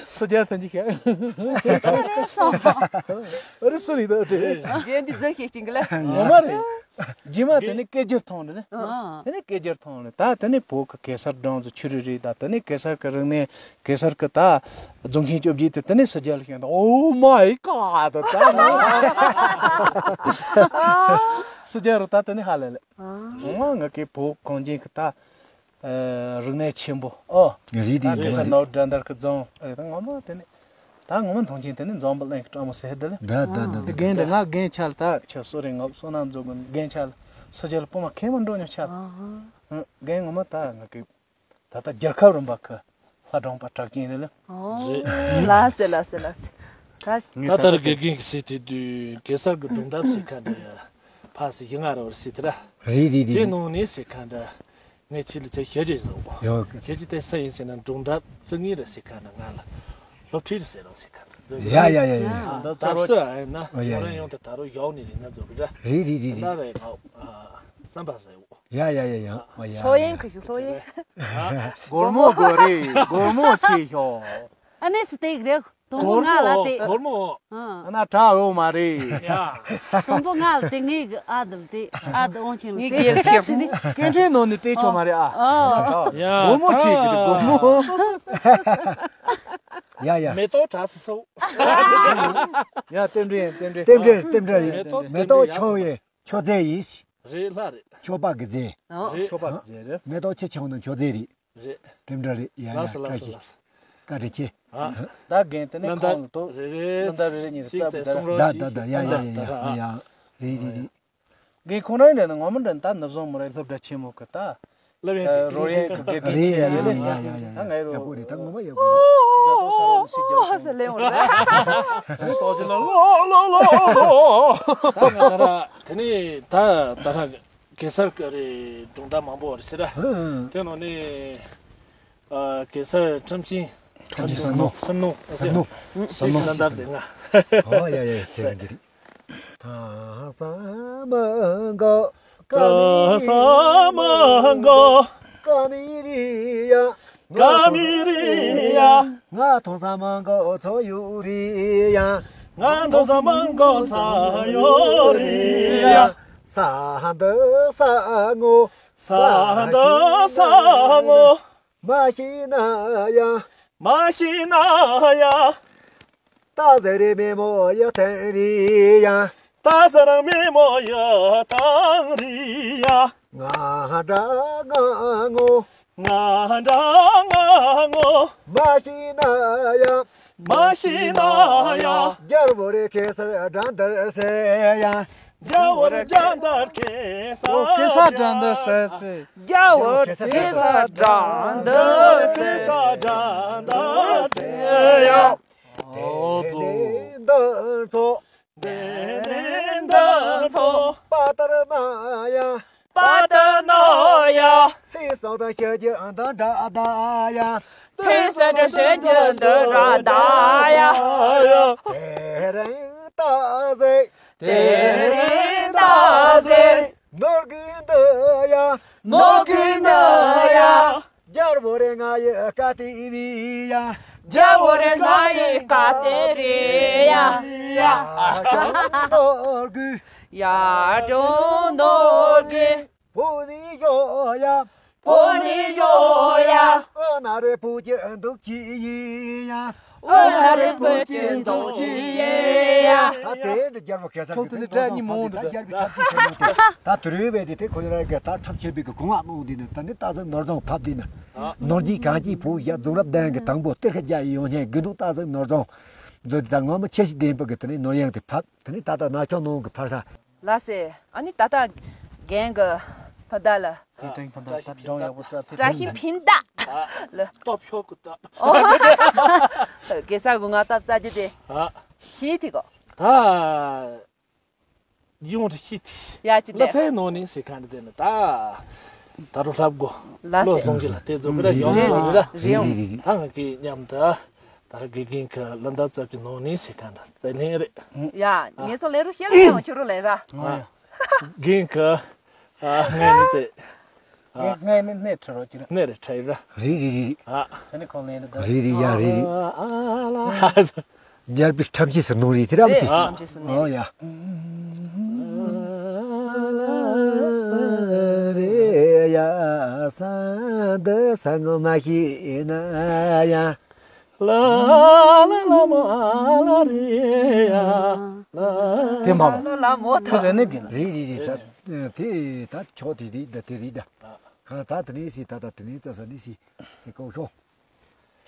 ས་རྒྱ་ཐང་གི་ཤ། ཆེ་རེད་སོང་། ཨ་རི་སུ་རེད་ད་དེ། རྒན་འདི་འཛིན་ཤེས་ཅིང་གི་ལ། ངོ་མ་རེད། རྗེས་མ་དེ་ནི་སྐད་སྒྱུར་ཐོང་རེད། ཨ། དེ་ནི་སྐད་སྒྱུར་ཐོང་རེད། ད་དེ་ནི་བོད་ཀྱི་གེ་སར་སྒྲུང་ཚོ་ཆུ་རུ་རེད། ད་དེ་ནི་གེ་སར་གྱི་རིག་གནས་གེ་སར་གྱི་ད་རྫོང་ཆེན་བཅོ་བརྒྱད་དེ་དེ་ནི་ས་རྒྱ་ལ་ཤེས་ད། Oh my God ད་ད་ས་རྒྱ་རུ་ད་དེ་ནི་ཧ་ལས་ལས། ཨ། ངོ་མ་ང་གི་བོད་གངས་ཅན་གྱི་ད། ཨ། རིག་གནས་ཆེན་པོ་ཨོ། རེད་དེ་ད་རེད། གེ་སར་ནོར་བུ་དགྲ་འདར་གྱི་རྫོང་རེད། ད་ངོ་མ་དེ་ནི་ད་ངོ་མ་མཐོང་ཆེན་དེ་ནི་འཛོམས་པ་གླིང་གི་སྤྲང་མོ་ཟེར་དེ་ལ། ད་ད་ད་དེ་རྒན་འདྲ་ང་རྒན་ཆ་ལ་ད་ཁྱོད་སུ་རེད་ངོ་བསོད་ནམས་རྫོགས་གི་རྒན་ཆ་ལ་སུ་ཆ་ལ་སྤུ་མ་ཁེ་མ་འགྲོ་ཉོ་ཆ་ལ། ཨ་ཧ། རྒན་ངོ་མ་ད་ང་གི་ད་ད་རྒྱལ་ཁབ་རིམ་པ་གི་ལྷ་སྒྲུང་པ་གྲགས་ཅན་རེད་ལ། ཨོ། རེད། ལགས་སེ་ལགས་སེ་ལགས་སེ། ད་ད་ལྟར་དགེ་རྒན་གྱི་སྲིད་དེ་དུས་གེ་སར་གྱི་སྒྲུང་གཏམ་ཟེར་མཁན་འདྲ་ཡ་ཕ་སི་ཡི་ང་ར་བར་སྲིད་དེ་ར། རེད་རེད་རེད། དེ་ནང་ནས་ཟེར་མཁན་འདྲ་ངས་ཆི་ལི་ཆ་ཤེས་རེད་བཟོ། ཡོ། ཁྱེད་ཀྱི་དེ་སུ་ཡིན་ཟེར་ན་སྒྲུང་གཏམ་བཙུན་ངེ་རེད་ཟེར་མཁན་འདྲ་ང་ལ་སློབ་ཁྲིད་རེད་ཟེར་རོགས་ཟེར་མཁན་འདྲ། ཡ་ཡ་ཡ་ཡ། ད་ད་སུ་ཨ་ཡིན་ན་ཡོ་ར་ཡོང་དེ་ད་རུང་ཡོག་ནས་རེད་ན་བཟོ་གི་ར། རེད་རེད་རེད་རེད། ད་རེད་ང་བསམ་པ་ཟེར། ཡ་ཡ་ཡ་ཡ། ཨ་ཡ། ལྷོ་ཡིན་གི་ཞུ་ལྷོ་ཡིན། སྒོར་མོ་དགོས་རེད། སྒོར་མོ་ཆེ་ཤོག་ཨ་ནེ་སི་ཏེག་རེད། དུམ་བུ་ལྔ་ལ་སྟེ། སྒོར་མོ། ཨ་ན་དྲག་ཡོད་མ་རེད། ཡ། དུམ་བུ་ལྔ་ལ་སྟེ་ངའི་གི་ཨ་དུ་ལ་སྟེ་ཨ་དུ་འོང་ཆེན་ལ་ངའི་སྟེ། སྐད་ཆེན་ནོ་ནི་སྟེ་ཆོག་མ་རེད་ཨ། ཨ། ཡ། སྒོར་མོ་ཆེ་གི་རེད་སྒོར་མོ། ཡ་ཡ། མེ་ཏོག་དྲག་སི་སོ། ཡ་རྟེན་འབྲེལ་ཡིན་རྟེན་འབྲེལ། རྟེན་འབྲེལ་རྟེན་འབྲེལ་ཡིན། མེ་ཏོག་མེ་ཏོག་ཆོག་ཡིན། མཆོད་རྫས་ཡིན། རེད་ལྷ་རེད། མཆོད་པ་གི་རྫས། ཨོ། རེད། མཆོད་པ་གི་རྫས་རེད། མེ་ཏོག་ཆུ་ཆང་ནང་མཆོད་རྫས་རེད། རེད། དེ་འདྲ་རེད། ཡ་ཡ། ལགས་སོ་ལགས་སོ་བཀྲ་ཤིས། ལགས་སོ། བཀའ་དྲིན་ཆེ། ཨ། ད་རྒན་དེ་ནས་ལ་ད་ཁོང་ལ་ཐོག་རེད་རེད། ལ་ད་རེད་རེད་གཉིས་རེད་ཅིག་རྩ་བ་ད་ར། ད་ད་ད་ཡ་ཡ་ཡ་ཡ་ཡ། རེད་རེད་རེད། རྒན་ཁོང་རང་ཡིན་ན་ངོ་མ་འདྲ་ད་ནུབ་བཟང་མོ་རེད་སློབ་གྲྭ་ཆེན་མོ་གི་ད། ལབ་ཡིན་རོ་ཡན་གི་དགེ་རྒན་ཆེ་ཡ་ཡ་ཡ་ཡ་ཡ། ད་ང་ཡ་རོ་ཡག་པོ་རེད་ད་ངོ་མ་ཡག་པོ་རེད། ཛ་ཏོ་ས་ར་ནི་སི་རྒྱ་ཨོ་ཟེར་ལེ་འོ་རེད། ཏོག་ཅི་ལ་ལོ་ལོ་ལོ་ལོ། ད་ང་ད་ར་དེ་ནི་ད་ད་ར་གེ་སར་གི་རེད་སྒྲུང་གཏམ་མང་པོ་རེད་ཟེར་ར། དེ་ནང་ནས་ཨ་གེ་སར་ཁྲམ་ཆེན། ཁྲམ་ཆེན་ཟམ་ནོ། ཟམ་ནོ་ཟམ་ནོ། ཟམ་ནོ། ལ་འདབ་ཟེར་ང་། ཨོ་ཡ་ཡ་ཡ་ཟེར་གི་རེད། ཐང་ས་མ་གོ་ག་མི་རི་ཡ། ག་ས་མ་གོ་ག་མི་རི་ཡ། ག་མི་རི་ཡ། ང་ཐང་ས་མ་གོ་ཚོ་ཡུ་རི་ཡ། ང་ཐང་ས་མ་གོ་ཚ་ཡོ་རི་ཡ། ས་འདི་ས་ངོ་། ས་འདི་ས་ངོ་། མ་ཤེས་ན་ཡ། མ་ཤེས་ན་ཡ། ད་ཟེར་རེ་མེ་མོ་ཡ་ཐང་རི་ཡ། ད་ཟེར་རེ་མེ་མོ་ཡ་ཐང་རི་ཡ། ང་འདྲ་ང་ངོ་། ང་འདྲ་ང་ངོ་། མ་ཤེས་ན་ཡ། མ་ཤེས་ན་ཡ། རྒྱལ་བོ་རེ་ཁེ་སར་དགྲ་འདུལ་ཟེར་ཡ། རྒྱལ་བོ་རེ་དགྲ་འདུལ་ཁེ་སར། ཨོ་ཁེ་སར་དགྲ་འདུལ་ཟེར་ཟེར། རྒྱལ་བོ་ཁེ་སར་དགྲ་འདུལ་ཟེར། ཁེ་སར་དགྲ་འདུལ་ཟེར་ཡ། དེ་ནས་འདི་ཚོ། དེ་ནས་འདི་ཚོ། པ་ཏར་ན་ཡ། པ་ཏར་ན་ཡ། སྲིད་སོགས་དང་ཤེས་རྒྱུ་འདི་འདྲ་ད་ཡ། སྲིད་སོགས་དང་ཤེས་རྒྱུ་འདི་འདྲ་ད་ཡ། དེ་རིང་ད་ཟེ། དེ་རིང་ད་ཟེ། ནོར་གི་འདི་ཡ། ནོར་གི་འདི་ཡ། རྒྱལ་བོ་རེ་ང་ཡི་བཀའ་དེ་བི་ཡ། རྒྱལ་བོ་རེ་ང་ཡི་བཀའ་དེ་རེ་ཡ། ཡ་ཅོང་ནོར་གི། ཡ་ཅོང་ནོར་གི། བོ་ནི་ཡོ་ཡ། བོ་ནི་ཡོ་ཡ། ཨ་ན་རེ་བུ་ཅི་འདུག་ཅི་ཡི་ཡ། ཨ་ན་རེ་བུ་ཅི་འདུག་ཅི་ཡི་ཡ། ད་དེ་འདི་རྒྱལ་བོ་ཁེ་སར་ཚོགས་དེ་ནི་སྒྲ་གཉིས་མང་འདུག་ད་རྒྱལ་བོའི་ཁྲབ་ཆེ་ཟེར་ནོ་དེ་ད་དུ་རུས་བས་དེ་དེ་ཁོ་ཡ་ར་གི་ད་ཁྲབ་ཆེ་བའི་གི་གོང་བ་མང་འདི་ནི་ད་ནི་ད་ཟིག་ནོར་རྫོང་ཕབ་འདི་ནི་ནོར་གྱི་གང་གྱི་བུ་ཡ་རྫོང་རབ་ལྡན་གི་དང་པོ་གཏེར་ཁ་རྒྱ་ཡི་ཡོང་ཉན་དགེ་འདུག་ད་ཟིག་ནོར་རྫོང་མཛོད་དེ་ད་ངོ་མ་ཆེ་ཞིག་ལྡན་པ་གི་དེ་ནི་ནོར་གཡང་དེ་ཕབ། དེ་ནི་ད་ལྟ་ན་ཆུང་ནང་གི་ཕར་ས། ལགས་སེ། ཨ་ནི་ད་ལྟ་རྒན་གི་ཕ་ད་ལ། ཨ། བཀྲ་ཤིས་ཕིན་ད་ད་སྒྲུང་ཡག་པོ་རྩ་ཚེ་བཀྲ་ཤིས་ཕིན་ད་ལ། སྟོབས་ཤོག་གི་སྟབས། ཨོ། གེ་སར་གི་ང་སྟབས་རྩ་རྒྱུ་དེ། ཨ། ཤི་ཐི་གོ། ད་ཡོང་དུ་ཤི་ཐི། ཡ་ཅི་ལ་ལེ། ཚའི་ནང་ནས་ཟེར་མཁན་དེ་ནི་ད། ད་རུ་ལྷབ་གོ། ལ་བློ་སེ། བཟང་གི་ལ་དེ་ཚོ་གི་ལ་ཡོང་རེད་རེད་རེད་རེད་ཡོང་། རེད་རེད། ད་ང་གི་མཉམ་དུ་ད་ར་དགེ་རྒན་གི་ལ་འདབ་རྩ་གི་ནང་ནས་ཟེར་མཁན་ད་དེ་ལེན་རེད། ཡ་ངེད་ཚོ་ལེན་རུ་ཤེས་ལ་ཡང་ཁྱོད་རུ་ལེན་ར། ཨ། རྒན་གི། ཨ་ངས་ནི་ཚེ། ཨ། ངས་ནི་སྣེ་ཁྲིད་རོགས་ཀྱི་ར། སྣེ་རེ་ཁྲིད་ར། རེད་རེད་རེད། ཨ། ད་ནི་ཁོང་ལེན་རེད་ད། རེད་རེད་ཡ་རེད་རེད། ཨ་ཨ་ལ། རྒྱལ་པོའི་ཁྲམ་ཆེ་ཟེར་ནོ་རེད་དེ་ར་རེད་དེ། ཁྲམ་ཆེ་ཟེར་ནི་ཨོ་རེད། ཡ། རེད་ཡ་ས་འདི་ས་ངོ་མ་ཤེས་ན་ཡ། ལ་ལ་ལ་མོ་ཨ་ལ་རེད་ཡ། ལ་དེ་མ་མོ། ལ་ལ་མོ་དེ་ད་རེད་ནི་གི་ན། རེད་རེད་རེད་ད། དེ་ད་ཆོག་དེ་རེད་ད་དེ་རེད་ད། གང་ད་དེ་ནས་སི་ད་ད་དེ་ནས་ཙ་ས་ནི་སི་ཙི་ཀོ་ཤོ།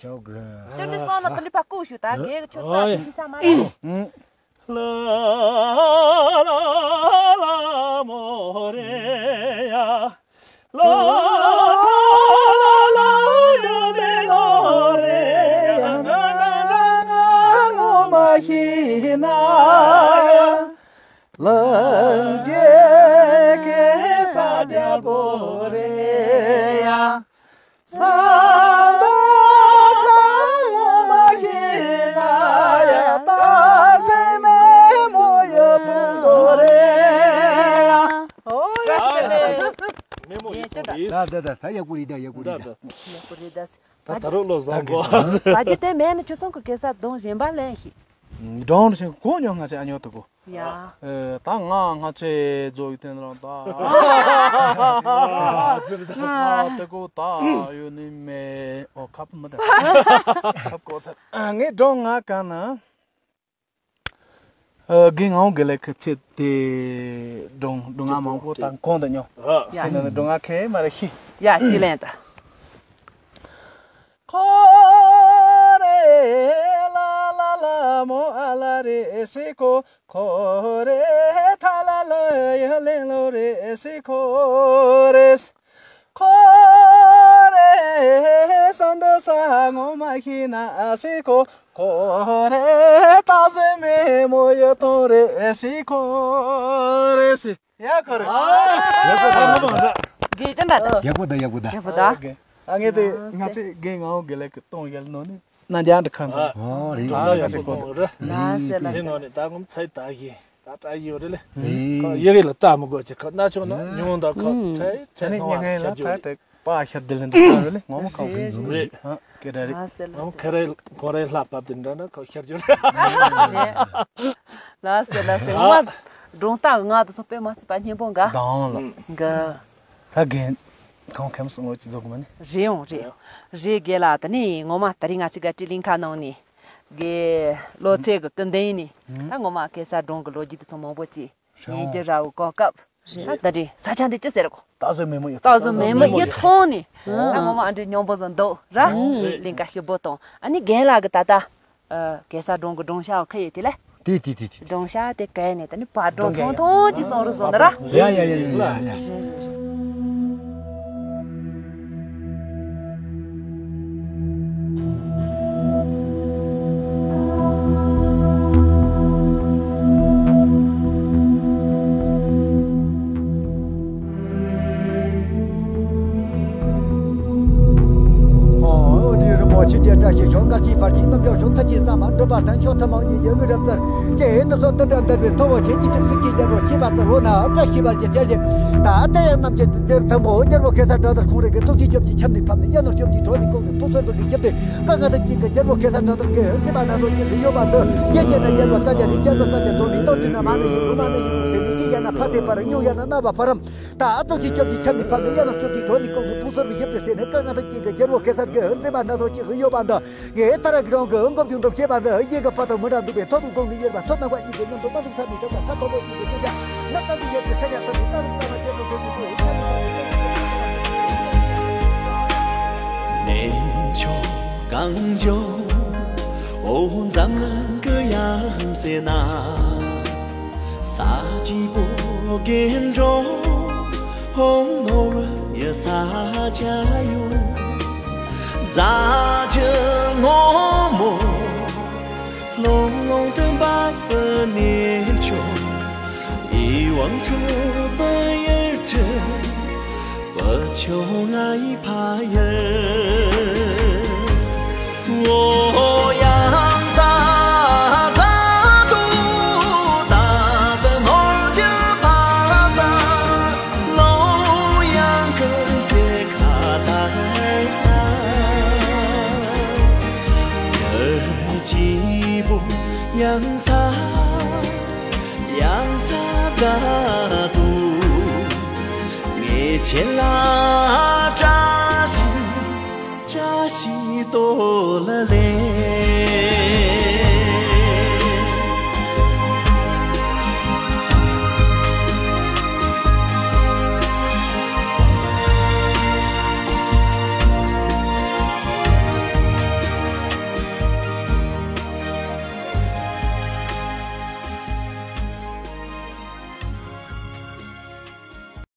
ཆོག་གི། ཅོ་ནི་སོང་ན་དེ་ནི་ཕ་ཀོ་ཤུ་ད་གེ་ཆོ་ཙ་ཨོ་ཡ། ཤི་ས་མ་རེད། ལ་ལ་ལ་མོ་རེ་ཡ། ལ་ལ་ལ་ཡ་རེ་ལ་རེ་ཡ། ང་ང་ང་ང་ངོ་མ་ཤེས། ད་ད་ད་ད་ཡག་པོ་རེད་ད། ཡག་པོ་རེད་ད། ད་ད་རུང་བློ་བཟང་གོ། བ་ཇི་དེ་མེད་ན་ཁྱོད་ཚང་གི་གེ་སར་སྒྲུང་གཞན་པ་ལེན་ཤིག་སྒྲུང་ཞིག་གོ་མྱོང་ང་ཚོ་ཨ་ཉོ་དུ་གོ། ཡ། ཨེ། ད་ང་ང་ཚོའི་རྫོགས་ཡུལ་དེ་རང་ད། ཨ་དེ་གོ་ད་ཡོད་ནི་མེད། ཨོ་ཁབ་མི་ད། ཁབ་གོ་ཚར། ངས་སྒྲུང་ང་ག་ན། ཨ། དགེ་ངག་དགེ་ལེགས་ཀྱི་ཆེད་དེ་སྒྲུང་སྒྲུང་ང་མང་པོ་དང་གོང་དུ་ཉོ། ཡ། དེ་ནི་སྒྲུང་ང་ཁེ་མ་རེ་ཤི། ཡ། ཅི་ལན་ད། ཁོ་རེ་ལ་ལ་ལ་མོ་ཨ་ལ་རེ་སི་ཁོ། ཁོ་རེ་ཐ་ལ་ལ་ཡ་ལེ་ལོ་རེ་སི་ཁོ་རེ། ཁོ་རེ་ས་འདི་ས་ངོ་མ་ཤེས་ན་སི་ཁོ། ཁོ་རེ་ད་སེ་མེ་མོ་ཡ་ཐོ་རེ་སི་ཁོ་རེ་སི། ཡ་ཁོ་རེ། ཡག་པོ་འདུག། དགེ་ཅན་འདྲ་ད། ཡག་པོ་འདུག། ཡག་པོ་འདུག། ཡག་པོ་འདུག། ཨ་ངས་དེ་ང་ཚོས་དགེ་ངག་དགེ་ལེགས་ཀྱི་གཏོང་ཡལ་ནོ་ནི་ན་འཇའ་འདྲ་ཁང་དུ། ཨ་རེད། ཨ་ཡག་པོ་འདུག་རེད། ལ་སེ་ལ་སེ། དེ་ནོ་ནི་ད་ངོམ་ཚའི་ད་གི། ད་ད་ཡོད་རེད་ལེ། ཨེ། ཁོ་ཡི་གེ་ལ་ལྟ་མི་དགོས་ཅི། ཁོ་ན་ཆུང་ན་ཨུམ། ཉུང་ད་ཁོ་ཨུམ། ཁྲེ་ཁྲེ་ཨ་ནི་སོང་བ་ཉེ་ངའི་ཤར་ལ་རྒྱུ་ད་རེད། དེ་པ་ཤར་དེ་ལེན་འདུག་ད་རེད་ལེ། ངོ་མ་ཁོ་རེད་རེད། ཨ་སྐད་ར་རེད། ལ་སེ་ལ་ངོ་མ་སེ། ཁེ་རེ་ཁོ་རེ་ལྷ་བབས་དེ་འདྲ་ན་ཁོ་ཤར་རྒྱུ་རེད། རེད། ལ་སེ་ལ་སེ། ངོ་མ་སྒྲུང་རྟགས་ང་དེ་ཚོ་དཔེ་མ་སྲིད་པ་སྙན་པོ་འགའ། དང་ལ། འགའ། ད་རྒན་གང་ཁེམ་སོང་ལོ་ཅི་བཟོ་གི་མ་ནི། རེད་འོང་རེད། རེད་རྒན་ལགས། ད་ནི་ངོ་མ་ད་རེས་ང་ཅི་ག་ཏྲི་གླིང་ཁ་ནང་ནས། དགེ་བློ་ཚེ་གི་སྐུ་མདུན་ནས་ད་ངོ་མ་གེ་སར་སྒྲུང་གི་ལོ་རྒྱུས་དེ་ཚོ་མང་པོ་ཅིག་ཡིན་རྒྱུ་ར་བོ་གོ་སྐབས་ད་ད་རེས་ས་ཆ་འདི་ཅི་ཟེར་གོ། ད་གཟོད་མེད་མོ་ཡོད། ད་གཟོད་མེད་མོ་ཡོད་ཐོང་ནས་ད་ངོ་མ་ཨ་འདྲའི་སྙོམས་པོ་བཟོ་འདུག་ར། གླིང་ག་ཞིག་པོ་དང་ཨ་ནི་རྒན་ལགས་གི་ད་ལྟ་གེ་སར་སྒྲུང་གི་སྒྲུང་ཞྭ་བ་ཁ་ཡོད་དེ་ལས། དེ་དེ་དེ་དེ། སྒྲུང་ཞྭ་དེ་གས་ནས་ད་ནི་བར་སྒྲུང་ཐུང་ཐུང་ཅིག་གསུང་རོགས་གསུང་ན་ར། ཡ་ཡ་ཡ་ཡ་ཡ་ཡ། རེད་རེད་རེད། ཨོ་དེ་རིན་པོ་ཆེ་རྒྱལ་བཀྲ་ཤིས་ཤོག། མགར་ཆེན་བར་གྱི་རྣམ་ཅོག་ཤོག། མཐའ་ཀྱི་ས་མ་འགྲུབ་པ་དང་ཕྱོགས་ཐུན་མོང་གཉིས་ཀྱི་དངོས་གྲུབ་སྩོལ། ཀྱེ་ནུབ་སོ་ཏི་ཏྲ་འདར་བའི་ཐོ་བོ་ཆེན་གྱི་ཐུགས་སྲས་ཀྱི་རྒྱལ་པོ་ཁྱེད་པ་ཙི་འོ་ན་བཀྲ་ཤིས་བར་གྱི་རྒྱལ་གྱི། ད་ལྟ་ཡང་རྣམ་རྒྱལ་དུ་དེར་དང་པོ་རྒྱལ་པོ་གེ་སར་བྲག་དར་ཁོང་རང་གི་ཐུགས་ཀྱི་སྐྱབས་ཀྱི་ཁྱབ་ནས་ཕབ་ནས་གཡས་ནོར་སྐྱོབ་ཀྱི་གྲོགས་ནས་བཀུག་ནས་ཕུག་གསར་བུ་གི་སྐྱབས་དེ་ཀ་ང་ཐུགས་ཀྱི་གི་རྒྱལ་པོ་གེ་སར་བྲག་དར་གི་འོན་ཙེ་མ་ན་ཚོ་ཀྱི་དུ་ཡོད་པ་འདི་ཡེ་ཡེ་ན་རྒྱལ་པོ་ས་རྒྱ་རི་རྒྱལ་པོ་ས་རྒྱ་དོ་མི་ཏོ་དུས་ན་མ་ན་ཡིན་བུ་མ་ན་ཡིན་བུ་སེ་མི་ཤི་ཡ་ན་ཕ་སེ་པར་སྨྱུ་ཡ་ན་ན་བ་པ་རམ། ད་ཨ་ཙོག་གི་སྐྱབས་ཀྱི་ཁྱབ་ནི་ཕ་གི་ཡ་ན་སྐྱོབ་ཀྱི་གྲོགས་ནི་ཀོང་གི་ཕུག་སོར་བི་ཞབས་ཏེ་སེ་ནི་ཀ་ང་ཐུགས་ཀྱི་གི་རྒྱལ་པོ་གེ་སར་གི་འོན་ཙེ་མ་ན་ཚོ་ཀྱི་ཡོད་པ་འདི། ངས་ད་ར་གི་རང་གི་འགོ་བརྒྱུད་འགྲུབ་བྱེད་པ་འདི་ཡིན་གི་ཕ་དང་མི་འདྲ་འདུག་པའི་ཐོག་ཏུ་དགོངས་ཀྱི་ཡོད་པ་ཐོག་ནང་པ་གཉིས་ཀྱི་མཉམ་དུ་མ་འདུག་ས་མི་ཆགས་པ་ས་ཐོག་པོ་གཉིས་ཀྱི་ཀུན་ཀྱང་ནག་ས་འདི་ཡོད་ཀྱི་ས་ཡ་ས་མི་ལྟ་རུ་ལྟ་བ་བྱེད་དུ་ཟེར་ཞིག་ཏུ་ཡིན་ས་མི་ལྟ་བ་བྱེད་དུ་ཟེར་ཞིག་ཏུ། 南極、广州、哦，咱们个样子呐。 ས་གཅིག་པོ་རྒན་འགྲོ་ཧོང་ནོར་ཡ་ས་ཆ་ཡོད། རྫ་ཆུ་སྔོན་མོ་ལྷུང་ལྷུང་དུ་འབབ་པའི་གནས་མཆོག་ཡིད་དབང་འཕྲོག་པའི་ཡུལ་གྲུ། 不朽爱怕人。我阳山大肚大山，我就怕山，洛阳跟别卡大山。 ཡར་གྱི་བུ་ཡང་ས་ཡང་ས་རྫ་དུ་ངས་ཁྱེད་ལ་བཀྲ་ཤིས་བཀྲ་ཤིས་དོ་ལ་ལེ།